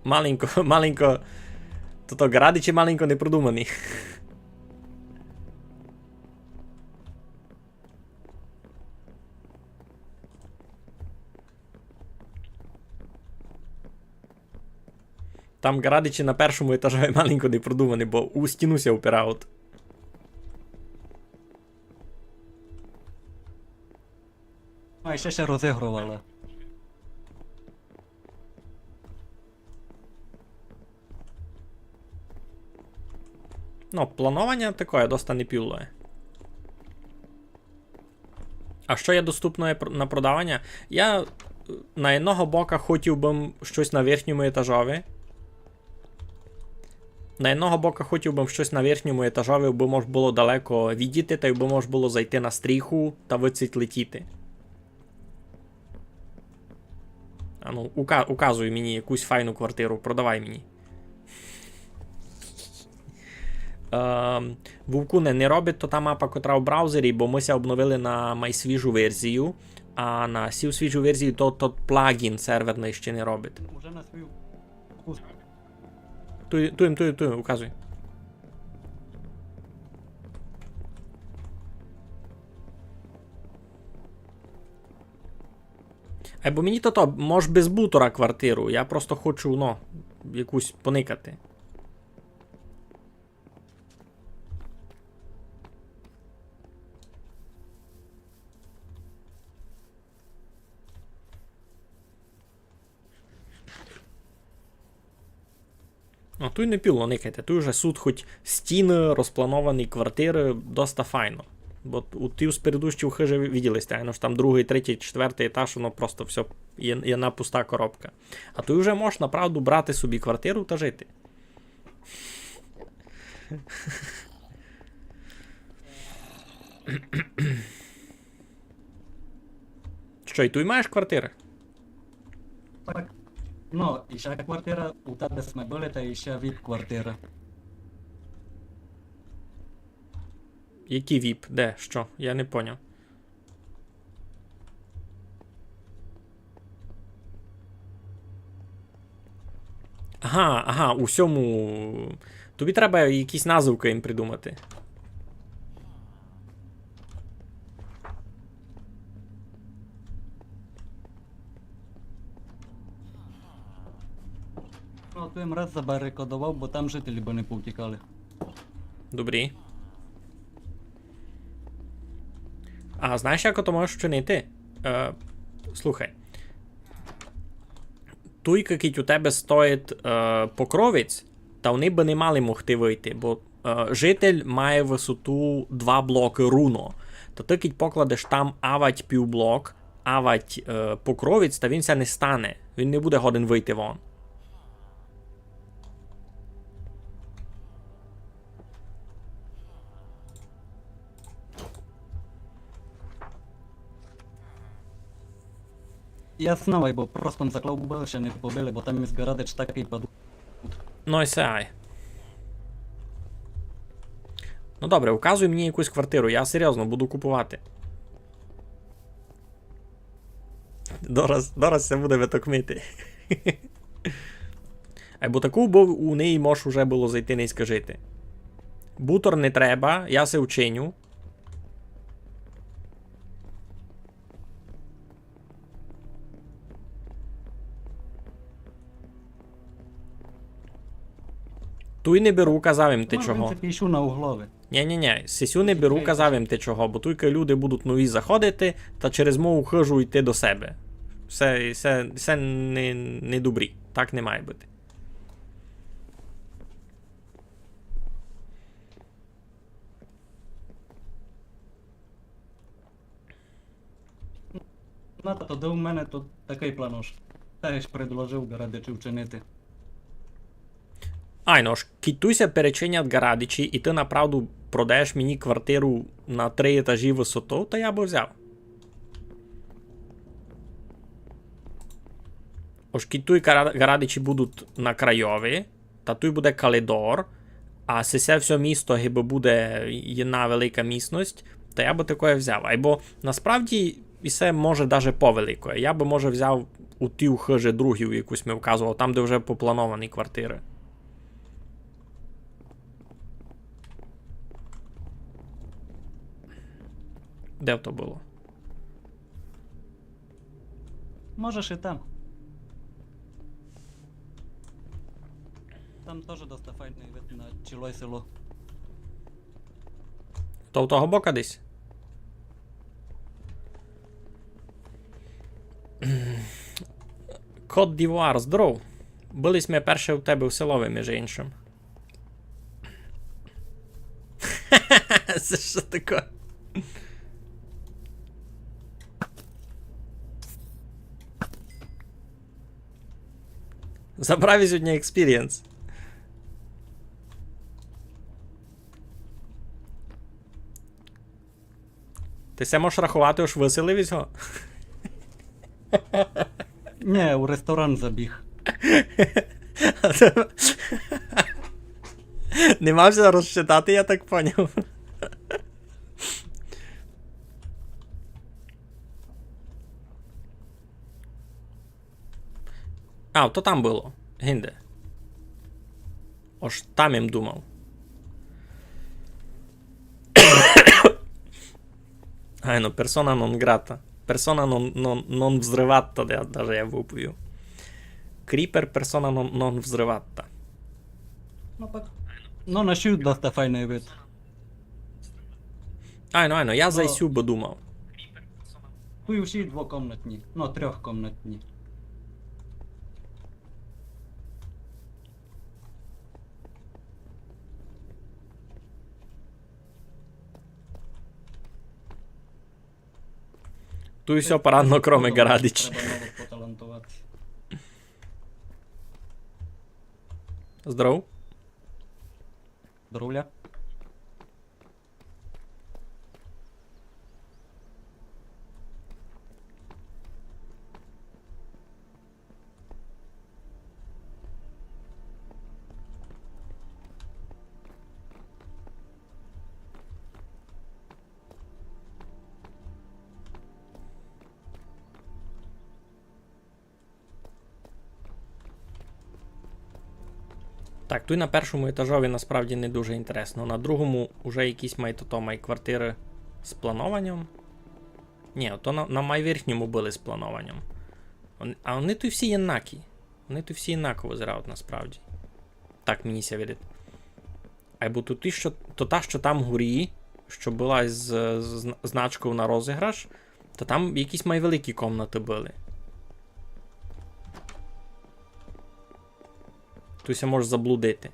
Маленько, маленько. Тото ґарадичі маленько непродумані. Там ґарадичі на першому етажі маленько непродумані, бо у стіну ся упирають. А, і ще ся розігрувала. Ну, планованя такоє доста непілоє. А што є доступноє пр-, на продаваня? Я, е, на єдного бока хотів бы м штось на верхньому етажови. На єдного бока хотів бы м штось на верхньому етажови, бы мож было далеко видіти, тай бы мож было зайти на стріху та выдцить летіти. Ану, ука-, указуй мені якусь файну квартиру, продавай мені. Ем, Вовкуне, не робить то та мапа, котра в браузері, бо мы ся обновили на майсвіжу верзію, а на сю свіжу верзію то, то плагін серверный ще не робить. Уже на свою вкус. Туй, туй, туй, туй, указуй. Айбо мені то, то, мож без бутора квартиру, я просто хочу, ну, якусь поникати. А туй не піло, никайте, туй уже сут хоть стіны, розплановані квартиры, доста файно. Бо у тій спередущій хыжі ви-, виділи сьте, ну ж там другый, третій, четвертый етаж, воно просто всьо є, є одна пуста коробка. А туй уже мож направду брати собі квартиру та жити. Што, і туй маєш квартиры? Так. Ну, і ще квартира, у тебе сме были, та і ще віп-квартира. Які віп? Де? Што? Я не поняв. Ага, ага, у сьому. Тобі треба якісь назывкы їм придумати. Ну, то їм раз забарикадовав, бо там жителі бы не повтікали. Добрі. А знаєш, як ото можеш вчинити? Е, слухай. Туйка кідь у тебе стоїть, е, покровець, та вони бы не мали могти выйти, бо, е, житель має высоту два блокы руно. Та ты кідь покладеш там авать півблок, авать, е, покровець, та він ся не стане. Він не буде годен выйти вон. Я знав, бо просто м заклав, бы ся не побили, бо там із ґарадич такый падут. Ну і се ай. Ну добре, указуй мені якусь квартиру, я серйозно буду купувати. Дораз, дораз ся буде витокмити. Айбо таку, бо у неї мож уже было зайти, не скажи ти. Бутор не треба, я се вчиню. Туй не беру, казав им ти чого. Ну, в принципі, йшов на углове. Нє, нє, нє, сесю не беру, казав им ти чого, бо туйка люди будуть нові заходити, та через мою хыжу йти до себе. Се, се, се не, не добрі. Так не має быти. Ну, та тогды у мене тут такый план уж. Та я ж предложив ґарадичі вчинити. Айно ж, кідь туй ся перечинять ґарадичі, і ты направду продаєш мені квартиру на три етажі высоту, та я бы взяв. Ож кідь туй ґара-, ґарадичі будуть на крайови, та туй буде калідор, а сесе всьо місто гибы буде єдна велика місность, та я бы такоє взяв. Айбо насправді і се може даже повеликоє. Я бы, може, взяв у тій хыжі другій, яку сь ми вказовав, там, де вже поплановані квартиры. Де то было? Можеш і там. Там тоже доста файный вид на цілоє село. То в того бока десь? Кот д'Івуар, здоров. Были сьме перше у тебе в селови, між іншим. Се што таке? Забрав єсь од нього експірієнс. Ты ся можеш раховати, ож выселив єсь го? Нє, у ресторан забіг. Не мав ся розчитати, я так поняв. А, то там было. Гинде. Ож там им думав. Айно, persona non grata. Persona non, non, non взрывата, да, даже я выпою. Кріпер, persona non, non взрывата. Ну так. Ну, на сю доста файный вид. Айно, айно, я за сю бы думав. Туй усі двокомнатні, ну, трьохкомнатні. Туй всьо парадно, кроме ґарадичі. Треба новых поталантовати. Здоров. Здоровля. Так, туй на першому етажови насправді не дуже інтересно. На другому уже якісь май тото, май квартиры з планованям. Нї, то на, на май верхньому были з планованям. Он-, а они туй всі єднакі. Они туй всі єднако визирають насправді. Так мені ся видить. Айбо то ті, што, то та, што там горі, што была з, з зна-, значков на розыграш, та там якісь май великі комнаты были. Туй ся можеш заблудити.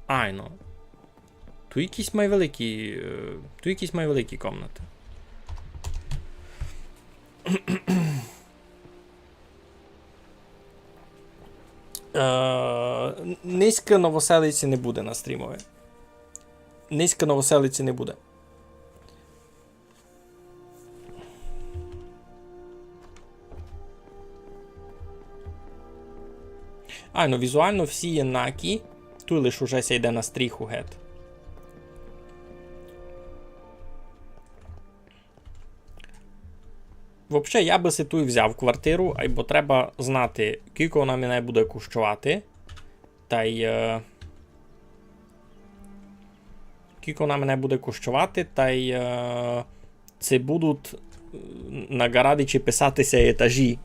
Айно. Туй якісь май великі, е, туй якісь май великі комнаты. Е, нынька Новоселици не буде на стрімови. Нынька Новоселици не буде. Айно, візуално всі єднакі. Туй лиш уже ся йде на стріху гет. Вообще, я бы си туй взяв квартиру, айбо треба знати, кілько вона мене буде коштовати. Тай, е, кілько вона мене буде коштовати, тай, е, ци будуть, е, на ґарадичі писати ся етажі.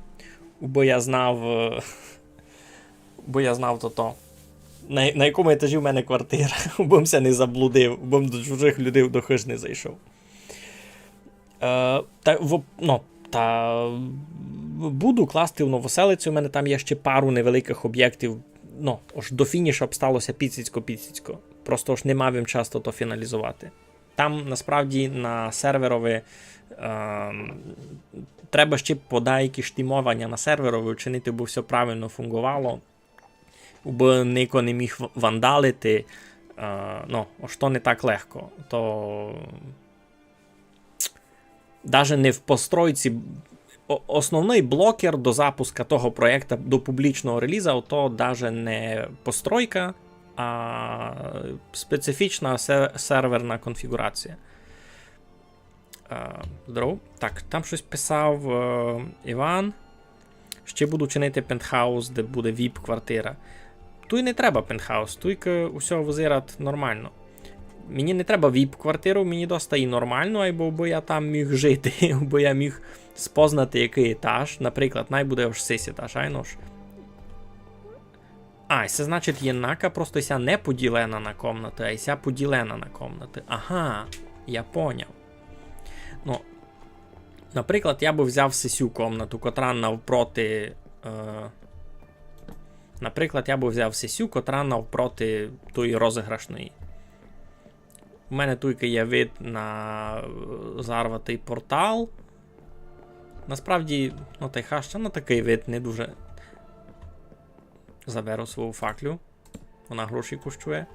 Бо я знав, е, бо я знав тото. На, на якому етажі в мене квартира, бо м ся не заблудив, бо м до чужых людей до хыж не зайшов. Е, та, в-, ну, та буду класти в Новоселицю, у мене там є ще пару невеликых обєктів. Ну, ож до фініша обстало ся піціцько-піціцько. Просто ож не мав им час то фіналізовати. Там насправді на серверови, е, треба ще подаякі штімованя на серверови вчинити, бо всьо правильно фунґовало. Убы нико не міг в-, вандалити. Е, ну, ож то не так легко. То даже не в постройці. О-, основный блокер до запуска того проєкта, до публічного реліза, то даже не постройка, а специфічна се-, серверна конфіґурація. Е, здоров. Так, там штось писав, е, Іван. Ще буду чинити пентхаус, де буде віп-квартира. Туй не треба пентхаус, туйкы усьо визират нормално. Мені не треба віп-квартиру, мені доста і нормално, айбо бы я там міг жити, бы я міг спознати, якый етаж. Наприклад, най буде ож сись етаж, айно ж. А, се значить єднака, просто ся не поділена на комнаты, а ся поділена на комнаты. Ага, я поняв. Ну, наприклад, я бы взяв сесю комнату, котра навпроти, е, наприклад, я бы взяв сесю, котра навпроти тої розыграшної. У мене туйкы є вид на, е, зарватый портал. Насправді, ну, тай хаща, ну, такый вид не дуже. Заберу свою факлю. Вона гроші коштує.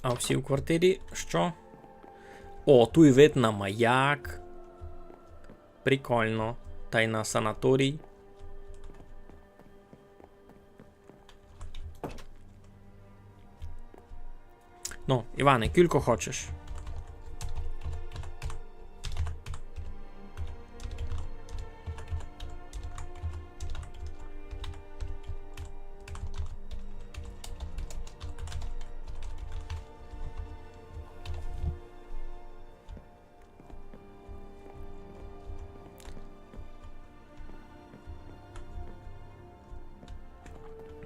А всі в квартирі што? О, туй вид на маяк. Прикольно. Тай на санаторій. Ну, Іване, кілько хочеш?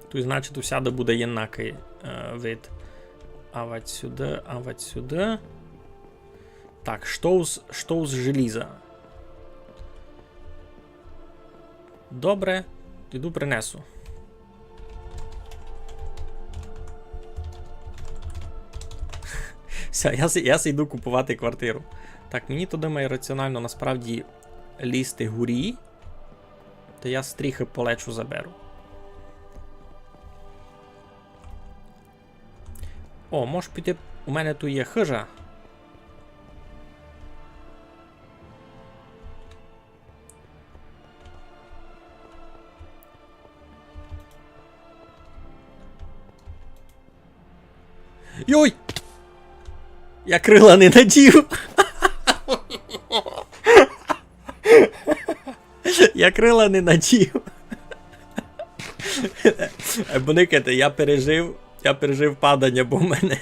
Туй, значить, усяды буде єднакый, е, вид. Авать сюды, авать сюды. Так, што з, што з желіза? Добре, іду принесу. Всьо, я с-, я с-, йду купувати квартиру. Так, мені туды має раціонално насправді лізти горі. Та я стріхы полечу заберу. О, можеш піти, у мене туй є хыжа. Йой! Я крила не надів. Я крила не надів. Е, бо никайте, я пережив, я пережив паданя, бо в мене,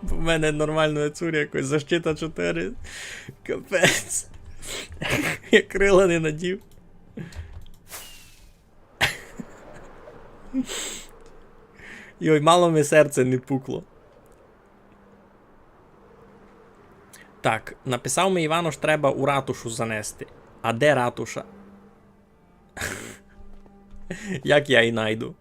бо в мене нормално цур якось защита чотири. Капець. Я крила не надів. Йой, мало ми серце не пукло. Так, написав ми Іван, ож треба у ратушу занести. А де ратуша? Як я її найду?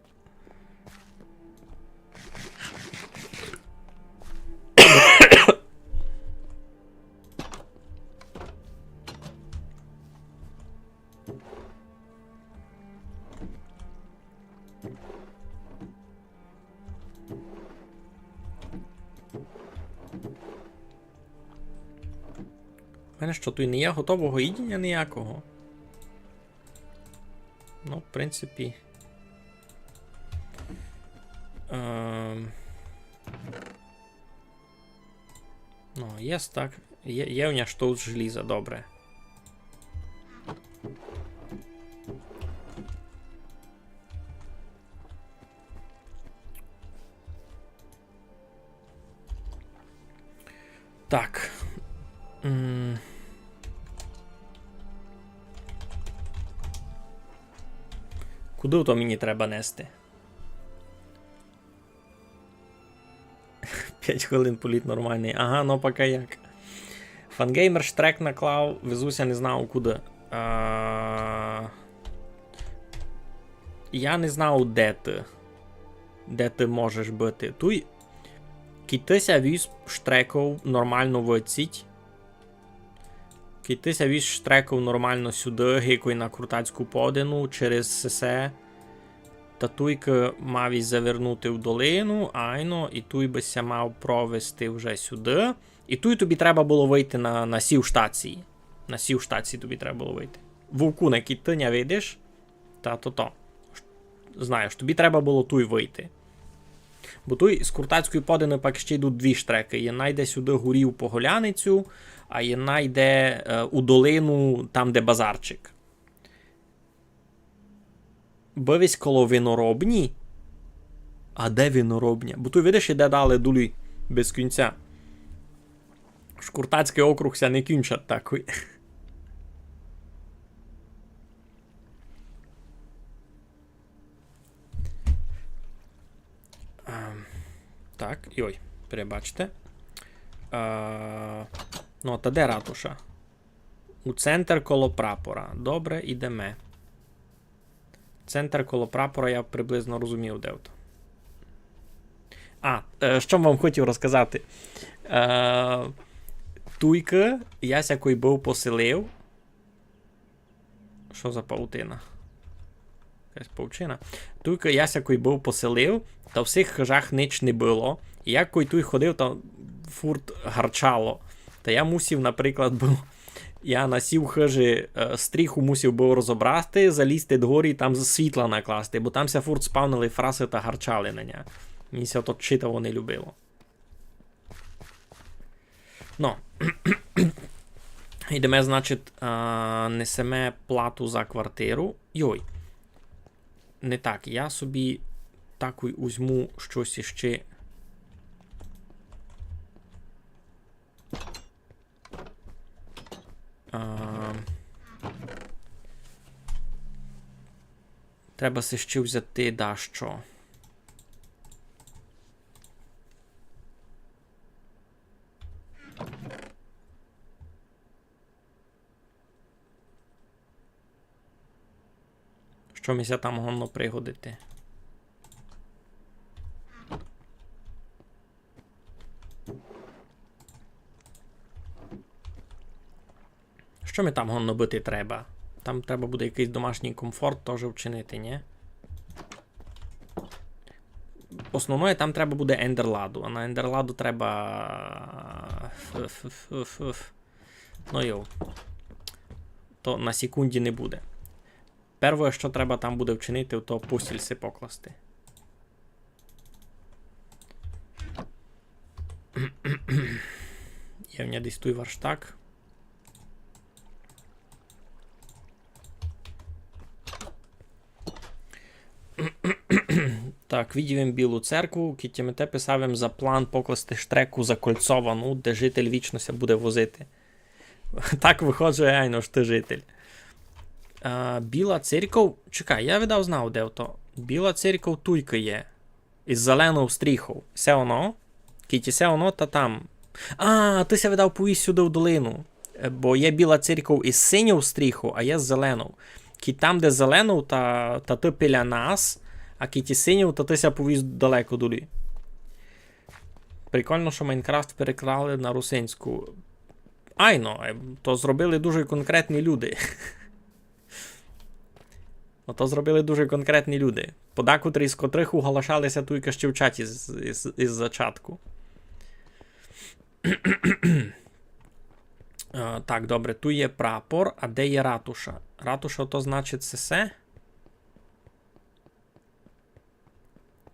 У мене што, туй не є готового їдіня ніякого? Ну, в принципі. Ем. Ну, є так. Є, є у мене штось желіза, добре. Так. М. Куды то мені треба нести? Пять хвилин політ нормалный. Ага, ну пока як. Фангеймер штрек наклав, везуся не знав куды. А, я не знав, де ты. де ты можеш быти. Туй, кідь ты ся віз штреков нормално выдсіть. Кідь ты ся віз штреков нормално сюды, гикой на Куртацьку подину, через сесе. Та туйкы мав і завернути в долину, айно, і туй бы ся мав провести вже сюды. І туй тобі треба было выйти на, на сів штації. На сів штації тобі треба было выйти. Вовкуне, кідь ты ня видиш, та то то. Знаєш, тобі треба было туй выйти. Бо туй з Куртацької подины пак ще йдуть дві штрекы. Єдна йде сюды горі у Поголяницю, а єдна йде, е, у долину, там, де базарчик. Быв єсь коло виноробні? А де виноробня? Бо туй, видиш, іде далі долі без кінця. Шкуртацькый округ ся не кінчать такой. Ем, так, йой, перебачте. Е, ну, та де ратуша? У центр коло прапора. Добре, ідеме. Центр коло прапора, я приблизно розумів, де то. А, е, што вам хотів розказати. Е, туйкы я ся кой быв поселив. Што за павутина? Якась павучина. Туйкы я ся кой быв поселив, та в сих хыжах нич не было. І я кой туй ходив, та фурт гарчало. Та я мусів, наприклад, быв, я на сів хыжі, е, стріху мусів быв розобрати, залізти дгорі і там з-, світла накласти, бо там ся фурт спавнили фрасы та гарчали на ня. Мені ся то читаво не любило. Но. Йдеме, значить, а, несеме плату за квартиру. Йой. Не так, я собі такой узьму штось іще. А, треба си ще взяти дашто. Што ми ся там годно пригодити? Што ми там годно быти треба? Там треба буде якыйсь домашній комфорт тоже вчинити, нї? Основноє, там треба буде ендерладу, а на ендерладу треба, ф-, ф-, ф-, ф-, ф-, ну йоу. То на секунді не буде. Первоє, што треба там буде вчинити, то постіль си покласти. Є в мене десь туй верштак. Так, видів им Білу церкву, кідь тямите, писав им за план покласти штреку закольцовану, де житель вічно ся буде возити. Так выходить, айно, што ты житель. А, Біла церков, чекай, я видав знав, де то. Біла церков туйкы є. Із зеленов стріхов. Се оно? Кідь се оно, та там. А, ты ся видав повіз сюды в долину. Е, бо є Біла церков із синьов стріхов, а є з зеленов. Кідь там, де зеленов, та, та ты біля нас, а кідь із синьов, та ты ся повіз далеко долі. Прикольно, што Майнкрафт переклали на русинську. Айно, е, то зробили дуже конкретні люди. Ото зробили дуже конкретні люди. Подакотрі з котрых уголошали ся туйка ще в чаті з, із, із зачатку. Е, так, добре, туй є прапор, а де є ратуша? Ратуша то значить сесе?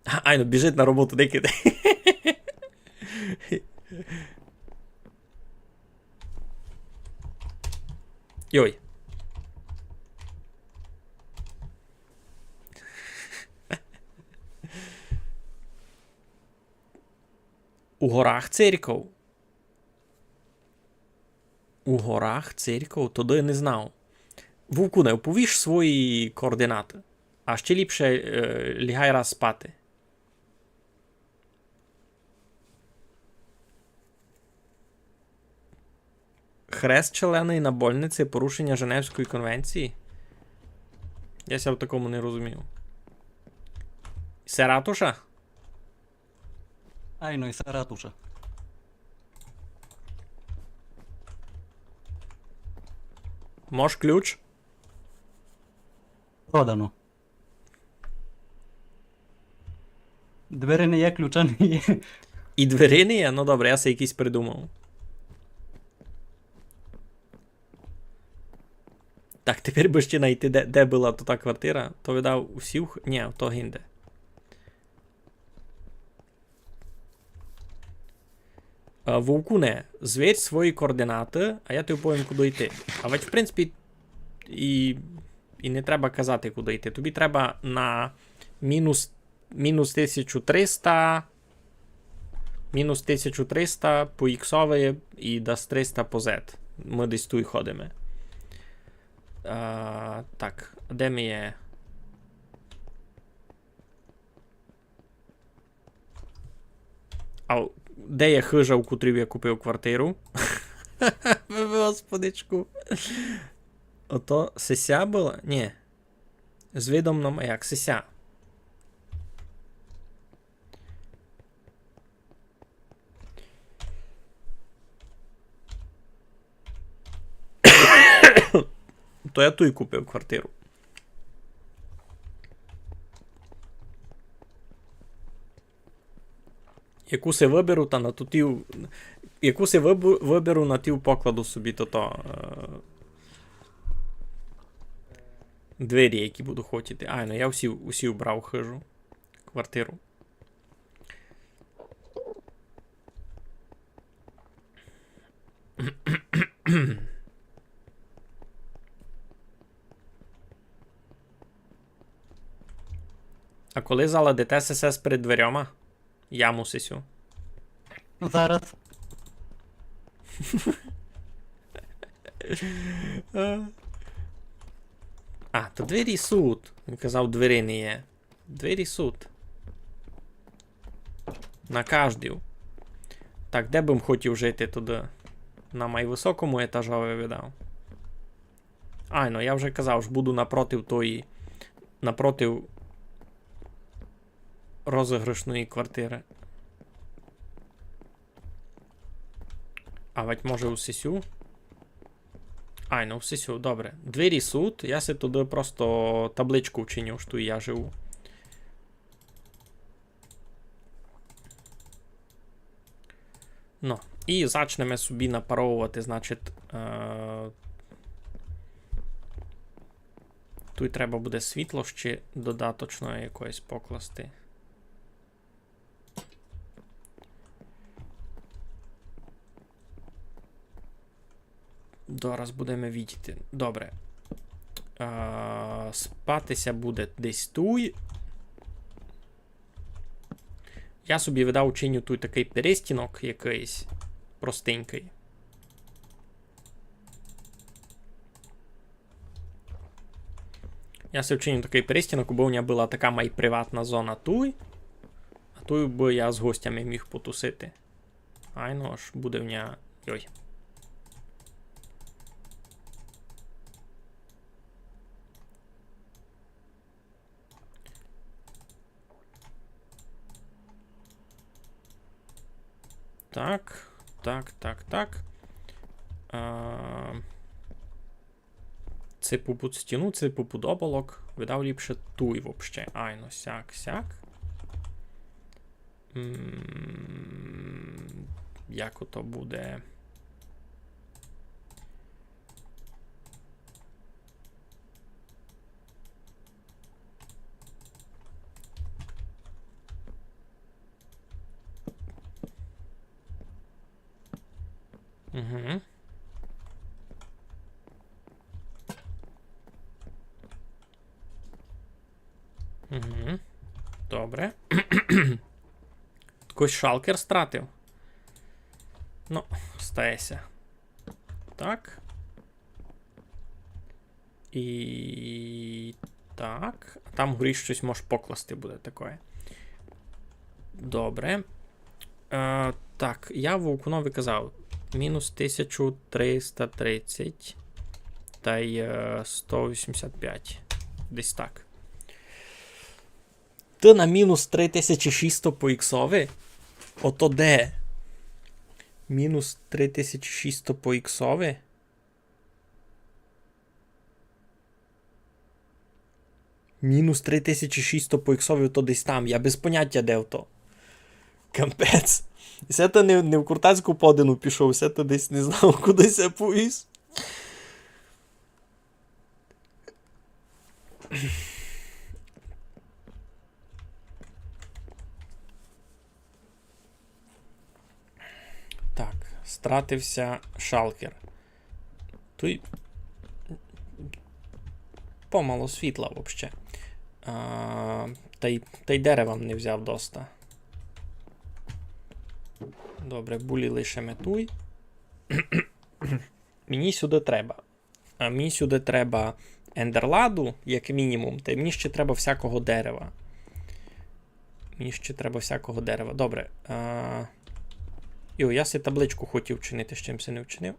Айно, біжить на роботу, никайте. Йой. У горах церков? У горах церков? Тогды не знав. Вовкуне, оповіш свої координаты. А ще ліпше, е, лягай раз спати. Хрест челленый на больниці, порушеня Женевської конвенції? Я ся в такому не розумію. Се ратуша? Айно, и са ратуша. Мож ключ? Продано. Двери не є, ключа не є. И двери не є? Ну добре, я си якыйсь придумав. Так, тепер бы ще найти, де, де была тота квартира. То видав у сюй х-, нї, то гинде. Е, Вовкуне, зверь свої координаты, а я тобі повім, куды йти. А ведь, в принципі, и, и не треба казати, куды йти. Тобі треба на мінус, мінус тисячу триста, мінус тисячу триста по іксови и дас триста по зет. Мы десь туй ходиме. А, так, де мы є? А де є хыжа, у котрій я купив квартиру? Господичку. Ото сися была? Нї. З видом на маяк. Сися. То я туй купив квартиру. Яку си выберу, та на ту тів, яку си выбу-, выберу, на тів покладу собі тото, е, двері, які буду хотіти. Айно, я усі, усі убрав хыжу, квартиру. А коли заладите сесе з перед дверьома? Яму сисю. Ну, зараз. А, та двері сут. Він казав, двері не є. Двері сут. На каждій. Так, де бы м хотів жити туды? На майвысокому етажови, видав. Айно, я вже казав, ож буду напротив тої, напротив розыгрышної квартиры. А вать може у сисю? Айно, у сисю, добре. Двері сут, я си туды просто табличку вчиню, што я живу. Ну, и зачнеме собі напаровувати, значить, е, туй треба буде світло ще додаточно якоїсь покласти. Зараз будеме видіти. Добре. А, спати ся буде десь туй. Я собі, видав, учиню туй такый перестінок якыйсь простенькый. Я си вчиню такый перестінок, бо у мене была така май приватна зона туй. А туй бы я з гостями міг потусити. Айно, ож буде в ня. Йой. Так, так, так, так. А, ци попуд стіну, ци попуд оболок. Видав ліпше туй вообще. Айно, сяк, сяк. М, як ото буде? Угу. Угу. Добре. Хтось шалкер стратив. Ну, стає ся. Так. И так. А там горі штось мож покласти буде такоє. Добре. Е, так, я Вовкунови казав. Мінус тисяча триста тридцять тай, е, сто вісімдесят пять. Десь так. Ты на мінус три тисячі шістсот по іксови? Ото де? Мінус три тисячі шістсот по іксови? Мінус три тисячі шістсот по іксови, то десь там. Я без понятя, де то. Капець. І се то не, не в Куртацьку подину пішов, се то десь не знав, куды ся повіз. Так, стратив ся шалкер. Туй помало світла вообще. А, тай, тай дерева не взяв доста. Добре, булі лишиме туй. Мені сюды треба. А мені сюды треба ендерладу, як мінімум, та й мені ще треба всякого дерева. Мені ще треба всякого дерева. Добре. А... Йо, я си табличку хотів вчинити, з чим си не вчинив.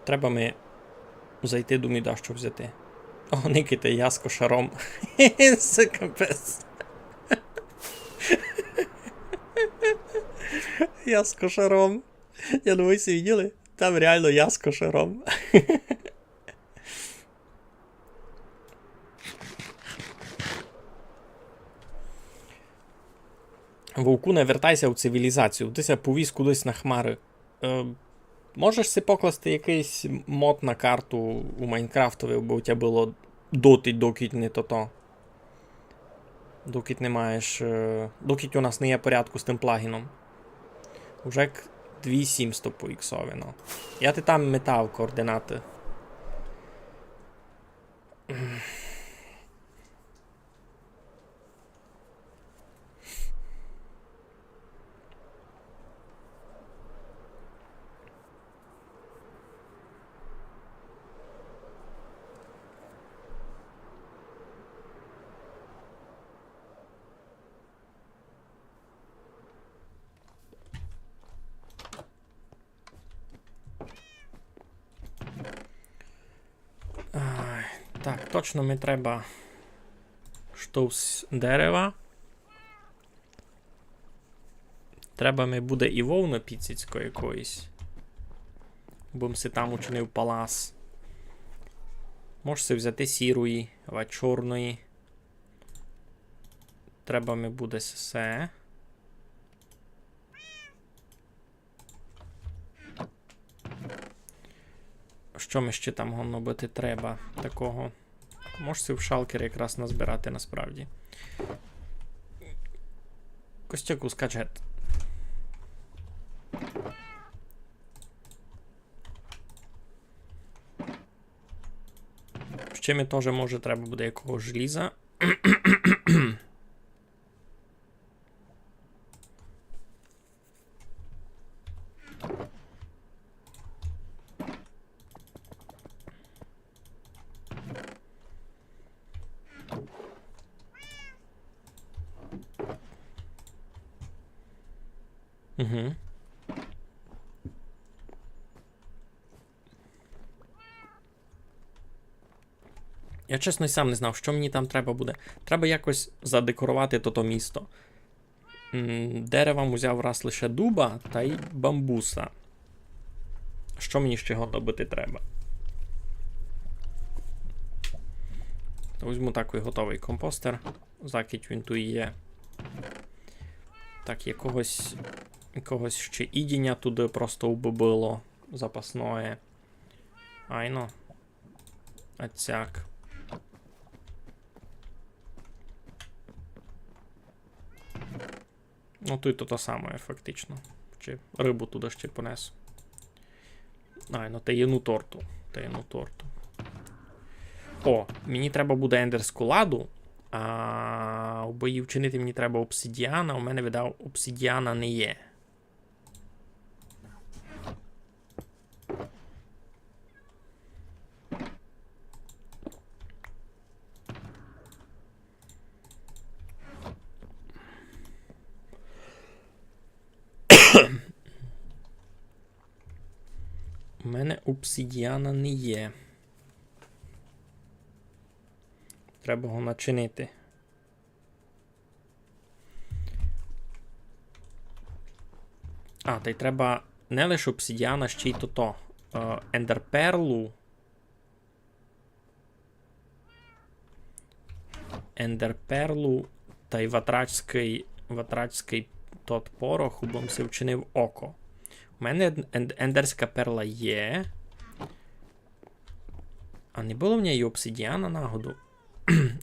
Треба ми зайти, думаю, дещо взяти. О, никайте, я з кошаром. Се капець. Я з кошаром. Я думаю, всі виділи? Там реално я з кошаром. Вовкуне, вертай ся в цивілізацію. Ты ся повіз кудись на хмары. Е, можеш си покласти якыйсь мод на карту у Майнкрафтови, бо у тя было дотить, докіть не тото. Докіть не маєш, е, докіть у нас не є порядку з тым плагіном. Уже к-, дві сімсто по іксови, ну. Я ти там метав координаты. Ай, так, точно ми треба штось дерева. Треба ми буде і вовны піціцько якоїсь. Бо м си там учинив палас. Мож си взяти сірої, ава чорної. Треба ми буде се. Што ми ще там годно быти треба такого? Мож си в шалкер якраз назбирати насправді. Костяку, скач гет. Ще ми тоже, може, треба буде якогось желіза. Угу. Я, чесно, й сам не знав, што мені там треба буде. Треба якось задекорувати тото місто. М, дерева м узяв раз лише дуба тай бамбуса. Што мені ще годно быти треба? Возьму такый готовый компостер. Закіть він туй є. Так, якогось, якогось ще їдіня туды просто убы было запасноє. Айно. Ацяк. Ну, туй то, то саме, фактично. Чи рыбу туды ще понесу. Ай, ну, таємну торту. Таємну торту. О, мені треба буде ендерську ладу. А, абы її вчинити, мені треба обсидіана. У мене, видав, обсидіана не є. У мене обсидіана не є. Треба го начинити. А, тай треба не лише обсидіана, ще й тото. Е, ендерперлу. Ендерперлу тай ватрачськый, ватрачськый тот порох, убым си вчинив око. У мене ен-, ен-, ендерська перла є. А не было в ній обсидіана нагоду?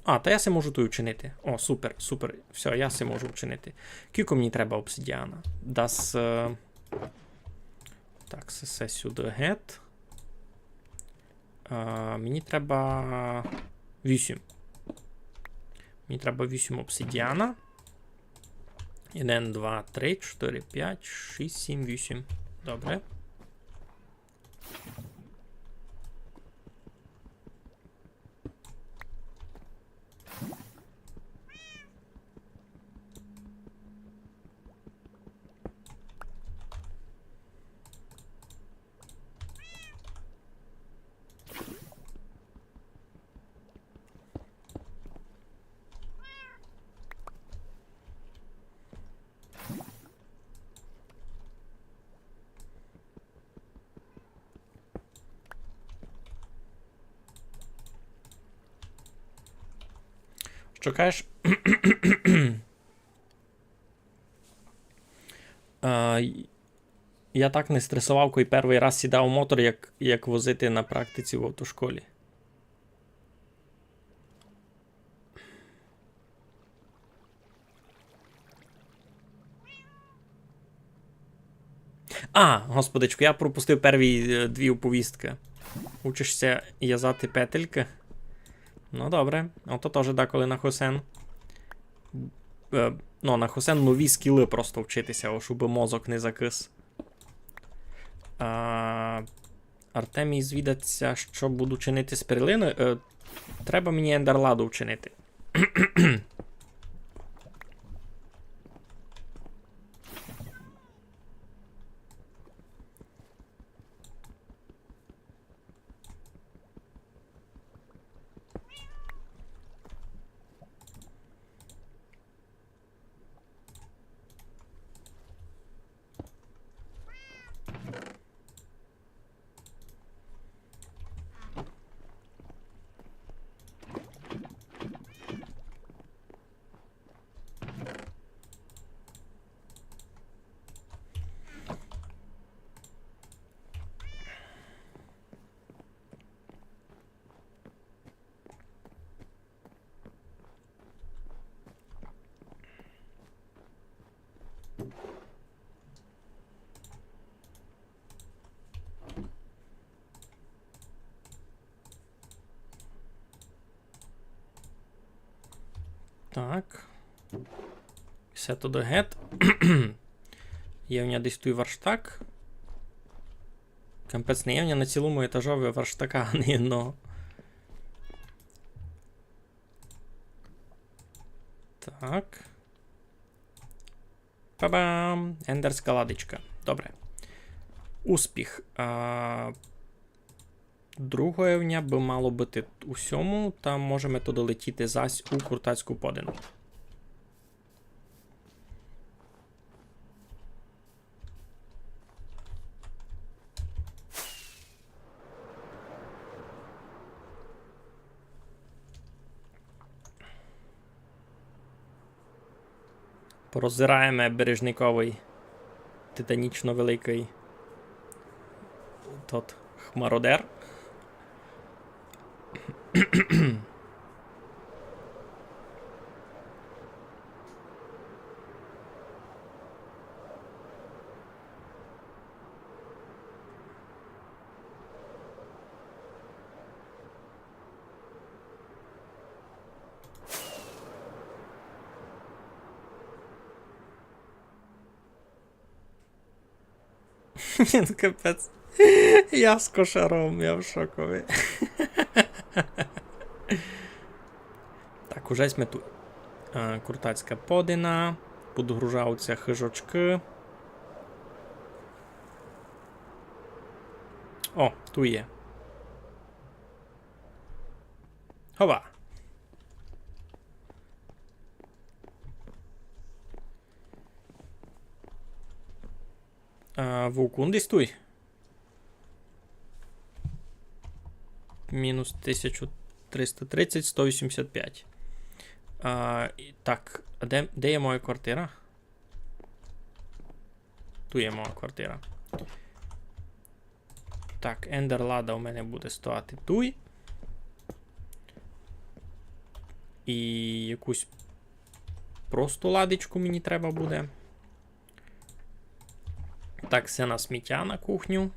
А, та я се можу туй вчинити. О, супер, супер. Всьо, я се можу вчинити. Кілько мені треба обсидіана? Дас, е, так, се, се сюды гет. А, мені треба вісім. Мені треба вісім обсидіана. Єден, два, три, чотири, пять, шість, сім, вісім. Добре. Што кажеш? А, й-, я так не стресовав, коли первый раз сідав у мотор, як, як возити на практиці в автошколі. А, господичку, я пропустив перві, е, дві оповісткы. Учиш ся вязати петелькы? Ну, добре. Ото тоже деколи на хосен. Е, ну, на хосен нові скілы просто вчити ся, о, щоб мозок не закис. А, Артемій звідать ся, што буду чинити з перлиною. Е, треба мені ендерладу вчинити. Так. Всьо туды гет. Є в мене десь туй верштак. Капець, не є в мене на цілому етажови верштака, ані одного. Так. Па-бам! Ендерська ладичка. Добре. Успіх. А, другоє в ня бы мало быти у сьому, та можеме туды летіти зась у Куртацьку подину. Порозираєме Бережниковый титанічно великый тот хмародер. Він капець. Я з кошаром, я в шокови. Так, уже сьме туй. Е, Куртацька подина. Подгружавуть ся хижочкы. О, туй є. Хова. А, Вовкун десь туй. Мінус тисяча триста тридцять, сто вісімдесят пять. А, і так, а де, де є моя квартира? Туй є моя квартира. Так, ендерлада у мене буде стояти туй. І якусь просто ладичку мені треба буде. Так, се на сміття на кухню.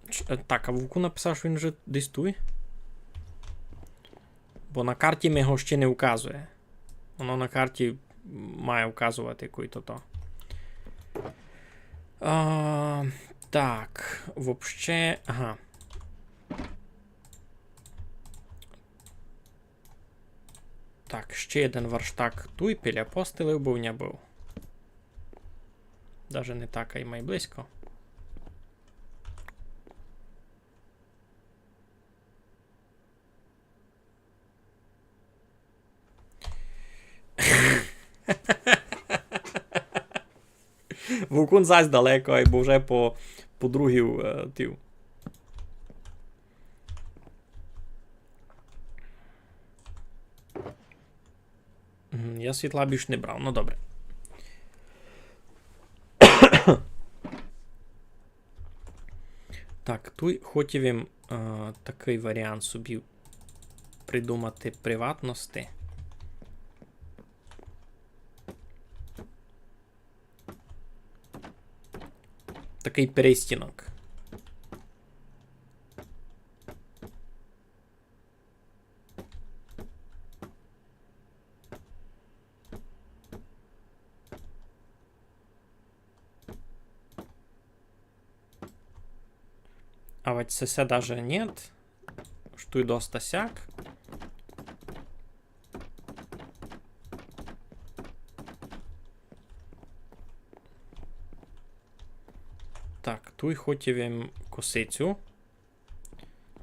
Ч-, е, так, а Вовкун написав, што він же десь туй. Бо на карті ми го ще не указує. Воно на карті має указовати, кой то то. А, так, вообще, ага. Так, ще єден верштак туй біля постелі, бо в ня быв. Даже не так, ай май близько. Вовкун зась далеко, бо вже по, по другій, е, тів. Мгм, я світла більш не брав, ну добре. Так, туй хотів им, е, такый варіант собі придумати приватности. Такый перестінок. А вот се, се даже нет. Ож туй доста сяк. Так, туй хотів им косицю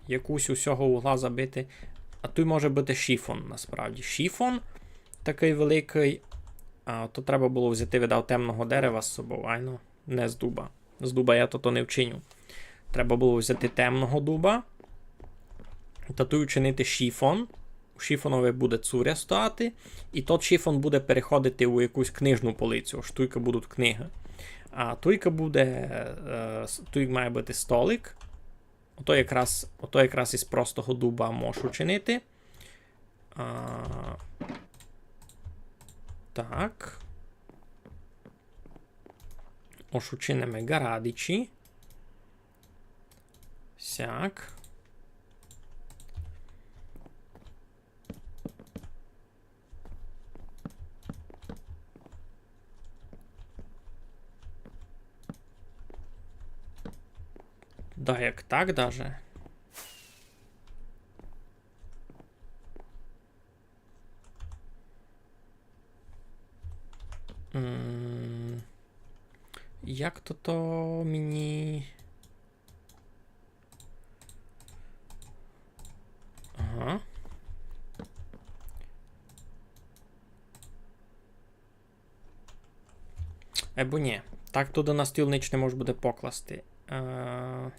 якусь у сього угла забити. А туй може быти шифон, насправді. Шифон такый великый. А то треба было взяти, видав, темного дерева з собов. Айно, не з дуба. З дуба я то, то не вчиню. Треба было взяти темного дуба. Та туй учинити шифон. У шифонови буде цуря стояти. І тот шифон буде переходити у якусь книжну полицю. Ож туйка будуть книгы. А туйка буде, е, с-, туй має быти столик. Ото якраз, ото якраз із простого дуба можу чинити. А, так. Ож учиниме ґарадичі. Сяк. Да, як так даже. М, як то то мені? Ага. Айбо нї. Так туды на стіл нич не мож буде покласти. Е,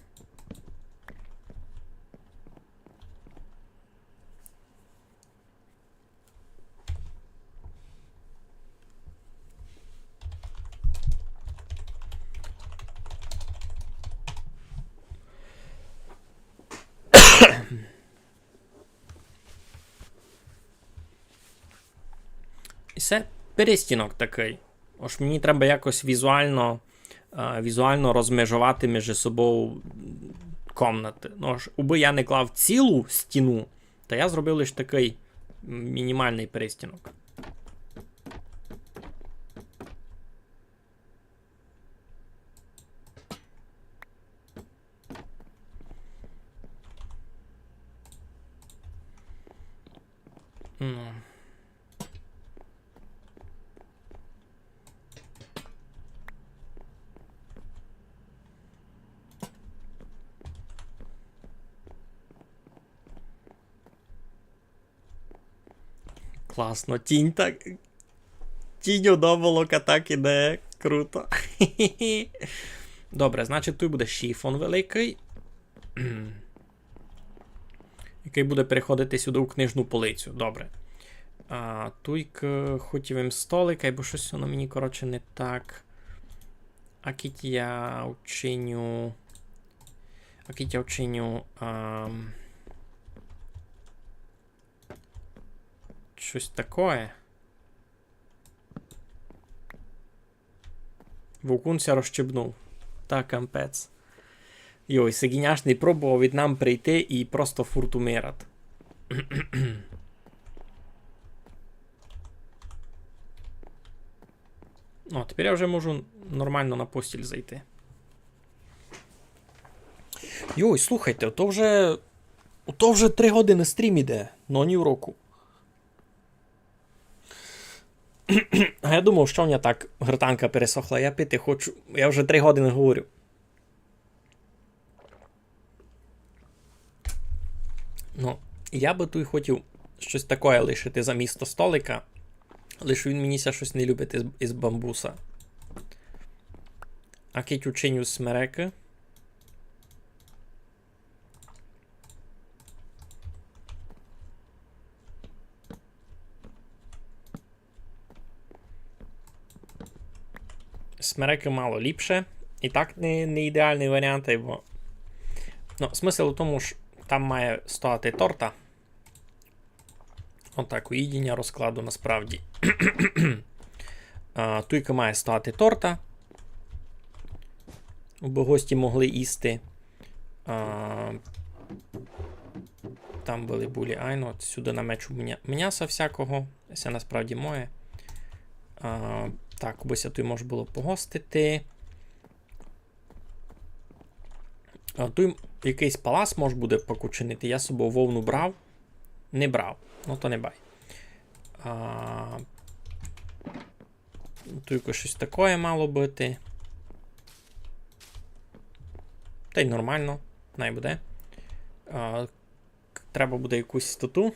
І се перестінок такый. Ож мені треба якось візуално, е, візуално розмежовати межи собов комнаты. Ну, ож, убы я не клав цілу стіну, та я зробив лиш такый мінімалный перестінок. Ну. Класно. Тінь так. Тінь од оболока так іде. Круто. Добре, значить, туй буде шифон великый, якый буде переходити сюды у книжну полицю. Добре. А, туйк хотів им столик, айбо штось воно мені, коротше, не так. А кідь я учиню. А кідь я учиню. Ам, штось такоє. Вовкун ся розчебнув. Та капець. Йой, се гіняшный пробовав ид нам прийти и просто фурт умират. О, тепер я вже можу нормално на постіль зайти. Йой, слухайте, ото вже, ото вже три годины стрім іде, но ні в року. А я думав, што в мене так гортанка пересохла, я пити хочу, я вже три годины говорю. Ну, я бы туй хотів штось такоє лишити замісто столика, лиш він мені ся штось не любить из, из бамбуса. А кідь учиню смерекы. Смерекы мало ліпше. И так не, не ідеалный варіант, бо, ну, смысл у тому, што там має стояти торта. Отак, у їдіня розкладу насправді. А, туйка має стояти торта. Абы гості могли їсти. А, там были булі, айно, от сюды намечу мня-, мняса всякого. Се насправді моє. А, так, бы ся туй мож было погостити. А, туй якыйсь палас мож буде пак учинити. Я з собов вовну брав? Не брав. Ну то не бай. А, туйко штось такоє мало быти. Тай нормално, най буде. А, к-, треба буде якусь стату.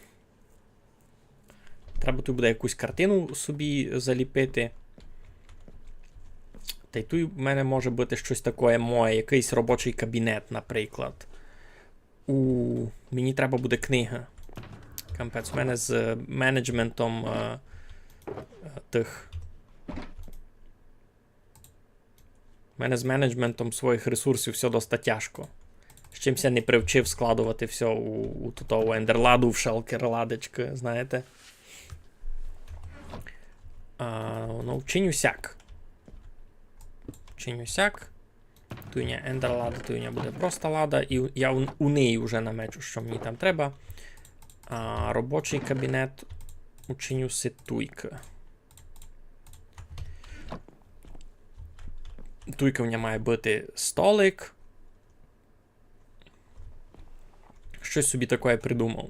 Треба туй буде якусь картину собі заліпити. Тай туй в мене може быти штось такоє моє, якыйсь робочый кабінет, наприклад. У, мені треба буде книга. Капець, у мене з менеджментом, е, е, тых. У мене з менеджментом своїх ресурсів всьо доста тяжко. З чим ся не привчив складовати всьо у, у тотову ендерладу, в шалкерладочкы, знаєте. А, ну, вчиню сяк. Вчиню сяк. Туй у ня ендерлада, туй у ня буде просто лада. И у-, я у, у неї вже намечу, што мені там треба. А, робочый кабінет учиню си туйкы. Туйка в ня має быти столик. Штось собі такоє придумав.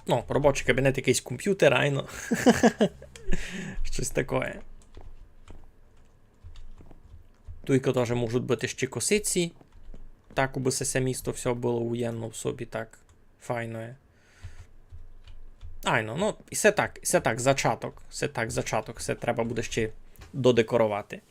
Ну, робочый кабінет, якыйсь компютер, айно. Штось такоє. Туйка тоже можуть быти ще косиці. Так, убы се, се місто всьо было уєдно в собі так файноє. Айно, ну, і се так, і се так, зачаток, се так, зачаток, се треба буде ще додекоровати.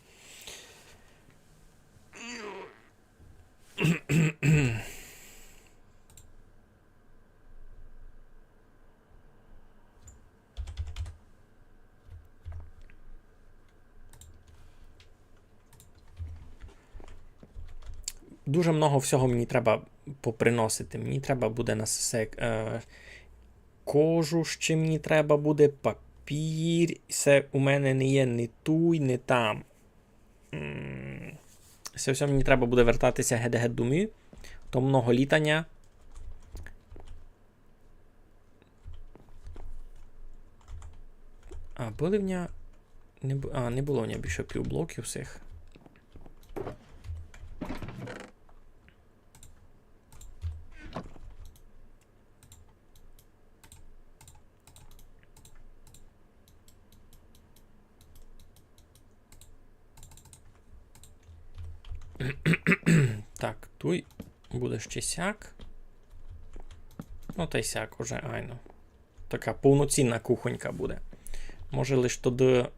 Дуже много всього мені треба поприносити. Мені треба буде на сесе, е, кожу, ще мені треба буде, папір. Се у мене не є ні туй, ні там. М, се всьо мені треба буде вертати ся гет-гет домів. То много літаня. А, были в ня... Не бу-, а, не было в ня більше півблоків всіх. Так, туй буде ще сяк. Ну, тай сяк уже, айно. Така повноцінна кухонька буде. Може лиш туды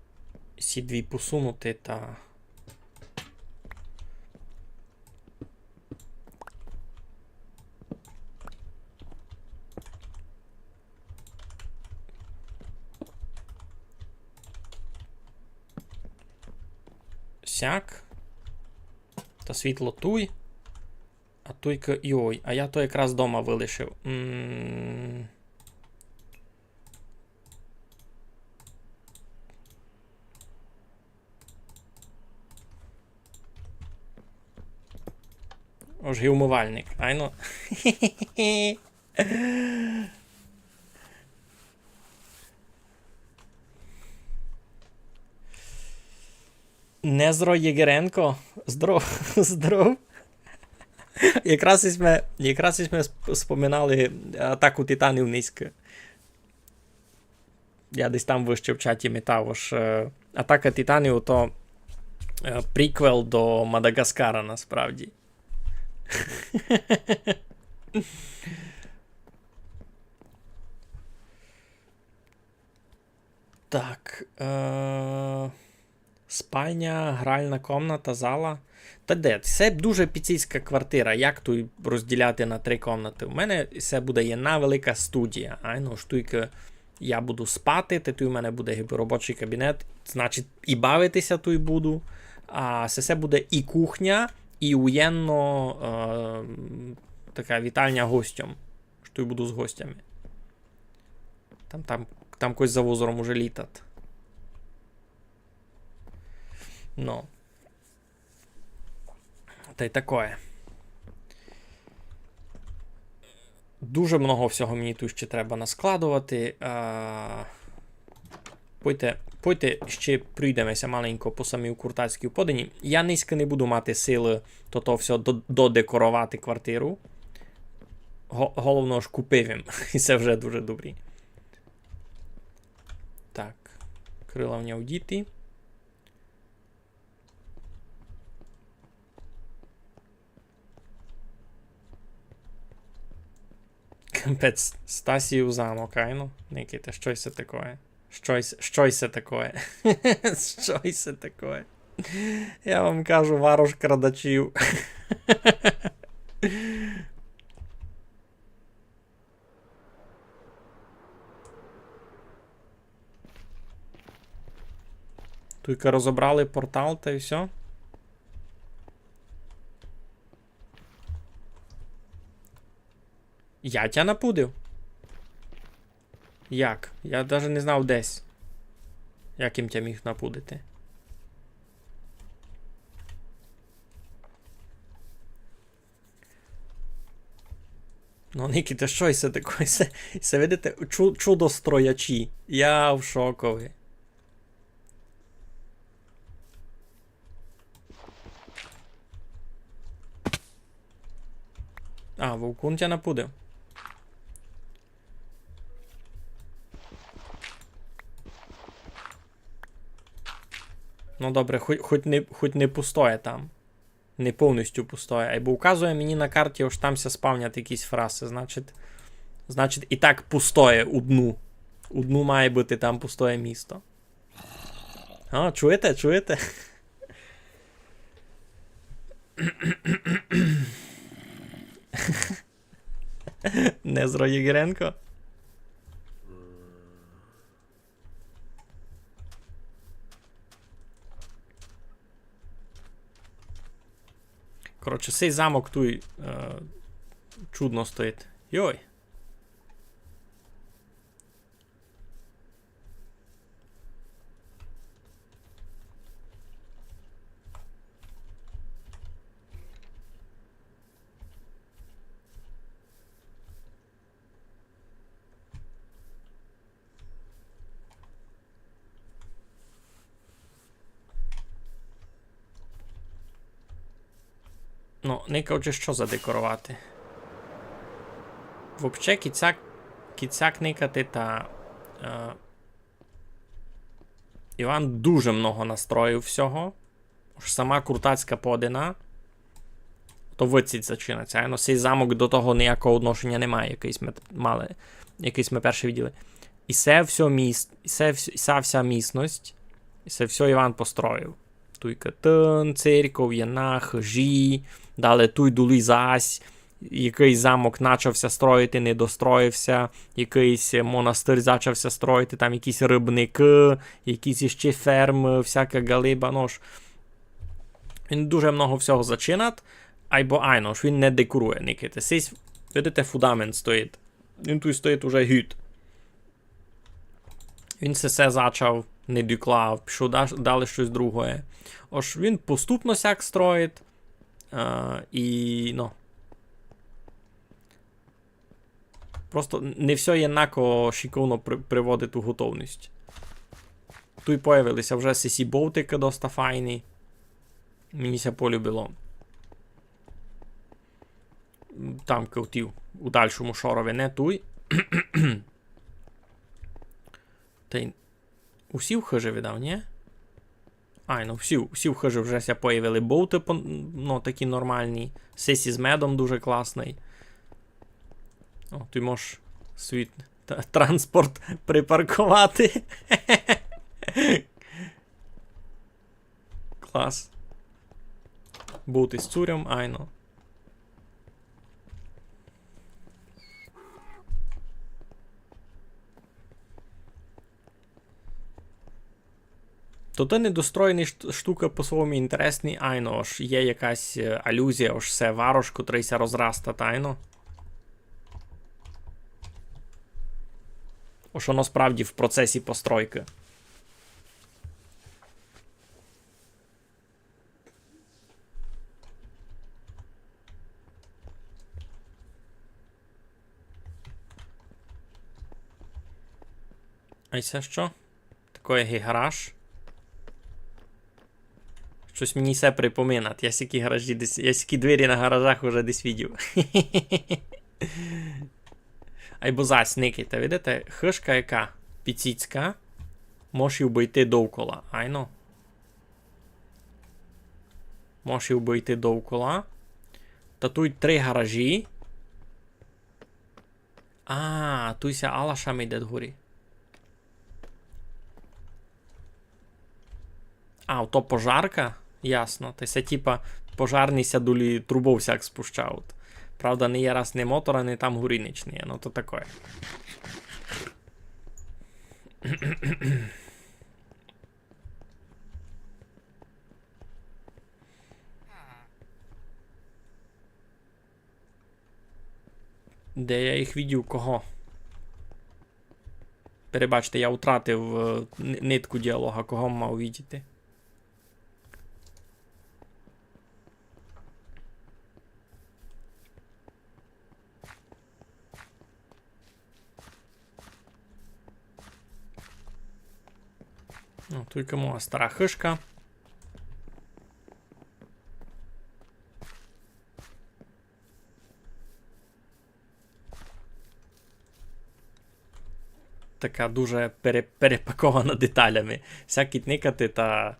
сі дві посунути та. Сяк. Та світло туй. А туйка, йой, а я то якраз дома вылишив. М. Ож ги умывальник, айно. Незро Єгеренко, здоров, здоров. Якраз і сьме, якраз і сьме сп-, споминали Атаку титанів нынька. Я десь там выще в чаті метав, ож, е, Атака титанів то, е, приквел до Мадагаскара насправді. Так. Е, спальня, гральна комната, зала. Та де, се дуже піцицька квартира. Як туй розділяти на три комнаты? У мене се буде єдна велика студія. Айно, ож туйка я буду спати, та туй у мене буде гибы робочый кабінет. Значить, і бавити ся туй буду. А се, се буде і кухня, і уєдно, е, така вітальня гостям. Ож туй буду з гостями. Там, там, там когось за возором уже літат. Ну. Тай такоє. Дуже много всього мені туй ще треба наскладовати. А, пойте, пойте ще пройдеме ся маленько по самій Куртацькій подині. Я нынька не буду мати силы то, то всьо до-, додекоровати квартиру. Го-, головно, ож купив им. І се вже дуже добрі. Так, крыла в нього вдіти. Капець, Стасів замок, айно. Никайте, што се такоє? Што се, што се такоє? Што се такоє? Я вам кажу, варош крадачів. Туйка розобрали портал, та й всьо. Я тя напудив? Як? Я даже не знав десь. Як им тя міг напудити? Ну, Нікі, та што се таке? Се, се видите, чу-, чудо строячі. Я в шокови. А, вовкун тя напудив. Ну добре, хоть, хоть не, хоть не пустоє там. Не повністю пустоє. Айбо указує мені на карті, ож там ся спавнять якісь фраси. Значить, значить, і так пустоє у дну. У дну має быти там пустоє місто. А, чуєте, чуєте? Незро Єгеренко. Коротше, сей замок туй, е, чудно стоїть. Йой. Ну, никавчи, што задекоровати. Вообще, кицяк, кицяк никати та, е, Іван дуже много настроїв всього. Ож сама Куртацька подина. То выдсіть зачинать ся. Айно, сей замок до того ниякого одношеня не має, якыйсь мы т-, мали, якыйсь мы перше виділи. І се всьо міс-, і се вс-, і ся вся місность, і се всьо Іван построїв. Туй катин, церков, єна, хыжі, дале туй долі зась, якыйсь замок начав ся строїти, не достроїв ся, якыйсь монастырь зачав ся строїти, там якісь рыбникы, якісь іщи фермы, всяка галиба, ну ж. Він дуже много всього зачинат, айбо айно, ож він не декорує, никайте. Сись, видите, фундамент стоїть. Він туй стоїть уже гуд. Він се, се зачав, не доклав, пішов даш-, далі штось другоє. Ож він поступно сяк строїть. Е, і, ну. Просто не всьо єднако шиковно при-, приводить у готовность. Туй появили ся вже сесі бовтикы доста файні. Мені ся полюбило. Там кавтів у дальшому шорови, не туй. Та й усі в хыжі видав, нї? Ай, ну всі, всі в хыжі вже ся появили бовты, пон-, ну, такі нормальні. Сись із медом дуже класный. О, туй можеш свій т-, транспорт припарковати. Клас. Бути з цурьом, айно. То те недостроєні шт-, штукы по-свойому інтересні, айно, ож є якась, е, алюзія, ож се варош, котрый ся розраста, айно. Ож воно справді в процесі постройкы. А се што? Такоє ги гараж. Штось мені се припоминать. Я сякі гаражі десь, я сякі двері на гаражах уже десь видів. Айбо зась, никайте, видите, хыжка яка піціцька, мож їй обыйти довкола, айно. Мож їй обыйти довкола. Та туй три гаражі. А, туй ся алашами йде дгорі. А, то пожарка? Ясно. Та се, типа, пожарні ся долі трубов сяк спущавуть. Правда, не є раз ні мотора, ні там горі нич не є. Ну, то такоє. Де я їх видів? Кого? Перебачте, я втратив, е, ни-, нитку діалога. Кого мав видіти? Ну, туйка моя стара хыжка. Така дуже пере-, перепакована деталями. Всякі никати та,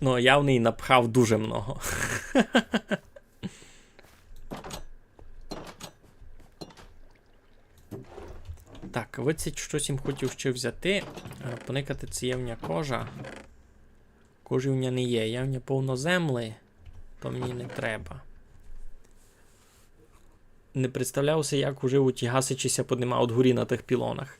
ну, я в неї напхав дуже много. Так, видить ся, штось им хотів ще взяти. Е, поникати, ци є в ня кожа. Кожі в ня не є. Є в ня повно землі. То мені не треба. Не представляв си, як у животі гасичі ся поднимав дгорі на тых пілонах.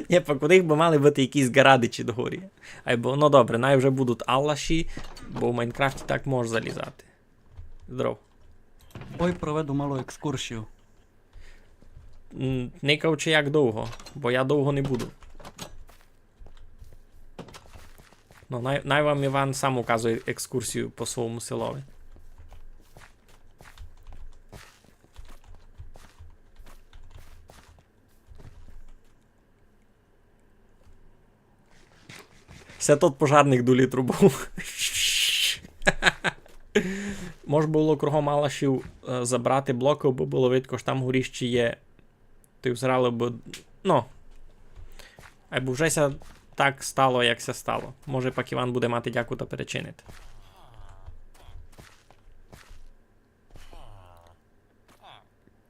Нї, пак у них бы мали быти якісь ґарадичі дгорі. Айбо, ну добре, най вже будуть алаші, бо в Майнкрафті так мож залізати. Здоров. Ой, проведу малу екскурсію. М, никав, чи як довго, бо я довго не буду. Ну, най, най вам Іван сам указує екскурсію по свому селови. Се тот пожарник долі трубу. Мож было кругом алашів, е, забрати блокы, бо было видко, што там горі ще є. Тай взрало бы, ну. Айбо вже ся так стало, як ся стало. Може, пак Іван буде мати дяку та перечинити.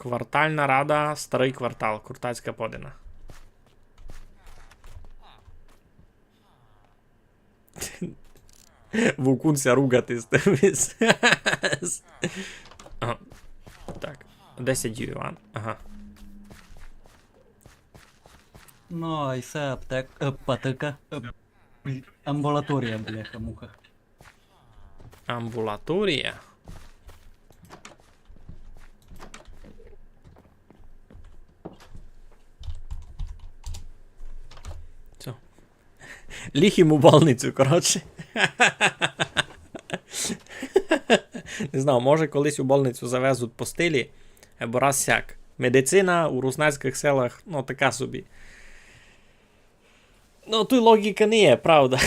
Квартальна рада, старый квартал, Куртацька Подина. Вовкун ся ругати з тим. Ага. Так. Де сидів Іван? Ага. Ну, а й се аптек-, е, патика, е, амбулаторія, бляха-муха. Амбулаторія? Цо? Ліг им у больницю, коротше. Не знаю, може, колись у больницю завезуть постелі, бо раз сяк. Медицина у руснацькых селах, ну, така собі. Ну, туй логіка не є, правда.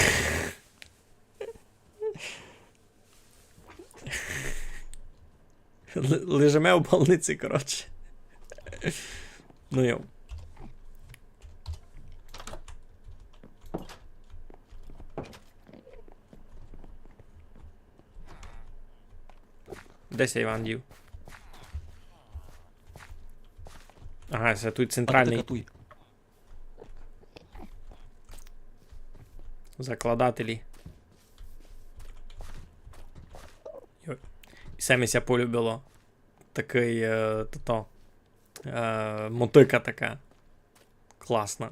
Л-, лежиме у больниці, коротше. Ну йо. Де ся Іван дів? Ага, се туй централный. А туй. Закладателі. Йой. І се ми ся полюбило. Такый, е, тото, е, мотыка така. Класна.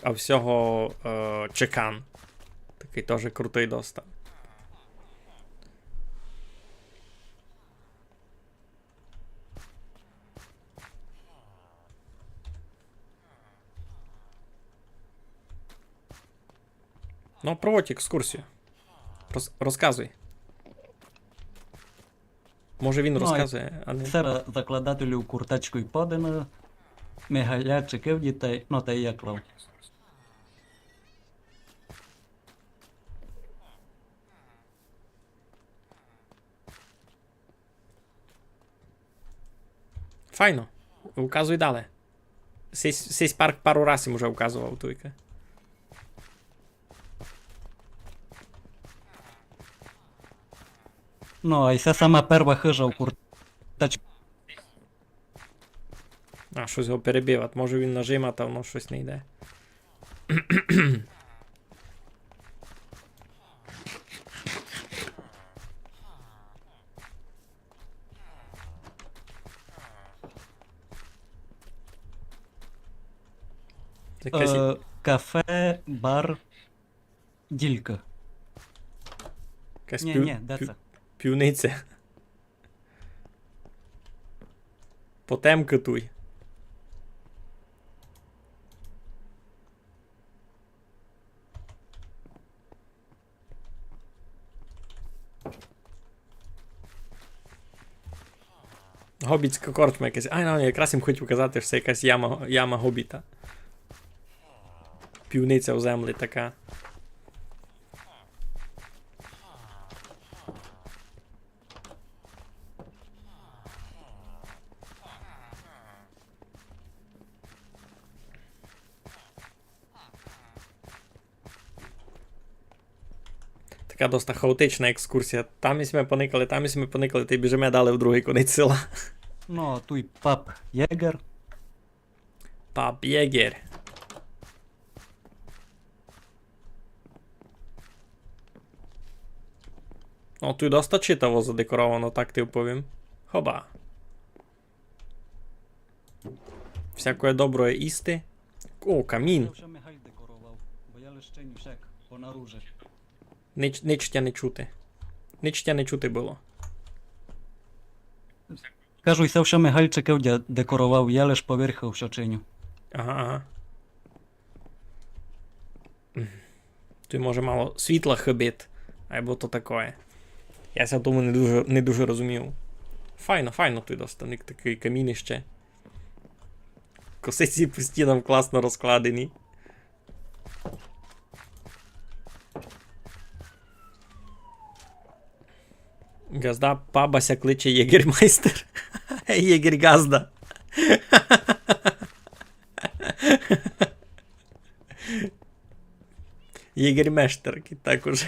А в сього, е, чекан. Такый тоже крутый доста. Ну, проводь екскурсію. Роз-, розказуй. Може, він розказує, а не... Се закладателю Куртацької Подины, Мигалячиків дітей, ну, та й я клав. Файно. Указуй дале. Сись, сись парк пару раз им уже указовав туйка. Ну, а й се сама перва хыжа у Куртач-. А, штось го перебивать. Може він нажимать, а воно штось не йде. Якась... Е, кафе, бар, ділька. Якась... Ні, пів-, ні, де пів-, се? Пивниця. Потемкы туй. Гобітська корчма якась. Ай, ну, якраз їм хотів казати, що це якась яма, яма гобіта. Пивниця в землі така. Така доста хаотична екскурсія. Там і сьме поникали, там і сьме поникали, та й біжиме далі в другый конець села. Ну, а туй паб Єгер. Паб Єгер. Ну, туй доста читаво задекоровано, так ти вповім. Хоба. Всякоє доброє їсти. О, камін. Се вше Михаль декоровав, бо я лиш чиню сяк понаружи. Нич, нич тя не чути. Нич тя не чути было. Кажу, се вше Михальчик де-, декоровав, я лиш поверху всьо чиню. Ага, ага. Туй може мало світла хыбить, айбо то такоє. Я ся тому не дуже, не дуже розумію. Файно, файно туй доста, ник такый камін іще. Косиці по стінам класно розкладені. Ґазда паба ся кличе Єгермайстер. Єгер-ґазда. Єгермештер також.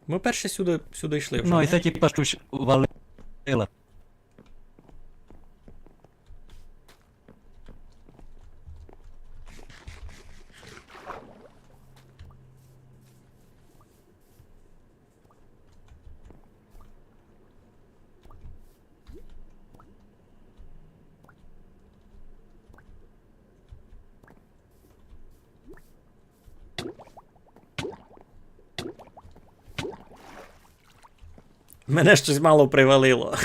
Мы перше сюды, сюды йшли вже, но, і ні? Се типа штось валила. Мене штось мало привалило.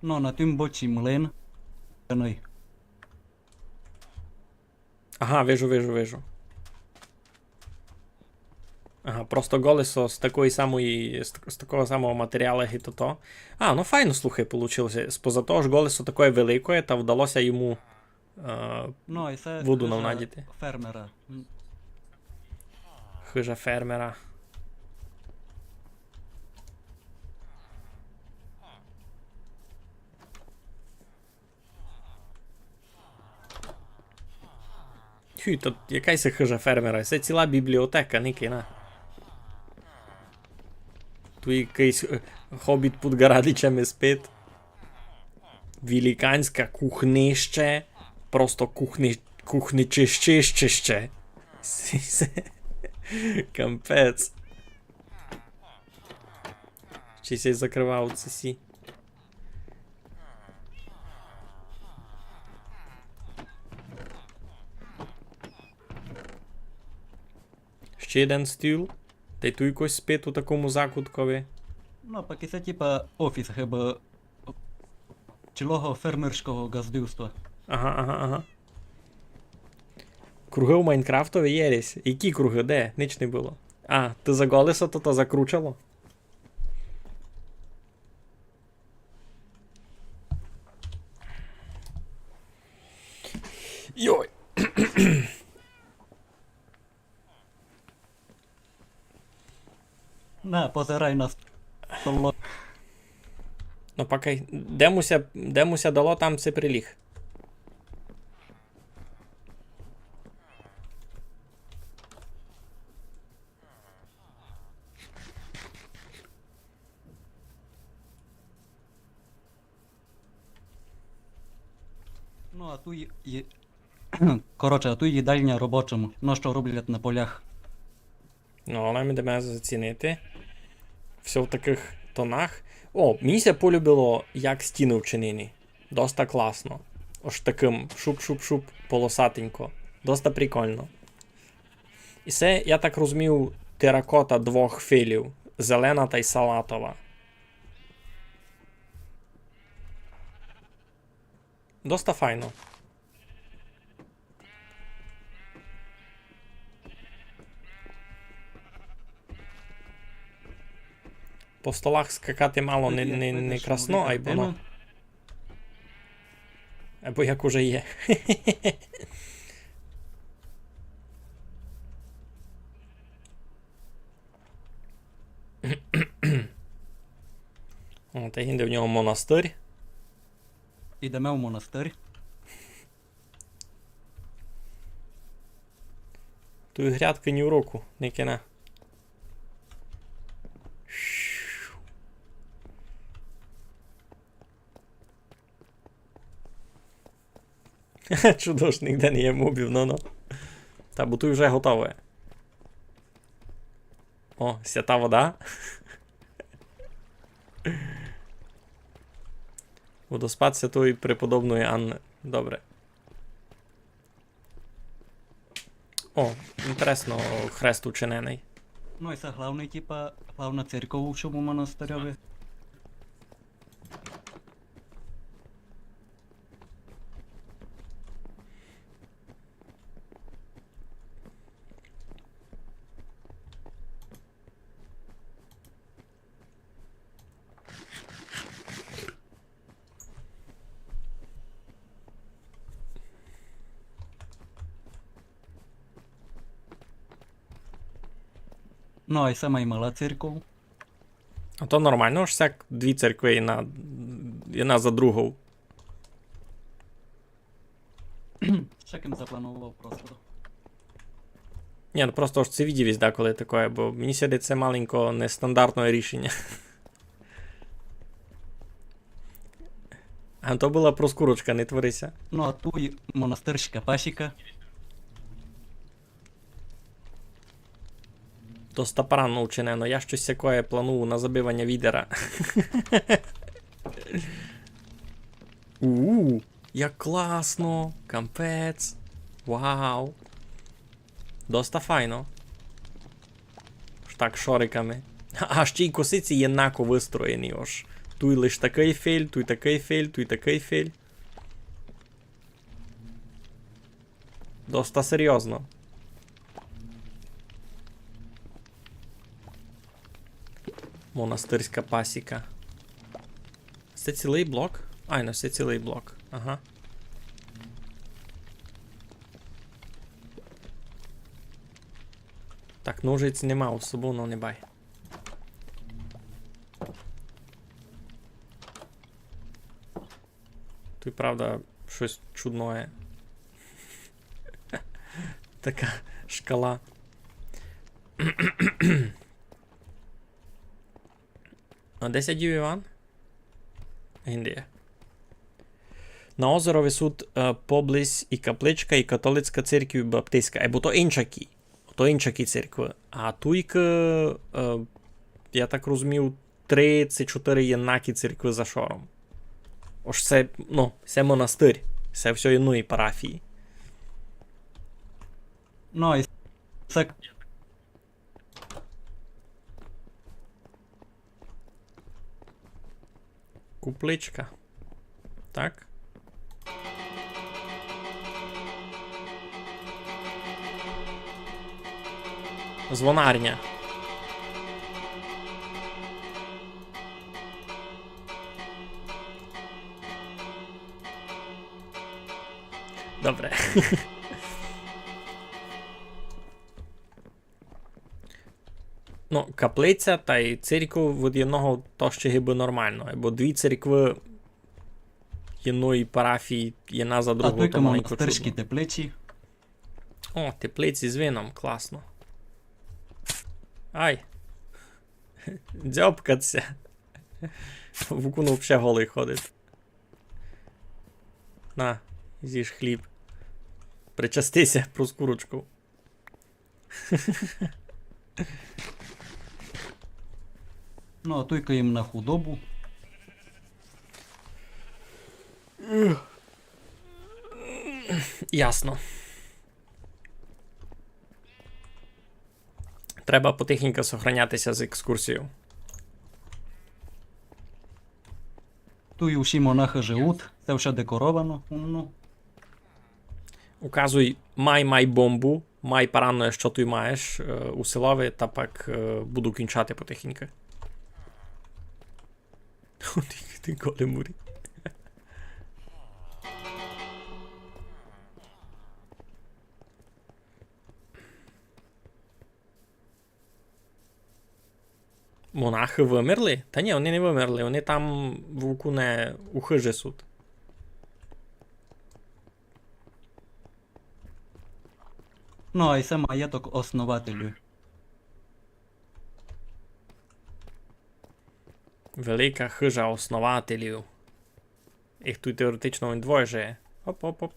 Но, на тім боці млин. Ага, вижу, вижу, вижу. Ага, просто колесо з такої самої, з так-, з такого самого матеріалу, як і тото. А, ну файно, слухай, получилося. Споза того, ож колесо такоє великоє, та вдалося йому, е, Ну, і се воду хижа навнадіти. Фермера. М. Хижа фермера. Тю, то якась хижа фермера, се ціла бібліотека, никай на. Туй якыйсь, е, хобіт під ґарадичами спить. Великанське кухнище. Просто кухни-, кухничище. Капець. Ще ся закрывав ці сі. Ще єден стіл. Тай туй якось спить у такому закуткови. Ну, пак і се, типа, офіс, хіба, цілого фермерського ґаздівства. Ага, ага, ага. Кругы у Майнкрафтови єресь. Які кругы? Де? Нич не было. А, ты за колесо то, то закручало? Йой. На, позирай на столо. Ну, поки де му ся, де му ся дало, там ся приліг. Ну, а туй є, є, коротше, а туй їдальня робочым, ну, што роблять на полях. Ну, але ми йдеме зацінити. Всьо в такых тонах. О, мені ся полюбило, як стіны вчинені. Доста класно. Ож такым шуп-шуп-шуп полосатенько. Доста прикольно. І се, я так розумію, теракота двох філів. Зелена тай салатова. Доста файно. По столах скакати мало не, не, не красно, айбо но. Айбо як уже є. О, та гинде в нього монастырь. Ідеме в монастырь. Туй грядкы ні в року, не кина. Чудо, ож нигде не є мобів, ну, ну. Та, бо туй уже готово є. О, свята вода. Водоспад святої преподобної Анны. Добре. О, інтересно, хрест учиненый. Ну, і се главный, типа, главна церква у сьому монастырьови. Ну, а се май мала церков. А то нормално, ож сяк дві церкви єдна, єдна за другов. Сяк им заплановав простор. Ні, ну просто ож ци видїв єсь деколи такоє, бо мені ся видить, се маленько нестандартне рішеня. А то была проскурочка, не твори ся. Ну, а туй монастырська пасіка. Доста парадно учинено. Я штось сякоє планую на забиваня відера. У, як класно, кампець. Вау. Доста файно. Ож так, шориками. А ще й косиці єднако выстроєні, ож. Туй лиш такый фель, туй такый фель, туй такый фель. Доста серйозно. Монастырська пасіка. Се цілый блок? Айно, се цілый блок. Ага. Так, ножиць нема у собов, но не бай. Туй, правда, штось чудноє. Така шкала. А де ся дів Іван? Індія. На озерови сут, е, поблизь і капличка, і католицька церкву, і баптистська. Е, бо то иншакі. То иншакі церкви. А туйкы, е, я так розумію, три ци чотыри єднакі церкви за шором. Ож се, ну, се монастырь. Се всьо єдної парафії. Ну, і се Купличка. Так. Звонарня. Добре. Ну, каплиця тай церьков од єдного то ще гибы нормално, бо дві церькви єдної парафії єдна за другов, то маленько чудно. А туйка монастырські теплиці. О, теплиці з вином, класно. Ай. Дзьобкать ся. Вукун вообще голый ходить. На, зїж хліб. Причасти ся, проскурочку. Ну, а туйка їм на худобу. Ясно. Треба потихеньку сохраняти ся з екскурсією. Туй усі монахы живуть, се всьо декоровано, умно. Указуй, май, май бомбу, май парадно, што туй маєш, е, у селови, та пак, е, буду кінчати потихеньку. Ти, ти големурі. Монахы вымерли? Та ні, они не вымерли, они там вукуне у хыжи сут. Ну, а се маєток основателю. Велика хыжа основателів. Їх туй теоретично двоє жиє. Оп, оп, оп.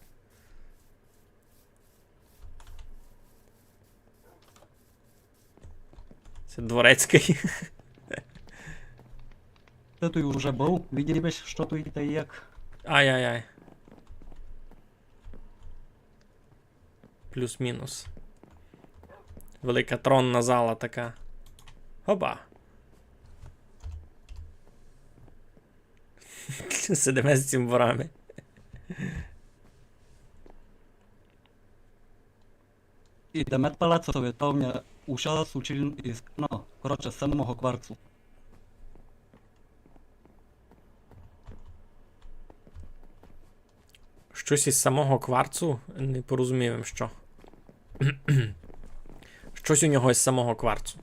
Се дворецькый. Та туй уже быв, видїли бысь, што туй та як. Ай-яй-яй. Плюс-мінус. Велика тронна зала така. Хоба. Сидиме з цімборами. Идеме палацови, то в ня уша сучільн из, ну, коротше, з самого кварцу. Штось из самого кварцу? Не порозумів им, што. Штось у нього из самого кварцу.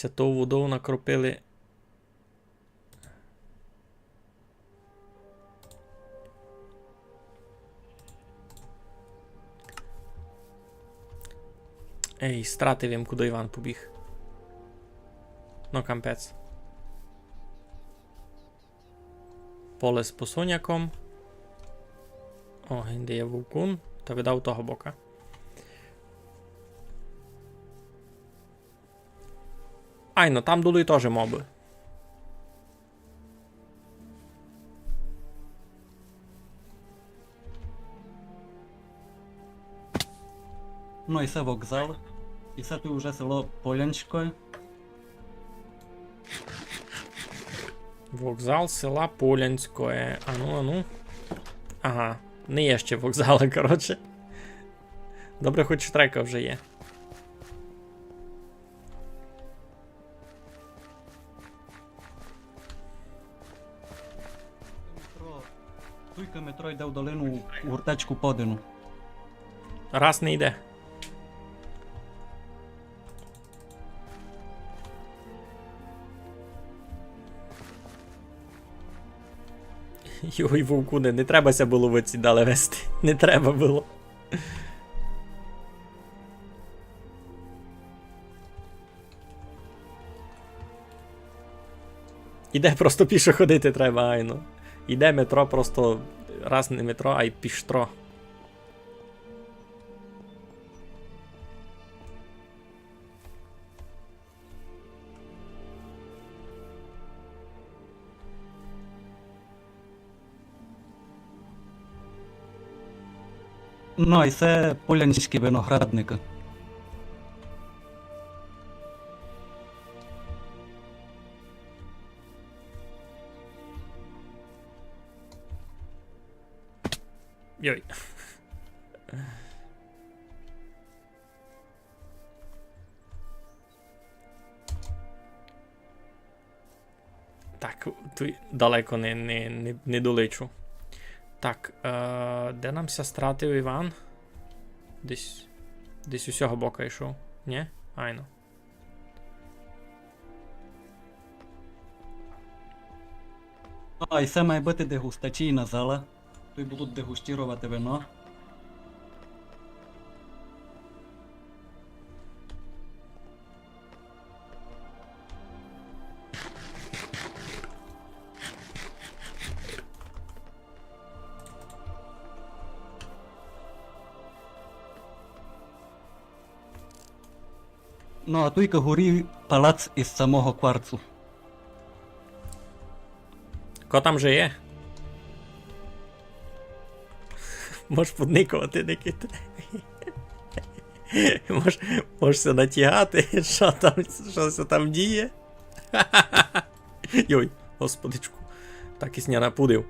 Та ту водов накропили. Ей, стратив им, куды Іван побіг. Ну, капець. Поле з посуняком. О, де є вовкун. Та видав того бока. Айно, там долу тоже мобы. Ну, і се вокзал. І се туй уже село Полянське. Вокзал села Полянське. Ану, ану. Ага, не є ще вокзала, коротше. Добре, хоч трека вже є. Метро. Туйка метро йде в долину у гуртечку Подину. Раз не йде. Йой, вовкуне, не треба ся было в оці далі вести. Не треба было. Іде, просто пішо ходити треба, айно. Іде метро, просто раз не метро, а й піштро. Ну, і се полянські виноградникы. Йой. Так, туй далеко не, не, не, не долечу. Так, е, де нам ся стратив Іван? Десь, десь у сього бока йшов. Нє? Айно. А, і се має быти дегустаційна зала. Туй будуть дегустировати вино. Ну, а туйка горі палац із самого кварцу. Ко там же є? Можеш подникувати, Никита. Мож, можеш ся натягати, што там, што ся там діє. Йой, господичку. Так і ся напудив.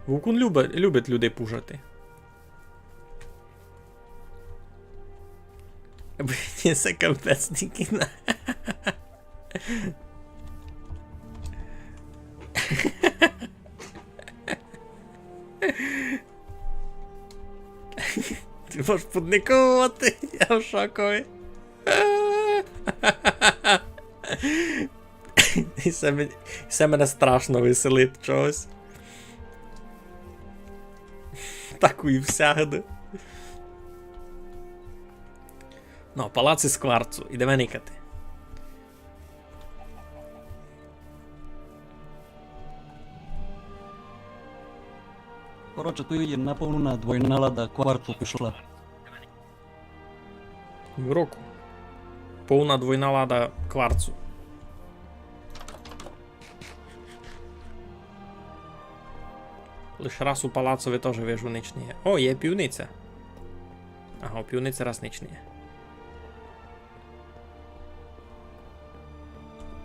Вовкун любить, любить людей пужати. Блін, се капець, Нікіна. Ти можеш подниковувати, я в шокові. І се мен-, се мене страшно веселить чогось. Так і всягды. Ну, палац із кварцу. Ідеме никати. Коротше, туй є наповнена двойна лада кварцу пішла. Юроку. Повна двойна лада кварцу. Лиш раз у палацови тоже вижу нич не є. О, є пивниця. Ага, у пивниці раз нич не є.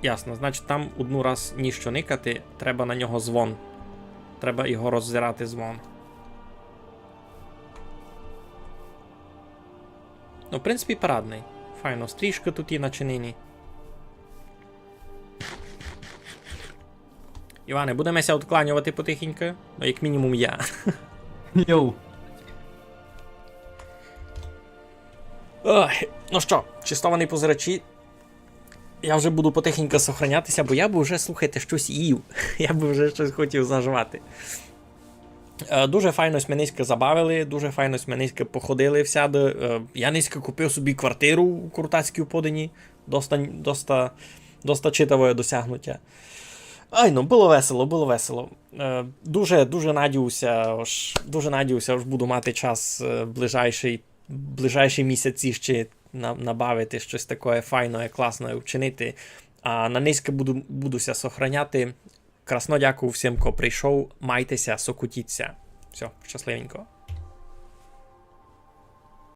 Ясно, значить, там одну раз ніщо никати, треба на нього звон. Треба його роззирати звон. Ну, в принципі, парадный. Файно, стрішкы тут є начинені. Іване, будеме ся одкланювати потихеньку. Ну, як мінімум я. Йоу. Ой, ну што, честовані позирачі, Я вже буду потихеньку сохраняти ся, бо я бы вже, слухайте, штось їв. Я бы вже штось хотів заживати. Е, Дуже файно сьме нынька забавили, дуже файно сьме нынька походили всяды. Е, Я нынька купив собі квартиру у Крутацькій Подині. Доста, доста, доста читавоє досягнутя. Ай, ну, было весело, было весело. Е, Дуже, дуже надію ся, ож, дуже надію ся, ож буду мати час е, ближайший, ближайші місяці ще на, набавити штось такоє файноє, класноє вчинити. А на нынька буду, буду ся сохраняти. Красно дякую всім, ко прийшов. Майте ся, сокотіть ся. Всьо, щасливенько.